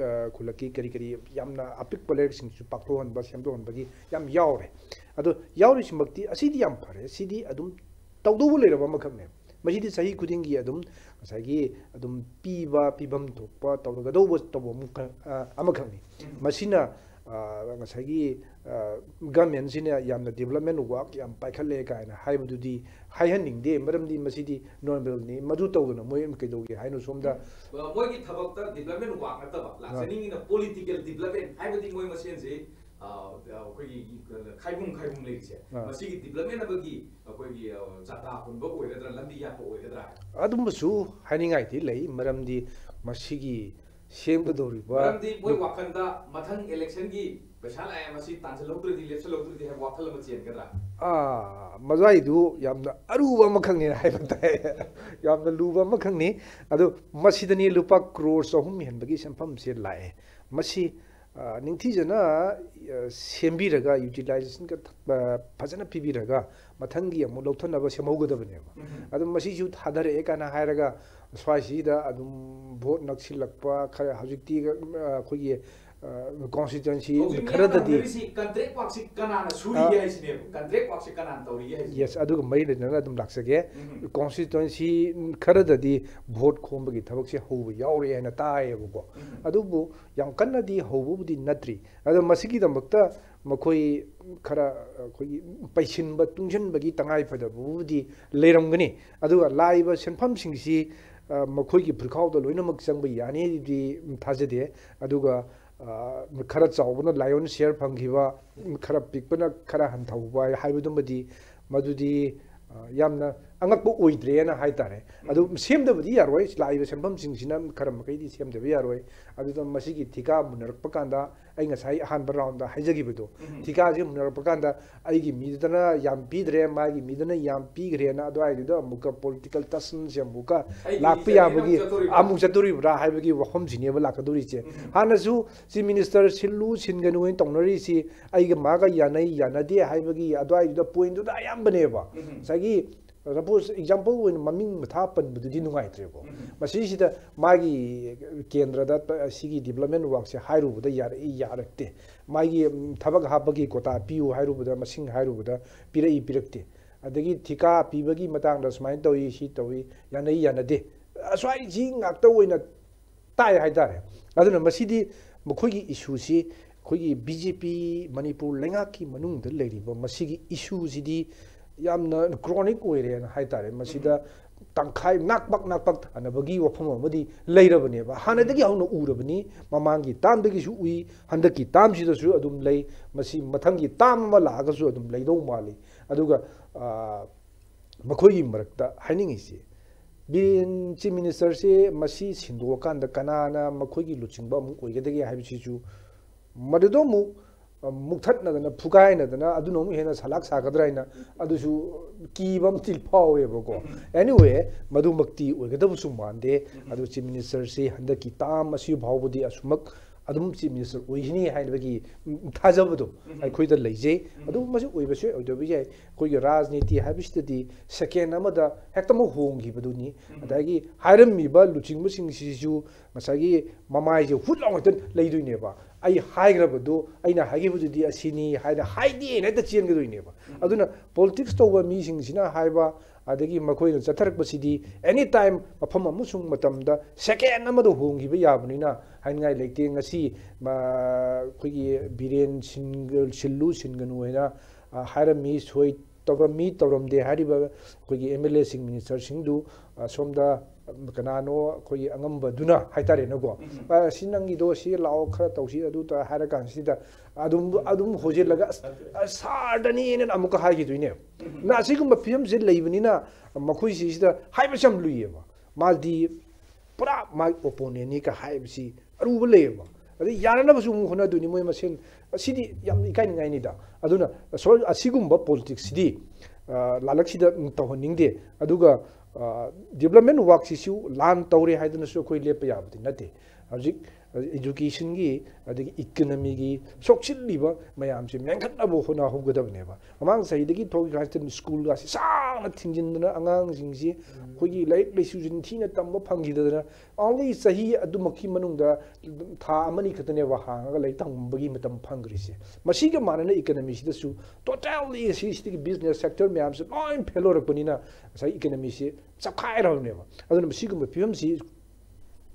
ꯑ, ꯈꯨꯜꯂꯛꯀꯤ ꯀꯔꯤ ꯀꯔꯤ ꯌꯥꯝꯅ ꯑꯄꯤꯛꯄ ꯂꯩꯔꯛꯁꯤꯡꯁꯨ ꯄꯥꯛꯊꯣꯛꯍꯟꯕ, ꯁꯦꯝꯗꯣꯛꯍꯟꯕꯒꯤ ꯌꯥꯝ ꯌꯥꯎꯔꯦ꯫ ꯑꯗꯣ ꯌꯥꯎꯔꯤꯁꯤꯃꯛꯇꯤ ꯑꯁꯤꯗꯤ ꯌꯥꯝ ꯐꯔꯦ, ꯁꯤꯗꯤ ꯑꯗꯨꯝ ꯇꯧꯗꯧꯕ ꯂꯩꯔꯕ ꯑꯃꯈꯛꯅꯦ꯫ ꯃꯁꯤꯗꯤ ꯆꯍꯤ ꯈꯨꯗꯤꯡꯒꯤ ꯑꯗꯨꯝ ꯉꯁꯥꯏꯒꯤ ꯑꯗꯨꯝ ꯄꯤꯕ, ꯄꯤꯐꯝ ꯊꯣꯛꯄ ꯇꯧꯔꯒꯗꯧꯕ ꯇꯧꯕ ꯑꯃꯈꯛ-, ꯑ, ꯑꯃꯈꯛꯅꯤ꯫ ꯃꯁꯤꯅ, ꯑ, ꯉꯁꯥꯏꯒꯤ, ꯑ, ꯒꯃꯦꯟꯁꯤꯅ ꯌꯥꯝꯅ ꯗꯤꯕ꯭ꯂꯞꯃꯦꯟ ꯋꯥꯔꯛ ꯌꯥꯝ ꯄꯥꯏꯈꯠꯂꯦ ꯀꯥꯏꯅ ꯍꯥꯏꯕꯗꯨꯗꯤ ꯍꯥꯏꯍꯟꯅꯤꯡꯗꯦ, ꯃꯔꯝꯗꯤ ꯃꯁꯤꯗꯤ ꯅꯣꯔꯃꯦꯜꯅꯤ꯫ ꯃꯗꯨ ꯇꯧꯗꯅ ꯃꯣꯏ ꯀꯩꯗꯧꯒꯦ ꯍꯥꯏꯅꯣ ꯁꯣꯝꯗ? ꯃꯣꯏꯒꯤ ꯊꯕꯛꯇ ꯗꯤꯕ꯭ꯂꯞꯃꯦꯟ ꯋꯥꯔꯛ ꯅꯠꯇꯕ, ꯂꯥꯛꯆꯅꯤꯡꯉꯤꯅ ꯄꯣꯂꯤꯇꯤꯀꯦꯜ ꯗꯤꯕ꯭ꯂꯞꯃꯦꯟ ꯍꯥꯏꯕꯗꯤ ꯃꯣꯏ ꯃꯁꯦꯟꯁꯦ, ꯑ, ꯑꯩꯈꯣꯏꯒꯤ ꯈꯥꯏꯕꯨꯡ ꯈꯥꯏꯕꯨꯡ ꯂꯩꯔꯤꯁꯦ, ꯑꯥ꯫ ꯃꯁꯤꯒꯤ ꯗꯤꯕ꯭ꯂꯞꯃꯦꯟ ꯑꯃꯒꯤ ꯑꯩꯈꯣꯏꯒꯤ, ꯑ, ꯆꯥꯇꯥ ꯍꯨꯟꯕ ꯑꯣꯏꯒꯗ꯭ꯔꯥ, ꯂꯝꯕꯤ ꯌꯥꯠꯄ ꯑꯣꯏꯒꯗ꯭ꯔꯥ ꯍꯥꯏꯕ? ꯑꯗꯨꯝꯕꯁꯨ ꯍꯥꯏꯅꯤꯡꯉꯥꯏꯗꯤ ꯂꯩ, ꯃꯔꯝꯗꯤ ꯃꯁꯤꯒꯤ ꯁꯦꯝꯒꯗꯧꯔꯤꯕ ꯃꯔꯝꯗꯤ ꯃꯣꯏ ꯋꯥꯈꯜꯗ ꯃꯊꯪ ꯏꯂꯦꯛꯁꯟꯒꯤ ꯄꯩꯁꯥ ꯂꯥꯛꯑꯦ, ꯃꯁꯤ ꯇꯥꯟꯁꯤꯜꯍꯧꯗ꯭ꯔꯗꯤ, ꯂꯦꯞꯁꯤꯜꯍꯧꯗ꯭ꯔꯗꯤ ꯍꯥꯏꯕ ꯋꯥꯈꯜ ꯑꯃ ꯆꯦꯟꯒꯗ꯭ꯔꯥ? ꯑꯥ, ꯃꯗꯨꯋꯥꯏꯗꯨ ꯌꯥꯝꯅ ꯑꯔꯨꯕ ꯑꯃꯈꯛꯅꯤ ꯍꯥꯏꯕ ꯇꯥꯏ꯫ ꯌꯥꯝꯅ ꯂꯨꯕ ꯑꯃꯈꯛꯅꯤ꯫ ꯑꯗꯨ ꯃꯁꯤꯗꯅꯤ ꯂꯨꯄꯥ ꯀ꯭ꯔꯣꯔ ꯆꯍꯨꯝ ꯍꯦꯟꯕꯒꯤ ꯁꯦꯟꯐꯝꯁꯦ ꯂꯥꯛꯑꯦ꯫ ꯃꯁꯤ, ꯑ, ꯅꯤꯡꯊꯤꯖꯅ, ꯑ, ꯁꯦꯝꯕꯤꯔꯒ, ꯌꯨꯇꯤꯂꯥꯏꯖꯦꯁꯟꯒ, ꯑ, ꯐꯖꯅ ꯄꯤꯕꯤꯔꯒ, ꯃꯊꯪꯒꯤ ꯑꯃꯨꯛ ꯂꯧꯊꯅꯕ ꯁꯦꯝꯍꯧꯒꯗꯕꯅꯦꯕ꯫ ꯑꯗꯨ ꯃꯁꯤꯁꯨ ꯊꯥꯗꯔꯛꯑꯦ ꯀꯥꯏꯅ ꯍꯥꯏꯔꯒ, ꯁ꯭ꯋꯥꯏꯁꯤꯗ ꯑꯗꯨꯝ ꯚꯣꯠ ꯅꯛꯁꯤꯜꯂꯛꯄ, ꯈꯔ ꯍꯧꯖꯤꯛꯇꯤ, ꯑ, ꯑꯩꯈꯣꯏꯒꯤ, ꯀꯣꯟꯁꯇꯤꯇ꯭ꯋꯦꯟꯁꯤ ꯈꯔꯗꯗꯤ ꯀꯟꯇ꯭ꯔꯦꯛ ꯋꯥꯛꯁꯤ ꯀꯅꯥꯅ ꯁꯨꯔꯤꯒꯦ ꯍꯥꯏꯁꯤꯅꯦꯕ, ꯀꯟꯇ꯭ꯔꯦꯛ ꯋꯥꯛꯁꯤ ꯀꯅꯥꯅ ꯇꯧꯔꯤꯒꯦ ꯍꯥꯏꯁꯤꯅꯦ꯫ ꯌꯦꯁ, ꯑꯗꯨꯒ ꯃꯔꯤ ꯂꯩꯅꯅ ꯑꯗꯨꯝ ꯂꯥꯛꯆꯒꯦ꯫ ꯀꯣꯟꯁꯇꯤꯇ꯭ꯋꯦꯟꯁꯤ ꯈꯔꯗꯗꯤ ꯚꯣꯠ ꯈꯣꯝꯕꯒꯤ ꯊꯕꯛꯁꯦ ꯍꯧꯕ ꯌꯥꯎꯔꯦ ꯍꯥꯏꯅ ꯇꯥꯏꯌꯦꯕꯀꯣ꯫ ꯑꯗꯨꯕꯨ ꯌꯥꯝ ꯀꯟꯅꯗꯤ ꯍꯧꯕꯕꯨꯗꯤ ꯅꯠꯇ꯭ꯔꯤ꯫ ꯑꯗꯣ ꯃꯁꯤꯒꯤꯗꯃꯛꯇ ꯃꯈꯣꯏ ꯈꯔ ꯑꯩꯈꯣꯏꯒꯤ ꯄꯩꯁꯤꯟꯕ ꯇꯨꯡꯁꯤꯟꯕꯒꯤ ꯇꯉꯥꯏ ꯐꯗꯕꯕꯨꯗꯤ ꯂꯩꯔꯝꯒꯅꯤ꯫ ꯑꯗꯨꯒ ꯂꯥꯛꯏꯕ ꯁꯦꯟꯐꯝꯁꯤꯡꯁꯤ ꯃꯈꯣꯏꯒꯤ ꯐꯨꯔꯤꯈꯥꯎꯗ ꯂꯣꯏꯅꯃꯛ ꯆꯪꯕ ꯌꯥꯅꯤꯗꯤ ꯊꯥꯖꯗꯦ꯫ ꯑꯗꯨꯒ ꯈꯔ ꯆꯥꯎꯕꯅ ꯂꯥꯏꯑꯣꯟ ꯁꯤꯌꯔ ꯐꯪꯈꯤꯕ, ꯈꯔ ꯄꯤꯛꯄꯅ ꯈꯔ ꯍꯟꯊꯍꯧꯕ ꯍꯥꯏꯕꯗꯨꯃꯗꯤ ꯃꯗꯨꯗꯤ ꯌꯥꯝꯅ ꯑꯉꯛꯄ ꯑꯣꯏꯗ꯭ꯔꯦꯅ ꯍꯥꯏꯇꯥꯔꯦ꯫ ꯑꯗꯨ ꯁꯦꯝꯗꯕꯗꯤ ꯌꯥꯔꯣꯏ, ꯂꯥꯛꯏꯕ ꯁꯦꯟꯐꯝꯁꯤꯡꯁꯤꯅ ꯈꯔ ꯃꯈꯩꯗꯤ ꯁꯦꯝꯗꯕ ꯌꯥꯔꯣꯏ꯫ ꯑꯗꯨꯗ ꯃꯁꯤꯒꯤ ꯊꯤꯀꯥ ꯃꯨꯟꯅꯔꯛꯄ ꯀꯥꯟꯗ ꯑꯩ ꯉꯁꯥꯏ ꯑꯍꯥꯟꯕ ꯔꯥꯎꯟꯗ ꯍꯥꯏꯖꯈꯤꯕꯗꯣ, ꯊꯤꯀꯥꯁꯤ ꯃꯨꯟꯅꯔꯛꯄ ꯀꯥꯟꯗ ꯑꯩꯒꯤ ꯃꯤꯗꯨꯅ ꯌꯥꯝ ꯄꯤꯗ꯭ꯔꯦ, ꯃꯥꯒꯤ ꯃꯤꯗꯨꯅ ꯌꯥꯝ ꯄꯤꯈ꯭ꯔꯦꯅ ꯑꯗꯨꯋꯥꯏꯗꯨꯗ ꯑꯃꯨꯛꯀ ꯄꯣꯂꯤꯇꯤꯀꯦꯜ ꯇꯁꯟꯁꯦ ꯑꯃꯨꯛꯀ ꯂꯥꯛꯄ ꯌꯥꯕꯒꯤ ꯑꯃꯨꯛ ꯆꯠꯇꯣꯔꯤꯕ꯭ꯔꯥ ꯍꯥꯏꯕꯒꯤ ꯋꯥꯐꯝꯁꯤꯅꯦꯕ ꯂꯥꯛꯀꯗꯧꯔꯤꯁꯦ꯫ ꯍꯥꯟꯅꯁꯨ ꯆꯤꯐ ꯃꯤꯅꯤꯁꯇꯔ ꯁꯤꯜꯂꯨ ꯁꯤꯟꯒꯅꯨ ꯍꯥꯏꯅ ꯇꯧꯅꯔꯤꯁꯤ ꯑꯩꯒ ꯃꯥꯒ ꯌꯥꯅꯩ ꯌꯥꯅꯗꯦ ꯍꯥꯏꯕꯒꯤ ꯑꯗꯨꯋꯥꯏꯗꯨꯗ ꯄꯣꯏꯟꯗꯨꯗ ꯑꯌꯥꯝꯕꯅꯦꯕ꯫ ꯉꯁꯥꯏꯒꯤ ꯁꯄꯣꯁ ꯑꯦꯛꯖꯥꯝꯄꯜ ꯑꯣꯏꯅ ꯃꯃꯤꯡ ꯃꯊꯥ ꯄꯟꯕꯗꯨꯗꯤ ꯅꯨꯡꯉꯥꯏꯇ꯭ꯔꯦꯀꯣ꯫ ꯃꯁꯤꯁꯤꯗ ꯃꯥꯒꯤ ꯀꯦꯟꯗ꯭ꯔꯗ ꯁꯤꯒꯤ ꯗꯤꯕꯂꯞꯃꯦꯟ ꯋꯥꯛꯁꯦ ꯍꯥꯏꯔꯨꯕꯗ ꯌꯥꯔꯛꯏ ꯌꯥꯔꯛꯇꯦ꯫ ꯃꯥꯒꯤ ꯊꯕꯛ ꯍꯥꯞꯄꯒꯤ ꯀꯣꯇꯥ ꯄꯤꯌꯨ ꯍꯥꯏꯔꯨꯕꯗ, ꯃꯁꯤꯡ ꯍꯥꯏꯔꯨꯕꯗ ꯄꯤꯔꯛꯏ ꯄꯤꯔꯛꯇꯦ꯫ ꯑꯗꯒꯤ ꯊꯤꯀꯥ ꯄꯤꯕꯒꯤ ꯃꯇꯥꯡꯗ ꯁꯨꯃꯥꯏꯅ ꯇꯧꯏ, ꯁꯤ ꯇꯧꯏ, ꯌꯥꯅꯩ ꯌꯥꯅꯗꯦ, ꯑꯁ꯭ꯋꯥꯏꯁꯤ ꯉꯥꯛꯇ ꯑꯣꯏꯅ ꯇꯥꯏ ꯍꯥꯏꯇꯥꯔꯦ꯫ ꯑꯗꯨꯅ ꯃꯁꯤꯗꯤ ꯃꯈꯣꯏꯒꯤ ꯏꯁꯨꯁꯤ ꯑꯩꯈꯣꯏꯒꯤ ꯕꯤ ꯖꯦ ꯄꯤ ꯃꯅꯤꯄꯨꯔ ꯂꯩꯉꯥꯛꯀꯤ ꯃꯅꯨꯡꯗ ꯂꯩꯔꯤꯕ ꯃꯁꯤꯒꯤ ꯏꯁꯨꯁꯤꯗꯤ ꯌꯥꯝꯅ ꯀ꯭ꯔꯣꯅꯤꯛ ꯑꯣꯏꯔꯦꯅ ꯍꯥꯏꯇꯥꯔꯦ꯫ ꯃꯁꯤꯗ ꯇꯪꯈꯥꯏ ꯅꯥꯛꯄꯛ ꯅꯥꯛꯄꯛ ꯊꯥꯅꯕꯒꯤ ꯋꯥꯐꯝ ꯑꯃꯗꯤ ꯂꯩꯔꯕꯅꯦꯕ꯫ ꯍꯥꯟꯅꯗꯒꯤ ꯍꯧꯅ ꯎꯔꯕꯅꯤ, ꯃꯃꯥꯡꯒꯤ ꯇꯥꯝꯗꯒꯤꯁꯨ ꯎꯏ, ꯍꯟꯗꯛꯀꯤ ꯇꯥꯝꯁꯤꯗꯁꯨ ꯑꯗꯨꯝ ꯂꯩ, ꯃꯁꯤ ꯃꯊꯪꯒꯤ ꯇꯥꯝ ꯑꯃ ꯂꯥꯛꯑꯒꯁꯨ ꯑꯗꯨꯝ ꯂꯩꯗꯧ ꯃꯥꯜꯂꯤ꯫ ꯑꯗꯨꯒ ꯃꯈꯣꯏꯒꯤ ꯃꯔꯛꯇ ꯍꯥꯏꯅꯤꯡꯉꯤꯁꯤ, ꯕꯤꯔꯦꯟ ꯆꯤꯐ ꯃꯤꯅꯤꯁꯇꯔꯁꯦ ꯃꯁꯤ ꯁꯤꯟꯗꯣꯛꯑꯀꯥꯟꯗ ꯀꯅꯥꯅ ꯃꯈꯣꯏꯒꯤ ꯂꯨꯆꯤꯡꯕ ꯑꯃꯨꯛ ꯑꯣꯏꯒꯗꯒꯦ ꯍꯥꯏꯕꯁꯤꯁꯨ ꯃꯗꯨꯗ ꯑꯃꯨꯛ ꯃꯨꯛꯊꯠꯅꯗꯅ ꯐꯨꯒꯥꯏꯅꯗꯅ ꯑꯗꯨꯅ ꯑꯃꯨꯛ ꯍꯦꯟꯅ ꯁꯂꯥꯛ ꯁꯥꯒꯗ꯭ꯔꯥ ꯍꯥꯏꯅ ꯑꯗꯨꯁꯨ ꯀꯤꯕ ꯑꯃꯗꯤ ꯐꯥꯎꯋꯦꯕꯀꯣ꯫ ꯑꯦꯅꯤꯋꯦ, ꯃꯗꯨꯃꯛꯇꯤ ꯑꯣꯏꯒꯗꯕꯁꯨ ꯃꯥꯟꯗꯦ꯫ ꯑꯗꯨ ꯆꯤꯐ ꯃꯤꯅꯤꯁꯇꯔꯁꯤ ꯍꯟꯗꯛꯀꯤ ꯇꯥꯝ ꯑꯁꯤ ꯐꯥꯎꯕꯗꯤ ꯑꯁꯨꯃꯛ ꯑꯗꯨꯝ Chief Minister ꯑꯣꯏꯈꯤꯅꯤ ꯍꯥꯏꯕꯒꯤ ꯊꯥꯖꯕꯗꯣ ꯑꯩꯈꯣꯏꯗ ꯂꯩꯖꯩ꯫ ꯑꯗꯨ ꯃꯁꯤ ꯑꯣꯏꯕꯁꯨ ꯑꯣꯏꯗꯕ ꯌꯥꯏ꯫ ꯑꯩꯈꯣꯏꯒꯤ ꯔꯥꯖꯅꯤꯇꯤ ꯍꯥꯏꯕꯁꯤꯗꯗꯤ second ꯑꯃꯗ ꯍꯦꯛꯇꯃꯛ ꯍꯣꯡꯈꯤꯕꯗꯨꯅꯤ꯫ ꯑꯗꯒꯤ ꯍꯥꯏꯔꯝꯃꯤꯕ ꯂꯨꯆꯤꯡꯕꯁꯤꯡꯁꯤꯁꯨ ꯉꯁꯥꯏꯒꯤ ꯃꯃꯥꯏꯁꯦ ꯍꯨꯠ ꯂꯥꯎ ꯍꯦꯛꯇ ꯂꯩꯗꯣꯏꯅꯦꯕ꯫ ꯑꯩ ꯍꯥꯏꯈ꯭ꯔꯕꯗꯣ, ꯑꯩꯅ ꯍꯥꯏꯈꯤꯕꯗꯨꯗꯤ ꯑꯁꯤꯅꯤ ꯍꯥꯏꯅ ꯍꯥꯏꯗꯦꯅ ꯍꯦꯛꯇ ꯆꯦꯟꯒꯗꯣꯏꯅꯦꯕ꯫ ꯑꯗꯨꯅ politics ꯇꯧꯕ ꯃꯤꯁꯤꯡꯁꯤꯅ ꯍꯥꯏꯕ, ꯑꯗꯒꯤ ꯃꯈꯣꯏꯅ ꯆꯠꯊꯔꯛꯄꯁꯤꯗꯤ any time ꯃꯐꯝ ꯑꯃꯁꯨꯡ ꯃꯇꯝꯗ second ꯑꯃꯗ ꯍꯣꯡꯈꯤꯕ ꯌꯥꯕꯅꯤꯅ ꯍꯥꯏꯅꯤꯡꯉꯥꯏ ꯂꯩꯇꯦ꯫ ꯉꯁꯤ, ꯃ-, ꯑꯩꯈꯣꯏꯒꯤ ꯕꯤꯔꯦꯟ ꯁꯤꯟꯒ-, ꯁꯤꯜꯂꯨ ꯁꯤꯟꯒꯅꯨ ꯍꯥꯏꯅ, ꯑ, ꯍꯥꯏꯔꯝꯃꯤ, ꯁꯣꯏ ꯇꯧꯔꯝꯃꯤ, ꯇꯧꯔꯝꯗꯦ ꯍꯥꯏꯔꯤꯕ ꯑꯩꯈꯣꯏꯒꯤ MLA ꯁꯤꯡ, minister ꯁꯤꯡꯗꯨ, ꯑ, ꯁꯣꯝꯗ ꯀꯅꯥꯅꯣ ꯑꯩꯈꯣꯏꯒꯤ ꯑꯉꯝꯕꯗꯨꯅ ꯍꯥꯏꯇꯥꯔꯦꯅꯦꯀꯣ, "ꯑ, ꯁꯤ ꯅꯪꯒꯤꯗꯣ ꯁꯤ ꯂꯥꯛꯑꯣ, ꯈꯔ ꯇꯧꯁꯤ, ꯑꯗꯨ ꯇꯧ" ꯍꯥꯏꯔ ꯀꯥꯟꯁꯤꯗ ꯑꯗꯨꯝ, ꯑꯗꯨꯝ ꯍꯣꯖꯤꯜꯂꯒ, "ꯑꯁ, ꯑ, ꯁꯥꯔꯗꯅꯤꯅ" ꯑꯃꯨꯛꯀ ꯍꯥꯏꯈꯤꯗꯣꯏꯅꯦꯕ꯫ ꯅ ꯑꯁꯤꯒꯨꯝꯕ ꯐꯤꯕꯝꯁꯦ ꯂꯩꯕꯅꯤꯅ ꯃꯈꯣꯏꯁꯤꯁꯤꯗ ꯍꯥꯏꯕꯁꯦ ꯌꯥꯝ ꯂꯨꯏꯌꯦꯕ꯫ ꯃꯥꯗꯤ ꯄꯨꯔꯥ ꯃꯥꯒꯤ opponent ꯅꯤ ꯀ ꯍꯥꯏꯕꯁꯤ ꯑꯔꯨꯕ ꯂꯩꯌꯦꯕ꯫ ꯑꯗꯩ ꯌꯥꯅꯅꯕꯁꯨ ꯑꯃꯨꯛ ꯍꯣꯠꯅꯗꯣꯏꯅꯤ ꯃꯣꯏ ꯃꯁꯦꯟ꯫ ꯑꯁꯤꯗꯤ ꯌꯥꯝ ꯏꯀꯥꯏꯅꯤꯡꯉꯥꯏꯅꯤꯗ꯫ ꯑꯗꯨꯅ ꯁꯣ-, ꯑꯁꯤꯒꯨꯝꯕ politics ꯁꯤꯗꯤ, ꯑ, ꯂꯥꯂꯛꯁꯤꯗ ꯇꯧꯍꯟꯅꯤꯡꯗꯦ꯫ ꯑꯗꯨꯒ, ꯑ, development work ꯁꯤꯁꯨ ꯂꯥꯟ ꯇꯧꯔꯦ ꯍꯥꯏꯗꯨꯅꯁꯨ ꯑꯩꯈꯣꯏ ꯂꯦꯞꯄ ꯌꯥꯕꯗꯤ ꯅꯠꯇꯦ꯫ ꯍꯧꯖꯤꯛ education ꯒꯤ, ꯑꯗꯒꯤ economy ꯒꯤ ꯁꯣꯛꯆꯤꯜꯂꯤꯕ ꯃꯌꯥꯝꯁꯦ ꯃꯦꯟꯈꯠꯅꯕ ꯍꯣꯠꯅꯍꯧꯒꯗꯕꯅꯦꯕ꯫ ꯃꯃꯥꯡ ꯆꯍꯤꯗꯒꯤ ꯊꯣꯛꯈꯤꯕ ꯍꯥꯏꯁꯤꯗ school ꯒꯥꯁꯤ ꯁꯥꯡꯅ ꯊꯤꯡꯖꯤꯟꯗꯅ ꯑꯉꯥꯡꯁꯤꯡꯁꯤ ꯑꯩꯈꯣꯏꯒꯤ ꯂꯥꯏꯔꯤꯛ ꯂꯥꯏꯁꯨꯁꯤ ꯅꯤꯡꯊꯤꯅ ꯇꯝꯕ ꯐꯪꯈꯤꯗꯗꯅ only ꯆꯍꯤ ꯑꯗꯨꯃꯛꯀꯤ ꯃꯅꯨꯡꯗ ꯊꯥ ꯑꯃꯅꯤ ꯈꯛꯇꯅꯦꯕ ꯍꯥꯡꯉꯒ ꯂꯥꯏꯔꯤꯛ ꯇꯝꯕꯒꯤ ꯃꯇꯝ ꯐꯪꯈ꯭ꯔꯤꯁꯦ꯫ ꯃꯁꯤꯒ ꯃꯥꯟꯅꯅ economy ꯁꯤꯗꯁꯨ totally ꯁꯤ, ꯁꯤꯒꯤ business sector ꯃꯌꯥꯝꯁꯦ ꯂꯣꯏ fail ꯑꯣꯏꯔꯛꯄꯅꯤꯅ ꯉꯁꯥꯏ economy ꯁꯦ ꯆꯞꯈꯥꯏꯔꯕꯅꯦꯕ꯫ ꯑꯗꯨꯅ ꯃꯁꯤꯒꯨꯝꯕ ꯐꯤꯕꯝꯁꯤ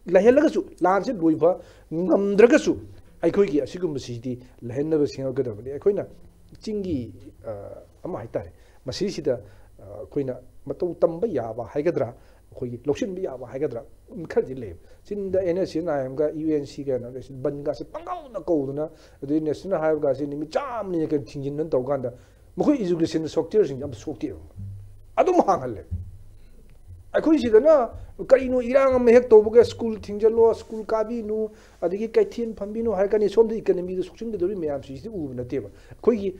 ꯂꯩꯍꯜꯂꯒꯁꯨ, ꯂꯥꯟꯁꯤ ꯂꯣꯏꯕ ꯉꯝꯗ꯭ꯔꯒꯁꯨ, ꯑꯩꯈꯣꯏꯒꯤ ꯑꯁꯤꯒꯨꯝꯕꯁꯤꯗꯤ ꯂꯩꯍꯟꯅꯕ ꯁꯦꯝꯒꯗꯕꯅꯤ꯫ ꯑꯩꯈꯣꯏꯅ ꯆꯤꯡꯒꯤ, ꯑ, ꯑꯃ ꯍꯥꯏꯇꯥꯔꯦ, ꯃꯁꯤꯁꯤꯗ, ꯑ, ꯑꯩꯈꯣꯏꯅ ꯃꯇꯧ ꯇꯝꯕ ꯌꯥꯕ ꯍꯥꯏꯒꯗ꯭ꯔꯥ, ꯑꯩꯈꯣꯏꯒꯤ ꯂꯧꯁꯤꯟꯕ ꯌꯥꯕ ꯍꯥꯏꯒꯗ꯭ꯔꯥ, ꯈꯔꯗꯤ ꯂꯩꯌꯦꯕ꯫ ꯆꯤꯡꯗ NSCN-IM ꯒ UNC ꯒ ꯕꯟꯒꯥꯁꯦ ꯄꯪꯀꯧꯗ ꯀꯧꯗꯅ, ꯑꯗꯩ national highway ꯒꯥꯁꯦ ꯅꯨꯃꯤꯠ ꯆꯥꯝꯃꯅꯤ ꯀꯩꯅꯣ ꯊꯤꯡꯖꯤꯟꯗꯅ ꯇꯧ ꯀꯥꯟꯗ, ꯃꯈꯣꯏ education sector ꯁꯤꯡꯁꯦ ꯑꯝꯇ ꯁꯣꯛꯇꯦꯕ꯫ ꯑꯗꯨꯝ ꯍꯥꯡꯍꯜꯂꯦ꯫ ꯑꯩꯈꯣꯏ ꯁꯤꯗꯅ ꯀꯔꯤꯅꯣ, ꯏꯔꯥꯡ ꯑꯃ ꯍꯦꯛ ꯇꯧꯕꯒ school ꯊꯤꯡꯖꯤꯜꯂꯣ, school ꯀꯥꯕꯤꯅꯨ, ꯑꯗꯒꯤ ꯀꯩꯊꯦꯜ ꯐꯝꯕꯤꯅꯨ ꯍꯥꯏꯔꯛꯀꯅꯤ꯫ ꯁꯣꯝꯗ economy ꯗ ꯁꯣꯛꯆꯤꯟꯒꯗꯧꯔꯤ ꯃꯌꯥꯝꯁꯤꯗꯤ ꯎꯕ ꯅꯠꯇꯦꯕ꯫ ꯑꯩꯈꯣꯏꯒꯤ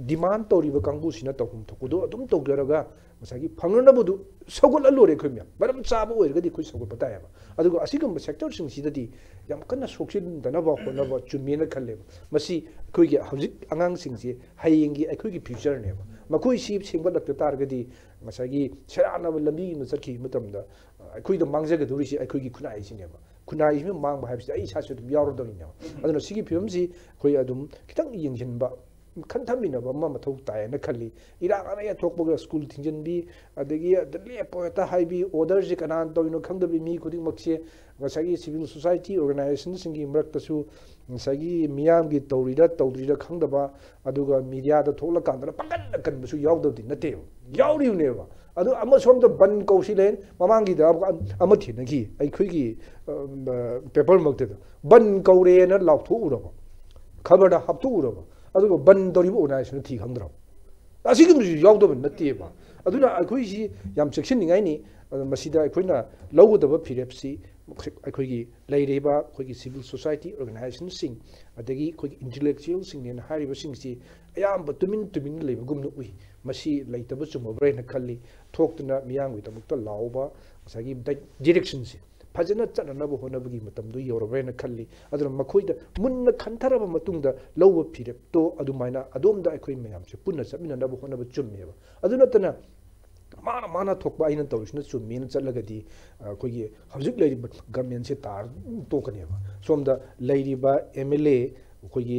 ꯗꯤꯃꯥꯟ ꯇꯧꯔꯤꯕ ꯀꯥꯡꯕꯨꯁꯤꯅ ꯇꯧꯐꯝ ꯊꯣꯛꯄꯗꯣ ꯑꯗꯨꯝ ꯇꯧꯖꯔꯒ ꯉꯁꯥꯏꯒꯤ ꯐꯪꯅꯅꯕꯗꯨ ꯁꯧꯒꯠꯂ ꯂꯣꯏꯔꯦ꯫ ꯑꯩꯈꯣꯏ ꯃꯌꯥꯝ ꯃꯔꯝ ꯆꯥꯕ ꯑꯣꯏꯔꯒꯗꯤ ꯑꯩꯈꯣꯏ ꯁꯧꯒꯠꯄ ꯇꯥꯏꯌꯦꯕ꯫ ꯑꯗꯨꯒ ꯑꯁꯤꯒꯨꯝꯕ ꯁꯦꯛꯇꯔꯁꯤꯡꯁꯤꯗꯗꯤ ꯌꯥꯝ ꯀꯟꯅ ꯁꯣꯛꯆꯤꯟꯗꯅꯕ ꯍꯣꯠꯅꯕ ꯆꯨꯝꯃꯦꯅ ꯈꯜꯂꯦꯕ꯫ ꯃꯁꯤ ꯑꯩꯈꯣꯏꯒꯤ ꯍꯧꯖꯤꯛ ꯑꯉꯥꯡꯁꯤꯡꯁꯤ ꯍꯌꯦꯡꯒꯤ ꯑꯩꯈꯣꯏꯒꯤ ꯐ꯭ꯌꯨꯆꯔꯅꯦꯕ꯫ ꯃꯈꯣꯏꯁꯤ ꯁꯦꯝꯒꯠꯂꯛꯇ ꯇꯥꯔꯒꯗꯤ ꯉꯁꯥꯏꯒꯤ ꯁꯦꯔꯥꯟꯅꯕ ꯂꯝꯕꯤ ꯑꯃ ꯆꯠꯈꯤꯕ ꯃꯇꯝꯗ ꯑꯩꯈꯣꯏꯗ ꯃꯥꯡꯖꯒꯗꯧꯔꯤꯁꯤ ꯑꯩꯈꯣꯏꯒꯤ ꯈꯨꯟꯅꯥꯏꯁꯤꯅꯦꯕ꯫ ꯈꯨꯟꯅꯥꯏꯁꯤꯅ ꯃꯥꯡꯕ ꯍꯥꯏꯕꯁꯤꯗ ꯑꯩ ꯏꯁꯥꯁꯨ ꯑꯗꯨꯝ ꯌꯥꯎꯔꯗꯧꯔꯤꯅꯦꯕ꯫ ꯑꯗꯨꯅ ꯁꯤꯒꯤ ꯐꯤꯕꯝꯁꯤ ꯑꯩꯈꯣꯏ ꯑꯗꯨꯝ ꯈꯤꯇꯪ ꯌꯦꯡꯁꯤꯟꯕ, ꯈꯟꯊꯃꯤꯟꯅꯕ ꯑꯃ ꯃꯊꯧ ꯇꯥꯏꯌꯦꯅ ꯈꯜꯂꯤ꯫ ꯏꯔꯥꯡ ꯑꯃ ꯍꯦꯛ ꯊꯣꯛꯄꯒ ꯁ꯭ꯀꯨꯜ ꯊꯤꯡꯖꯤꯟꯕꯤ, ꯑꯗꯒꯤ ꯑꯗ ꯂꯦꯞꯄꯣ ꯍꯦꯛꯇ ꯍꯥꯏꯕꯤ, ꯑꯣꯔꯗꯔꯁꯤ ꯀꯅꯥꯅ ꯇꯧꯔꯤꯅꯣ ꯈꯪꯗꯕꯤ, ꯃꯤ ꯈꯨꯗꯤꯡꯃꯛꯁꯦ ꯉꯁꯥꯏꯒꯤ ꯁꯤꯚꯤꯜ ꯁꯣꯁꯥꯏꯇꯤ ꯑꯣꯔꯒꯅꯥꯏꯖꯦꯁꯟꯁꯤꯡꯒꯤ ꯃꯔꯛꯇꯁꯨ ꯉꯁꯥꯏꯒꯤ ꯃꯤꯌꯥꯝꯒꯤ ꯇꯧꯔꯤꯔ ꯇꯧꯗ꯭ꯔꯤꯔ ꯈꯪꯗꯕ, ꯑꯗꯨꯒ ꯃꯤꯗꯤꯌꯥꯗ ꯊꯣꯛꯂꯀꯥꯟꯗꯅ ꯄꯪꯀꯟꯗ ꯀꯟꯕꯁꯨ ꯌꯥꯎꯗꯕꯗꯤ ꯅꯠꯇꯦꯕ, ꯌꯥꯎꯔꯤꯕꯅꯦꯕ꯫ ꯑꯗꯨ ꯑꯃ ꯁꯣꯝꯗ ꯕꯟ ꯀꯧꯁꯤ ꯂꯩ, ꯃꯃꯥꯡꯒꯤꯗ ꯑꯃ ꯊꯦꯡꯅꯈꯤ ꯑꯩꯈꯣꯏꯒꯤ ꯄꯦꯄꯔ ꯃꯛꯇꯗ, ꯕꯟ ꯀꯧꯔꯦꯅ ꯂꯥꯎꯊꯣꯛꯎꯔꯕ, ꯈꯕꯔꯗ ꯍꯥꯞꯇꯣꯛꯎꯔꯕ, ꯑꯗꯨꯒ ꯕꯟ ꯇꯧꯔꯤꯕ ꯑꯣꯔꯒꯅꯥꯏꯖꯦꯁꯟꯗꯨ ꯊꯤ ꯈꯪꯗ꯭ꯔꯕ꯫ ꯑꯁꯤꯒꯨꯝꯕꯁꯨ ꯌꯥꯎꯗꯕ ꯅꯠꯇꯦꯕ꯫ ꯑꯗꯨꯅ ꯑꯩꯈꯣꯏꯁꯤ ꯌꯥꯝ ꯆꯦꯛꯁꯤꯟꯅꯤꯡꯉꯥꯏꯅꯤ꯫ ꯑꯗꯨ ꯃꯁꯤꯗ ꯑꯩꯈꯣꯏꯅ ꯂꯧꯒꯗꯕ ꯐꯤꯔꯦꯞꯁꯤ ꯑꯩꯈꯣꯏꯒꯤ ꯂꯩꯔꯤꯕ ꯑꯩꯈꯣꯏꯒꯤ ꯁꯤꯚꯤꯜ ꯁꯣꯁꯥꯏꯇꯤ ꯑꯣꯔꯒꯅꯥꯏꯖꯦꯁꯟꯁꯤꯡ, ꯑꯗꯒꯤ ꯑꯩꯈꯣꯏꯒꯤ ꯏꯟꯇꯦꯂꯦꯛꯆꯨꯋꯦꯜꯁꯤꯡꯅꯦꯅ ꯍꯥꯏꯔꯤꯕꯁꯤꯡꯁꯤ ꯑꯌꯥꯝꯕ ꯇꯨꯃꯤꯟ ꯇꯨꯃꯤꯟ ꯂꯩꯕꯒꯨꯝꯅ ꯎꯏ꯫ ꯃꯁꯤ ꯂꯩꯇꯕ ꯆꯨꯝꯃꯕ꯭ꯔꯥ ꯍꯥꯏꯅ ꯈꯜꯂꯤ꯫ ꯊꯣꯛꯇꯨꯅ ꯃꯤꯌꯥꯝꯒꯤꯗꯃꯛꯇ ꯂꯥꯎꯕ ꯉꯁꯥꯏꯒꯤ ꯗꯥꯏ-, ꯗꯤꯔꯦꯛꯁꯟꯁꯦ ꯐꯖꯅ ꯆꯠꯅꯅꯕ ꯍꯣꯠꯅꯕꯒꯤ ꯃꯇꯝꯗꯨ ꯌꯧꯔꯕ꯭ꯔꯥ ꯍꯥꯏꯅ ꯈꯜꯂꯤ꯫ ꯑꯗꯨꯅ ꯃꯈꯣꯏꯗ ꯃꯨꯟꯅ ꯈꯟꯊꯔꯕ ꯃꯇꯨꯡꯗ ꯂꯧꯕ ꯐꯤꯔꯦꯞꯇꯣ ꯑꯗꯨꯃꯥꯏꯅ ꯑꯗꯣꯝꯗ ꯑꯩꯈꯣꯏ ꯃꯌꯥꯝꯁꯦ ꯄꯨꯟꯅ ꯆꯠꯃꯤꯟꯅꯅꯕ ꯍꯣꯠꯅꯕ ꯆꯨꯝꯃꯦꯕ꯫ ꯑꯗꯨ ꯅꯠꯇꯅ ꯃꯥꯅ, ꯃꯥꯅ ꯊꯣꯛꯄ ꯑꯩꯅ ꯇꯧꯔꯤꯁꯤꯅ ꯆꯨꯝꯃꯦꯅ ꯆꯠꯂꯒꯗꯤ, ꯑ, ꯑꯩꯈꯣꯏꯒꯤ ꯍꯧꯖꯤꯛ ꯂꯩꯔꯤꯕ ꯒꯃꯦꯟꯁꯦ ꯇꯥꯔ ꯇꯣꯛꯀꯅꯦꯕ꯫ ꯁꯣꯝꯗ ꯂꯩꯔꯤꯕ ꯑꯦꯝ ꯑꯦꯜ ꯑꯦ ꯑꯩꯈꯣꯏꯒꯤ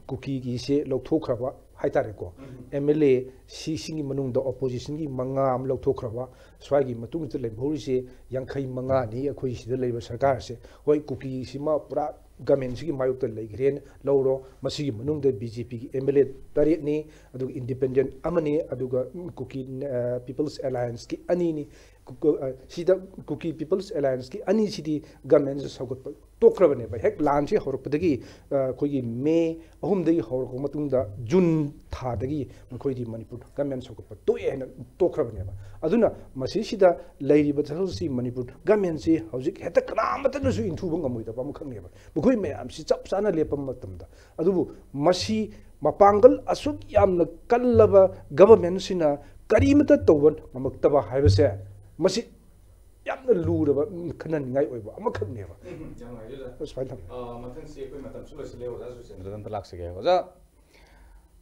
ꯀꯨꯀꯤꯒꯤꯁꯦ ꯂꯧꯊꯣꯛꯈ꯭ꯔꯕ ꯍꯥꯏꯇꯥꯔꯦꯀꯣ꯫ ꯎꯝ꯫ ꯑꯦꯝ ꯑꯦꯜ ꯑꯦ ꯁꯤꯁꯤꯡꯒꯤ ꯃꯅꯨꯡꯗ ꯑꯣꯄꯣꯖꯤꯁꯟꯒꯤ ꯃꯉꯥ ꯑꯃ ꯂꯧꯊꯣꯛꯈ꯭ꯔꯕ, ꯁ꯭ꯋꯥꯏꯒꯤ ꯃꯇꯨꯡꯗ ꯂꯦꯝꯍꯧꯔꯤꯁꯦ ꯌꯥꯡꯈꯩ ꯃꯉꯥꯅꯤ ꯑꯩꯈꯣꯏ ꯁꯤꯗ ꯂꯩꯕ ꯁꯔꯀꯥꯔꯁꯦ꯫ ꯍꯣꯏ, ꯀꯨꯀꯤꯁꯤꯃ ꯄꯨꯔꯥ ꯒꯃꯦꯟꯁꯤꯒꯤ ꯃꯥꯌꯣꯛꯇ ꯂꯩꯈ꯭ꯔꯦꯅ ꯂꯧꯔꯣ꯫ ꯃꯁꯤꯒꯤ ꯃꯅꯨꯡꯗ ꯕꯤ ꯖꯦ ꯄꯤꯒꯤ ꯑꯦꯝ ꯑꯦꯜ ꯑꯦ ꯇꯔꯦꯠꯅꯤ, ꯑꯗꯨꯒ ꯏꯟꯗꯤꯄꯦꯟꯗꯦꯟ ꯑꯃꯅꯤ, ꯑꯗꯨꯒ ꯀꯨꯀꯤ, ꯑ, ꯄꯤꯄꯜꯁ ꯑꯦꯂꯥꯌꯟꯁꯀꯤ ꯑꯅꯤꯅꯤ꯫ ꯀꯨ-, ꯀꯨ-, ꯑ, ꯁꯤꯗ ꯀꯨꯀꯤ ꯄꯤꯄꯜꯁ ꯑꯦꯂꯥꯌꯟꯁꯀꯤ ꯑꯅꯤꯁꯤꯗꯤ ꯒꯃꯦꯟꯁꯦ ꯁꯧꯒꯠꯄ ꯇꯣꯛꯈ꯭ꯔꯕꯅꯦꯕ꯫ ꯍꯦꯛ ꯂꯥꯟꯁꯦ ꯍꯧꯔꯛꯄꯗꯒꯤ, ꯑ, ꯑꯩꯈꯣꯏꯒꯤ ꯃꯦ ꯑꯍꯨꯝꯗꯒꯤ ꯍꯧꯔꯛꯄ ꯃꯇꯨꯡꯗ ꯖꯨꯟ ꯊꯥꯗꯒꯤ ꯃꯈꯣꯏꯗꯤ ꯃꯅꯤꯄꯨꯔ ꯒꯃꯦꯟ ꯁꯧꯒꯠꯄ ꯇꯣꯛꯑꯦ ꯍꯥꯏꯅ ꯇꯣꯛꯈ꯭ꯔꯕꯅꯦꯕ꯫ ꯑꯗꯨꯅ ꯃꯁꯤꯁꯤꯗ ꯂꯩꯔꯤꯕ ꯁꯔꯨꯛꯁꯤ ꯃꯅꯤꯄꯨꯔ ꯒꯃꯦꯟꯁꯤ ꯍꯧꯖꯤꯛ ꯍꯦꯛꯇ ꯀꯅꯥꯃꯠꯇꯅꯁꯨ ꯏꯟꯊꯨꯕ ꯉꯝꯃꯣꯏꯗꯕ ꯑꯃꯈꯛꯅꯦꯕ꯫ ꯃꯈꯣꯏ ꯃꯌꯥꯝꯁꯤ ꯆꯞ ꯆꯥꯅ ꯂꯦꯞꯄ ꯃꯇꯝꯗ꯫ ꯑꯗꯨꯕꯨ ꯃꯁꯤ ꯃꯄꯥꯡꯒꯜ ꯑꯁꯨꯛ ꯌꯥꯝꯅ ꯀꯜꯂꯕ ꯒꯚꯔꯟꯃꯦꯟꯁꯤꯅ ꯀꯔꯤꯃꯇ ꯇꯧꯕ ꯉꯝꯃꯛꯇꯕ ꯍꯥꯏꯕꯁꯦ, ꯃꯁꯤ ꯌꯥꯝꯅ ꯂꯨꯔꯕ, ꯈꯟꯅꯅꯤꯡꯉꯥꯏ ꯑꯣꯏꯕ ꯑꯃꯈꯛꯅꯦꯕ꯫ ꯎꯝ, ꯌꯥꯝ ꯅꯨꯡꯉꯥꯏꯖꯔꯦ꯫ ꯁꯨꯃꯥꯏꯅ ꯊꯝꯃꯦ꯫ ꯑ, ꯃꯊꯪꯁꯤ ꯑꯩꯈꯣꯏ ꯃꯇꯝꯁꯨ ꯂꯣꯏꯁꯤꯜꯂꯦ, ꯑꯣꯖꯥ ꯁꯨꯔꯆꯟꯗ꯭ꯔꯗ ꯑꯝꯇ ꯂꯥꯛꯆꯒꯦ꯫ ꯑꯣꯖꯥ,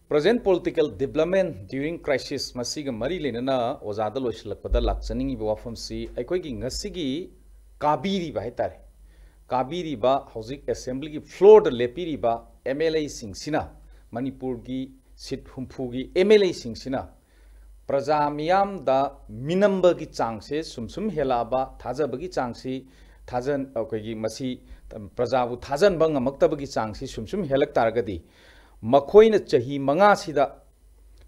present political development during crisis, ꯃꯁꯤꯒ ꯃꯔꯤ ꯂꯩꯅꯅ ꯑꯣꯖꯥꯗ ꯂꯣꯏꯁꯤꯜꯂꯛꯄꯗ ꯂꯥꯛꯆꯅꯤꯡꯉꯤꯕ ꯋꯥꯐꯝꯁꯤ, ꯑꯩꯈꯣꯏꯒꯤ ꯉꯁꯤꯒꯤ ꯀꯥꯕꯤꯔꯤꯕ ꯍꯥꯏꯇꯥꯔꯦ, ꯀꯥꯕꯤꯔꯤꯕ, ꯍꯧꯖꯤꯛ ꯑꯦꯁꯦꯝꯕ꯭ꯂꯤꯒꯤ ꯐ꯭ꯂꯣꯔꯗ ꯂꯦꯞꯄꯤꯔꯤꯕ ꯑꯦꯝ ꯑꯦꯜ ꯑꯦꯁꯤꯡꯁꯤꯅ, ꯃꯅꯤꯄꯨꯔꯒꯤ ꯁꯤꯠ ꯍꯨꯝꯐꯨꯒꯤ ꯑꯦꯝ ꯑꯦꯜ ꯑꯦꯁꯤꯡꯁꯤꯅ ꯄ꯭ꯔꯖꯥ ꯃꯤꯌꯥꯝꯗ ꯃꯤꯅꯝꯕꯒꯤ ꯆꯥꯡꯁꯦ ꯁꯨꯝ ꯁꯨꯝ ꯍꯦꯜꯂꯛꯑꯕ, ꯊꯥꯖꯕꯒꯤ ꯆꯥꯡꯁꯤ, ꯊꯥꯖꯟ-, ꯑꯩꯈꯣꯏꯒꯤ ꯃꯁꯤ ꯄ꯭ꯔꯖꯥꯕꯨ ꯊꯥꯖꯟꯕ ꯉꯝꯃꯛꯇꯕꯒꯤ ꯆꯥꯡꯁꯤ ꯁꯨꯝ ꯁꯨꯝ ꯍꯦꯜꯂꯛ ꯇꯥꯔꯒꯗꯤ, ꯃꯈꯣꯏꯅ ꯆꯍꯤ ꯃꯉꯥꯁꯤꯗ,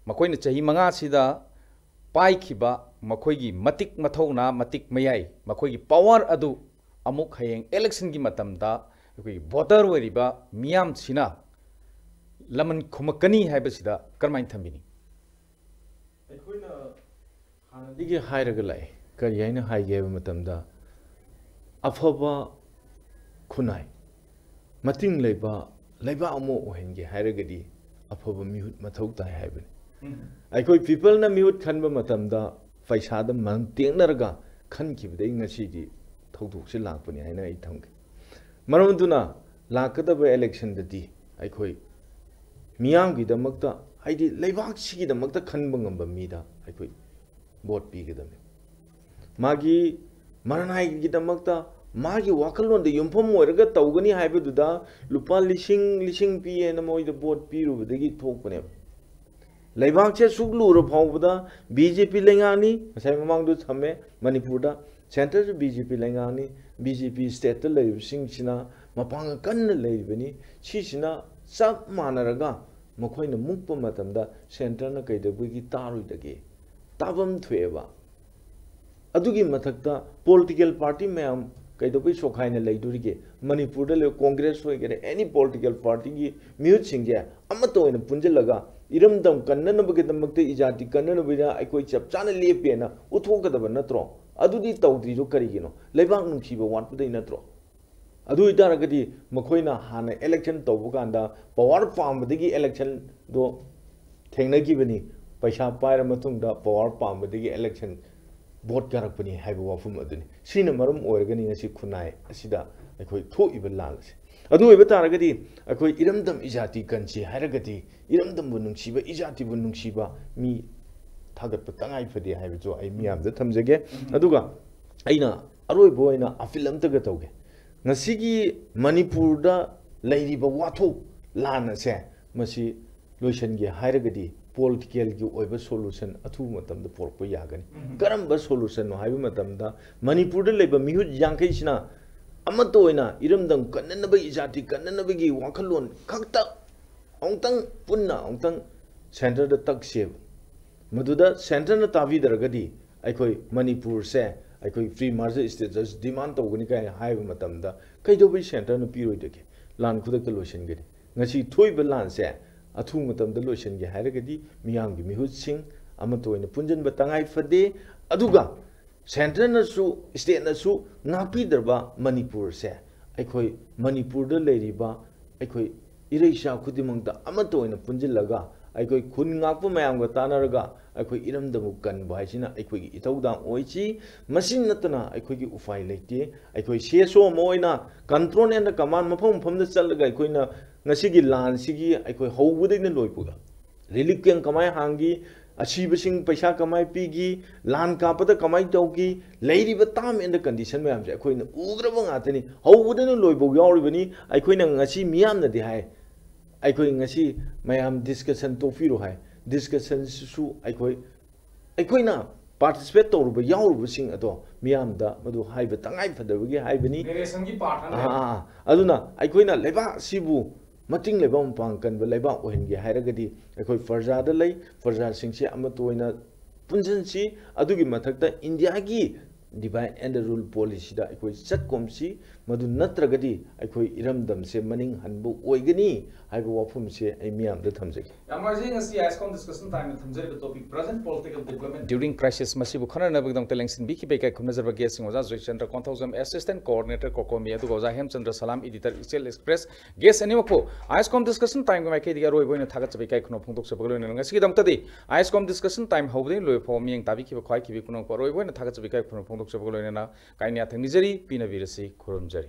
ꯃꯈꯣꯏꯅ ꯆꯍꯤ ꯃꯉꯥꯁꯤꯗ ꯄꯥꯏꯈꯤꯕ ꯃꯈꯣꯏꯒꯤ ꯃꯇꯤꯛ ꯃꯊꯧꯅꯥ, ꯃꯇꯤꯛ ꯃꯌꯥꯏ, ꯃꯈꯣꯏꯒꯤ ꯄꯋꯥꯔ ꯑꯗꯨ ꯑꯃꯨꯛ ꯍꯌꯦꯡ ꯏꯂꯦꯛꯁꯟꯒꯤ ꯃꯇꯝꯗ ꯑꯩꯈꯣꯏꯒꯤ ꯚꯣꯇꯔ ꯑꯣꯏꯔꯤꯕ ꯃꯤꯌꯥꯝꯁꯤꯅ ꯂꯃꯟ ꯈꯨꯝꯃꯛꯀꯅꯤ ꯍꯥꯏꯕꯁꯤꯗ ꯀꯔꯝꯍꯥꯏꯅ ꯊꯝꯕꯤꯅꯤ? ꯑꯩꯈꯣꯏꯅ ꯍꯥꯟꯅꯗꯒꯤ ꯍꯥꯏꯔꯒ ꯂꯥꯛꯑꯦ꯫ ꯀꯔꯤ ꯍꯥꯏꯅ ꯍꯥꯏꯒꯦ ꯍꯥꯏꯕ ꯃꯇꯝꯗ, ꯑꯐꯕ ꯈꯨꯟꯅꯥꯏ, ꯃꯇꯤꯡ ꯂꯩꯕ ꯂꯩꯕꯥꯛ ꯑꯃ ꯑꯣꯏꯍꯟꯒꯦ ꯍꯥꯏꯔꯒꯗꯤ ꯑꯐꯕ ꯃꯤꯍꯨꯠ ꯃꯊꯧ ꯇꯥꯏ ꯍꯥꯏꯕꯅꯤ꯫ ꯑꯩꯈꯣꯏ ꯄꯤꯄꯜꯅ ꯃꯤꯍꯨꯠ ꯈꯟꯕ ꯃꯇꯝꯗ ꯄꯩꯁꯥꯗ ꯃꯇꯦꯡꯅꯔꯒ ꯈꯟꯈꯤꯕꯗꯒꯤ ꯉꯁꯤꯒꯤ ꯊꯧꯗꯣꯛꯁꯤ ꯂꯥꯛꯄꯅꯤ ꯍꯥꯏꯅ ꯑꯩ ꯊꯝꯒꯦ꯫ ꯃꯔꯝ ꯑꯗꯨꯅ ꯂꯥꯛꯀꯗꯕ ꯏꯂꯦꯛꯁꯟꯗꯗꯤ ꯑꯩꯈꯣꯏ ꯃꯤꯌꯥꯝꯒꯤꯗꯃꯛꯇ, ꯍꯥꯏꯗꯤ ꯂꯩꯕꯥꯛꯁꯤꯒꯤꯗꯃꯛꯇ ꯈꯟꯕ ꯉꯝꯕ ꯃꯤꯗ ꯑꯩꯈꯣꯏ ꯚꯣꯠ ꯄꯤꯒꯗꯕꯅꯤ꯫ ꯃꯥꯒꯤ ꯃꯔꯅꯥꯏꯒꯤꯗꯃꯛꯇ ꯃꯥꯒꯤ ꯋꯥꯈꯜꯂꯣꯟꯗ ꯌꯨꯝꯐꯝ ꯑꯣꯏꯔꯒ ꯇꯧꯒꯅꯤ ꯍꯥꯏꯕꯗꯨꯗ ꯂꯨꯄꯥ ꯂꯤꯁꯤꯡ ꯂꯤꯁꯤꯡ ꯄꯤꯌꯦꯅ ꯃꯣꯏꯗ ꯚꯣꯠ ꯄꯤꯔꯨꯕꯗꯒꯤ ꯊꯣꯛꯄꯅꯦꯕ꯫ ꯂꯩꯕꯥꯛꯁꯦ ꯑꯁꯨꯛ ꯂꯨꯔ ꯐꯥꯎꯕꯗ ꯕꯤ ꯖꯦ ꯄꯤ ꯂꯩꯉꯥꯛꯅꯤ, ꯉꯁꯥꯏ ꯃꯃꯥꯡꯗ ꯊꯝꯃꯦ ꯃꯅꯤꯄꯨꯔꯗ, ꯁꯦꯟꯇꯔꯁꯨ ꯕꯤ ꯖꯦ ꯄꯤ ꯂꯩꯉꯥꯛꯅꯤ, ꯕꯤ ꯖꯦ ꯄꯤ ꯁ꯭ꯇꯦꯠꯇ ꯂꯩꯔꯤꯕꯁꯤꯡꯁꯤꯅ ꯃꯄꯥꯡꯒꯜ ꯀꯟꯅ ꯂꯩꯔꯤꯕꯅꯤ꯫ ꯁꯤꯁꯤꯅ ꯆꯞ ꯃꯥꯟꯅꯔꯒ ꯃꯈꯣꯏꯅ ꯃꯨꯛꯄ ꯃꯇꯝꯗ ꯁꯦꯟꯇꯔꯅ ꯀꯩꯗꯧꯕꯒꯤ ꯇꯥꯔꯣꯏꯗꯒꯦ? ꯇꯥꯐꯝ ꯊꯣꯛꯑꯦꯕ꯫ ꯑꯗꯨꯒꯤ ꯃꯊꯛꯇ ꯄꯣꯂꯤꯇꯤꯀꯦꯜ ꯄꯥꯔꯇꯤ ꯃꯌꯥꯝ ꯀꯩꯗꯧꯕꯩ ꯁꯣꯈꯥꯏꯅ ꯂꯩꯗꯣꯔꯤꯒꯦ? ꯃꯅꯤꯄꯨꯔꯗ ꯂꯩꯕ ꯀꯣꯡꯒ꯭ꯔꯦꯁ ꯑꯣꯏꯒꯦꯔꯥ, ꯑꯦꯅꯤ ꯄꯣꯂꯤꯇꯤꯀꯦꯜ ꯄꯥꯔꯇꯤꯒꯤ ꯃꯤꯍꯨꯠꯁꯤꯡꯁꯦ ꯑꯃꯠꯇ ꯑꯣꯏꯅ ꯄꯨꯟꯁꯤꯜꯂꯒ ꯏꯔꯝꯗꯝ ꯀꯟꯅꯅꯕꯒꯤꯗꯃꯛꯇ, ꯏꯖꯥꯇꯤ ꯀꯟꯅꯅꯕꯒꯤꯗ ꯑꯩꯈꯣꯏ ꯆꯞ ꯆꯥꯅ ꯂꯦꯞꯄꯦꯅ ꯎꯠꯊꯣꯛꯀꯗꯕ ꯅꯠꯇ꯭ꯔꯣ? ꯑꯗꯨꯗꯤ ꯇꯧꯗ꯭ꯔꯤꯗꯣ ꯀꯔꯤꯒꯤꯅꯣ? ꯂꯩꯕꯥꯛ ꯅꯨꯡꯁꯤꯕ ꯋꯥꯠꯄꯗꯩ ꯅꯠꯇ꯭ꯔꯣ? ꯑꯗꯨ ꯑꯣꯏꯇꯥꯔꯒꯗꯤ ꯃꯈꯣꯏꯅ ꯍꯥꯟꯅ election ꯇꯧꯕ ꯀꯥꯟꯗ power ꯄꯥꯝꯕꯗꯒꯤ electionꯗꯣ ꯊꯦꯡꯅꯈꯤꯕꯅꯤ, ꯄꯩꯁꯥ ꯄꯥꯏꯔ ꯃꯇꯨꯡꯗ power ꯄꯥꯝꯕꯗꯒꯤ election vote ꯀꯥꯔꯛꯄꯅꯤ ꯍꯥꯏꯕ ꯋꯥꯐꯝ ꯑꯗꯨꯅꯤ꯫ ꯁꯤꯅ ꯃꯔꯝ ꯑꯣꯏꯔꯒꯅꯤ ꯉꯁꯤ ꯈꯨꯟꯅꯥꯏ ꯑꯁꯤꯗ ꯑꯩꯈꯣꯏ ꯊꯣꯛꯏꯕ ꯂꯥꯟ ꯑꯁꯤ꯫ ꯑꯗꯨ ꯑꯣꯏꯕ ꯇꯥꯔꯒꯗꯤ ꯑꯩꯈꯣꯏ ꯏꯔꯝꯗꯝ ꯏꯖꯥꯇꯤ ꯀꯟꯁꯤ ꯍꯥꯏꯔꯒꯗꯤ ꯏꯔꯝꯗꯝꯕꯨ ꯅꯨꯡꯁꯤꯕ, ꯏꯖꯥꯇꯤꯕꯨ ꯅꯨꯡꯁꯤꯕ ꯃꯤ ꯊꯥꯒꯠꯄ ꯇꯉꯥꯏ ꯐꯗꯦ ꯍꯥꯏꯕꯗꯨ ꯑꯩ ꯃꯤꯌꯥꯝꯗ ꯊꯝꯖꯒꯦ꯫ ꯑꯗꯨꯒ ꯑꯩꯅ ꯑꯔꯣꯏꯕ ꯑꯣꯏꯅ appeal ꯑꯝꯇꯒ ꯇꯧꯒꯦ꯫ ꯉꯁꯤꯒꯤ ꯃꯅꯤꯄꯨꯔꯗ ꯂꯩꯔꯤꯕ ꯋꯥꯊꯣꯛ ꯂꯥꯟ ꯑꯁꯦ ꯃꯁꯤ ꯂꯣꯏꯁꯤꯟꯒꯦ ꯍꯥꯏꯔꯒꯗꯤ politicalꯒꯤ ꯑꯣꯏꯕ solution ꯑꯊꯨꯕ ꯃꯇꯝꯗ ꯄꯨꯔꯛꯄ ꯌꯥꯒꯅꯤ꯫ ꯀꯔꯝꯕ solutionꯅꯣ ꯍꯥꯏꯕ ꯃꯇꯝꯗ ꯃꯅꯤꯄꯨꯔꯗ ꯂꯩꯕ ꯃꯤꯍꯨꯠ ꯌꯥꯡꯈꯩꯁꯤꯅ ꯑꯃꯠꯇ ꯑꯣꯏꯅ ꯏꯔꯝꯗꯝ ꯀꯟꯅꯅꯕꯒꯤ, ꯏꯖꯥꯇꯤ ꯀꯟꯅꯅꯕꯒꯤ ꯋꯥꯈꯜꯂꯣꯟ ꯈꯛꯇ ꯑꯃꯨꯛꯇꯪ ꯄꯨꯟꯅ ꯑꯃꯨꯛꯇꯪ centreꯗ ꯇꯛꯁꯦꯕ꯫ ꯃꯗꯨꯗ centreꯅ ꯇꯥꯕꯤꯗ꯭ꯔꯒꯗꯤ ꯑꯩꯈꯣꯏ ꯃꯅꯤꯄꯨꯔꯁꯦ ꯑꯩꯈꯣꯏ pre-merger status demand ꯇꯧꯒꯅꯤ ꯀꯥꯏꯅ ꯍꯥꯏꯕ ꯃꯇꯝꯗ ꯀꯩꯗꯧꯕꯩ centreꯅ ꯄꯤꯔꯣꯏꯗꯒꯦ? ꯂꯥꯟ ꯈꯨꯗꯛꯇ ꯂꯣꯏꯁꯤꯟꯒꯅꯤ꯫ ꯉꯁꯤ ꯊꯣꯛꯏꯕ ꯂꯥꯟꯁꯦ ꯑꯊꯨꯕ ꯃꯇꯝꯗ ꯂꯣꯏꯁꯤꯟꯒꯦ ꯍꯥꯏꯔꯒꯗꯤ ꯃꯤꯌꯥꯝꯒꯤ ꯃꯤꯍꯨꯠꯁꯤꯡ ꯑꯃꯠꯇ ꯑꯣꯏꯅ ꯄꯨꯟꯁꯤꯟꯕ ꯇꯉꯥꯏ ꯐꯗꯦ꯫ ꯑꯗꯨꯒ centreꯅꯁꯨ, stateꯅꯁꯨ ꯉꯥꯛꯄꯤꯗ꯭ꯔꯕ ꯃꯅꯤꯄꯨꯔꯁꯦ, ꯑꯩꯈꯣꯏ ꯃꯅꯤꯄꯨꯔꯗ ꯂꯩꯔꯤꯕ ꯑꯩꯈꯣꯏ ꯏꯔꯩꯆꯥ ꯈꯨꯗꯤꯡꯃꯛꯇ ꯑꯃꯠꯇ ꯑꯣꯏꯅ ꯄꯨꯟꯁꯤꯜꯂꯒ ꯑꯩꯈꯣꯏ ꯈꯨꯟ ꯉꯥꯛꯄ ꯃꯌꯥꯝꯒ ꯇꯥꯟꯅꯔꯒ ꯑꯩꯈꯣꯏ ꯏꯔꯝꯗꯝꯕꯨ ꯀꯟꯕ ꯍꯥꯏꯁꯤꯅ ꯑꯩꯈꯣꯏꯒꯤ ꯏꯊꯧꯗꯥꯡ ꯑꯣꯏꯁꯤ꯫ ꯃꯁꯤ ꯅꯠꯇꯅ ꯑꯩꯈꯣꯏꯒꯤ ꯎꯄꯥꯏ ꯂꯩꯇꯦ꯫ ꯑꯩꯈꯣꯏ CSO ꯑꯃ ꯑꯣꯏꯅ control and command ꯃꯐꯝ ꯃꯐꯝꯗ ꯆꯠꯂꯒ ꯑꯩꯈꯣꯏꯅ ꯉꯁꯤꯒꯤ ꯂꯥꯟꯁꯤꯒꯤ ꯑꯩꯈꯣꯏ ꯍꯧꯕꯗꯩꯅ ꯂꯣꯏꯕꯒ relief camp ꯀꯃꯥꯏꯅ ꯍꯥꯡꯈꯤ, ꯑꯁꯤꯕꯁꯤꯡ ꯄꯩꯁꯥ ꯀꯃꯥꯏꯅ ꯄꯤꯈꯤ, ꯂꯥꯟ ꯀꯥꯞꯄꯗ ꯀꯃꯥꯏꯅ ꯇꯧꯈꯤ, ꯂꯩꯔꯤꯕ term and condition ꯃꯌꯥꯝꯁꯦ ꯑꯩꯈꯣꯏꯅ ꯎꯈ꯭ꯔꯕ ꯉꯥꯛꯇꯅꯤ꯫ ꯍꯧꯕꯗꯩꯅ ꯂꯣꯏꯐꯥꯎ ꯌꯥꯎꯔꯤꯕꯅꯤ꯫ ꯑꯩꯈꯣꯏꯅ ꯉꯁꯤ ꯃꯤꯌꯥꯝꯅꯗꯤ ꯍꯥꯏ, ꯑꯩꯈꯣꯏ ꯉꯁꯤ ꯃꯌꯥꯝ discussion ꯇꯣꯛꯄꯤꯔꯣ ꯍꯥꯏ꯫ Discussionꯁꯤꯁꯨ ꯑꯩꯈꯣꯏ, ꯑꯩꯈꯣꯏꯅ participate ꯇꯧꯔꯨꯕ ꯌꯥꯎꯔꯨꯕꯁꯤꯡ ꯑꯗꯣ ꯃꯤꯌꯥꯝꯗ ꯃꯗꯨ ꯍꯥꯏꯕ ꯇꯉꯥꯏ ꯐꯗꯕꯒꯤ ꯍꯥꯏꯕꯅꯤ꯫ Narrationꯒꯤ part ꯑꯃ ꯑꯥ, ꯑꯥ, ꯑꯥ꯫ ꯑꯗꯨꯅ ꯑꯩꯈꯣꯏꯅ ꯂꯩꯕꯥꯛ ꯑꯁꯤꯕꯨ ꯃꯇꯤꯡ ꯂꯩꯕꯥꯛ ꯃꯄꯥꯡ ꯀꯟꯕ ꯂꯩꯕꯥꯛ ꯑꯣꯏꯍꯟꯒꯦ ꯍꯥꯏꯔꯒꯗꯤ ꯑꯩꯈꯣꯏ ꯄ꯭ꯔꯖꯥꯗ ꯂꯩ, ꯄ꯭ꯔꯖꯥꯁꯤꯡꯁꯦ ꯑꯃꯠꯇ ꯑꯣꯏꯅ ꯄꯨꯟꯁꯤꯟꯁꯤ꯫ ꯑꯗꯨꯒꯤ ꯃꯊꯛꯇ ꯏꯟꯗꯤꯌꯥꯒꯤ divide and rule policyꯗ ꯑꯩꯈꯣꯏ ꯆꯠꯀꯣꯝꯁꯤ꯫ ꯃꯗꯨ ꯅꯠꯇ꯭ꯔꯒꯗꯤ ꯑꯩꯈꯣꯏ ꯏꯔꯝꯗꯝꯁꯦ ꯃꯅꯤꯡ ꯍꯟꯕ ꯑꯣꯏꯒꯅꯤ ꯍꯥꯏꯕ ꯋꯥꯐꯝꯁꯦ ꯑꯩ ꯃꯤꯌꯥꯝꯗ ꯊꯝꯖꯒꯦ꯫ ꯌꯥꯝ ꯅꯨꯡꯉꯥꯏꯖꯩ, ꯉꯁꯤ ꯑꯥꯏꯁꯀꯣꯝ ꯗꯤꯁꯀꯁꯟ ꯇꯥꯏꯝꯗ ꯊꯝꯖꯔꯤꯕ topic present political development. During crisis ꯃꯁꯤꯕꯨ ꯈꯟꯅꯅꯕꯒꯤꯗꯃꯛꯇ ꯂꯦꯡꯁꯤꯟꯕꯤꯈꯤꯕ ꯏꯀꯥꯏ ꯈꯨꯝꯅꯖꯕ ꯒꯦꯁꯁꯤꯡ ꯑꯣꯖꯥ ꯖꯣꯏꯆꯟꯗ꯭ꯔ ꯀꯣꯟꯊꯧꯖꯝ, ꯑꯦꯁꯤꯁꯇꯦꯟ ꯀꯣꯑꯣꯔꯗꯤꯅꯦꯇꯔ ꯀꯣꯀꯣꯃꯤ, ꯑꯗꯨꯒ ꯑꯣꯖꯥ ꯍꯦꯝꯆꯟꯗ꯭ꯔ ꯁꯂꯥꯝ, ꯏꯗꯤꯇꯔ ꯏꯆꯦꯜ ꯑꯦꯛꯁꯄ꯭ꯔꯦꯁ꯫ ꯒꯦꯁ ꯑꯅꯤꯃꯛꯄꯨ ꯑꯥꯏꯁꯀꯣꯝ ꯗꯤꯁꯀꯁꯟ ꯇꯥꯏꯝꯒꯤ ꯃꯥꯏꯀꯩꯗꯒꯤ ꯑꯔꯣꯏꯕ ꯑꯣꯏꯅ ꯊꯥꯒꯠꯆꯕ ꯏꯀꯥꯏ ꯈꯨꯝꯅꯕ ꯐꯣꯡꯗꯣꯛꯆꯕꯒ ꯂꯣꯏꯅꯅ ꯉꯁꯤꯒꯤꯗꯃꯛꯇꯗꯤ ꯑꯥꯏꯁꯀꯣꯝ ꯗꯤꯁꯀꯁꯟ ꯇꯥꯏꯝ ꯍꯧꯕꯗꯒꯤ ꯂꯣꯏꯕ ꯐꯥꯎꯕ ꯃꯤꯠꯌꯦꯡ ꯇꯥꯕꯤꯈꯤꯕ ꯈ꯭ꯋꯥꯏꯈꯤꯕꯤ ꯄꯨꯝꯅꯃꯛꯄꯨ ꯑꯔꯣꯏꯕ ꯑꯣꯏꯅ ꯊꯥꯒꯠꯆꯕ ꯏꯀꯥꯏ ꯈꯨꯝꯅꯕ ꯐꯣꯡꯗꯣꯛꯆꯕꯒ ꯂꯣꯏꯅꯅ ꯀꯥꯏꯅ ꯌꯥꯊꯪ ꯅꯤꯖꯔꯤ, ꯄꯤꯅꯕꯤꯔꯁꯤ, ꯈꯨꯔꯨꯝꯖꯔꯤ꯫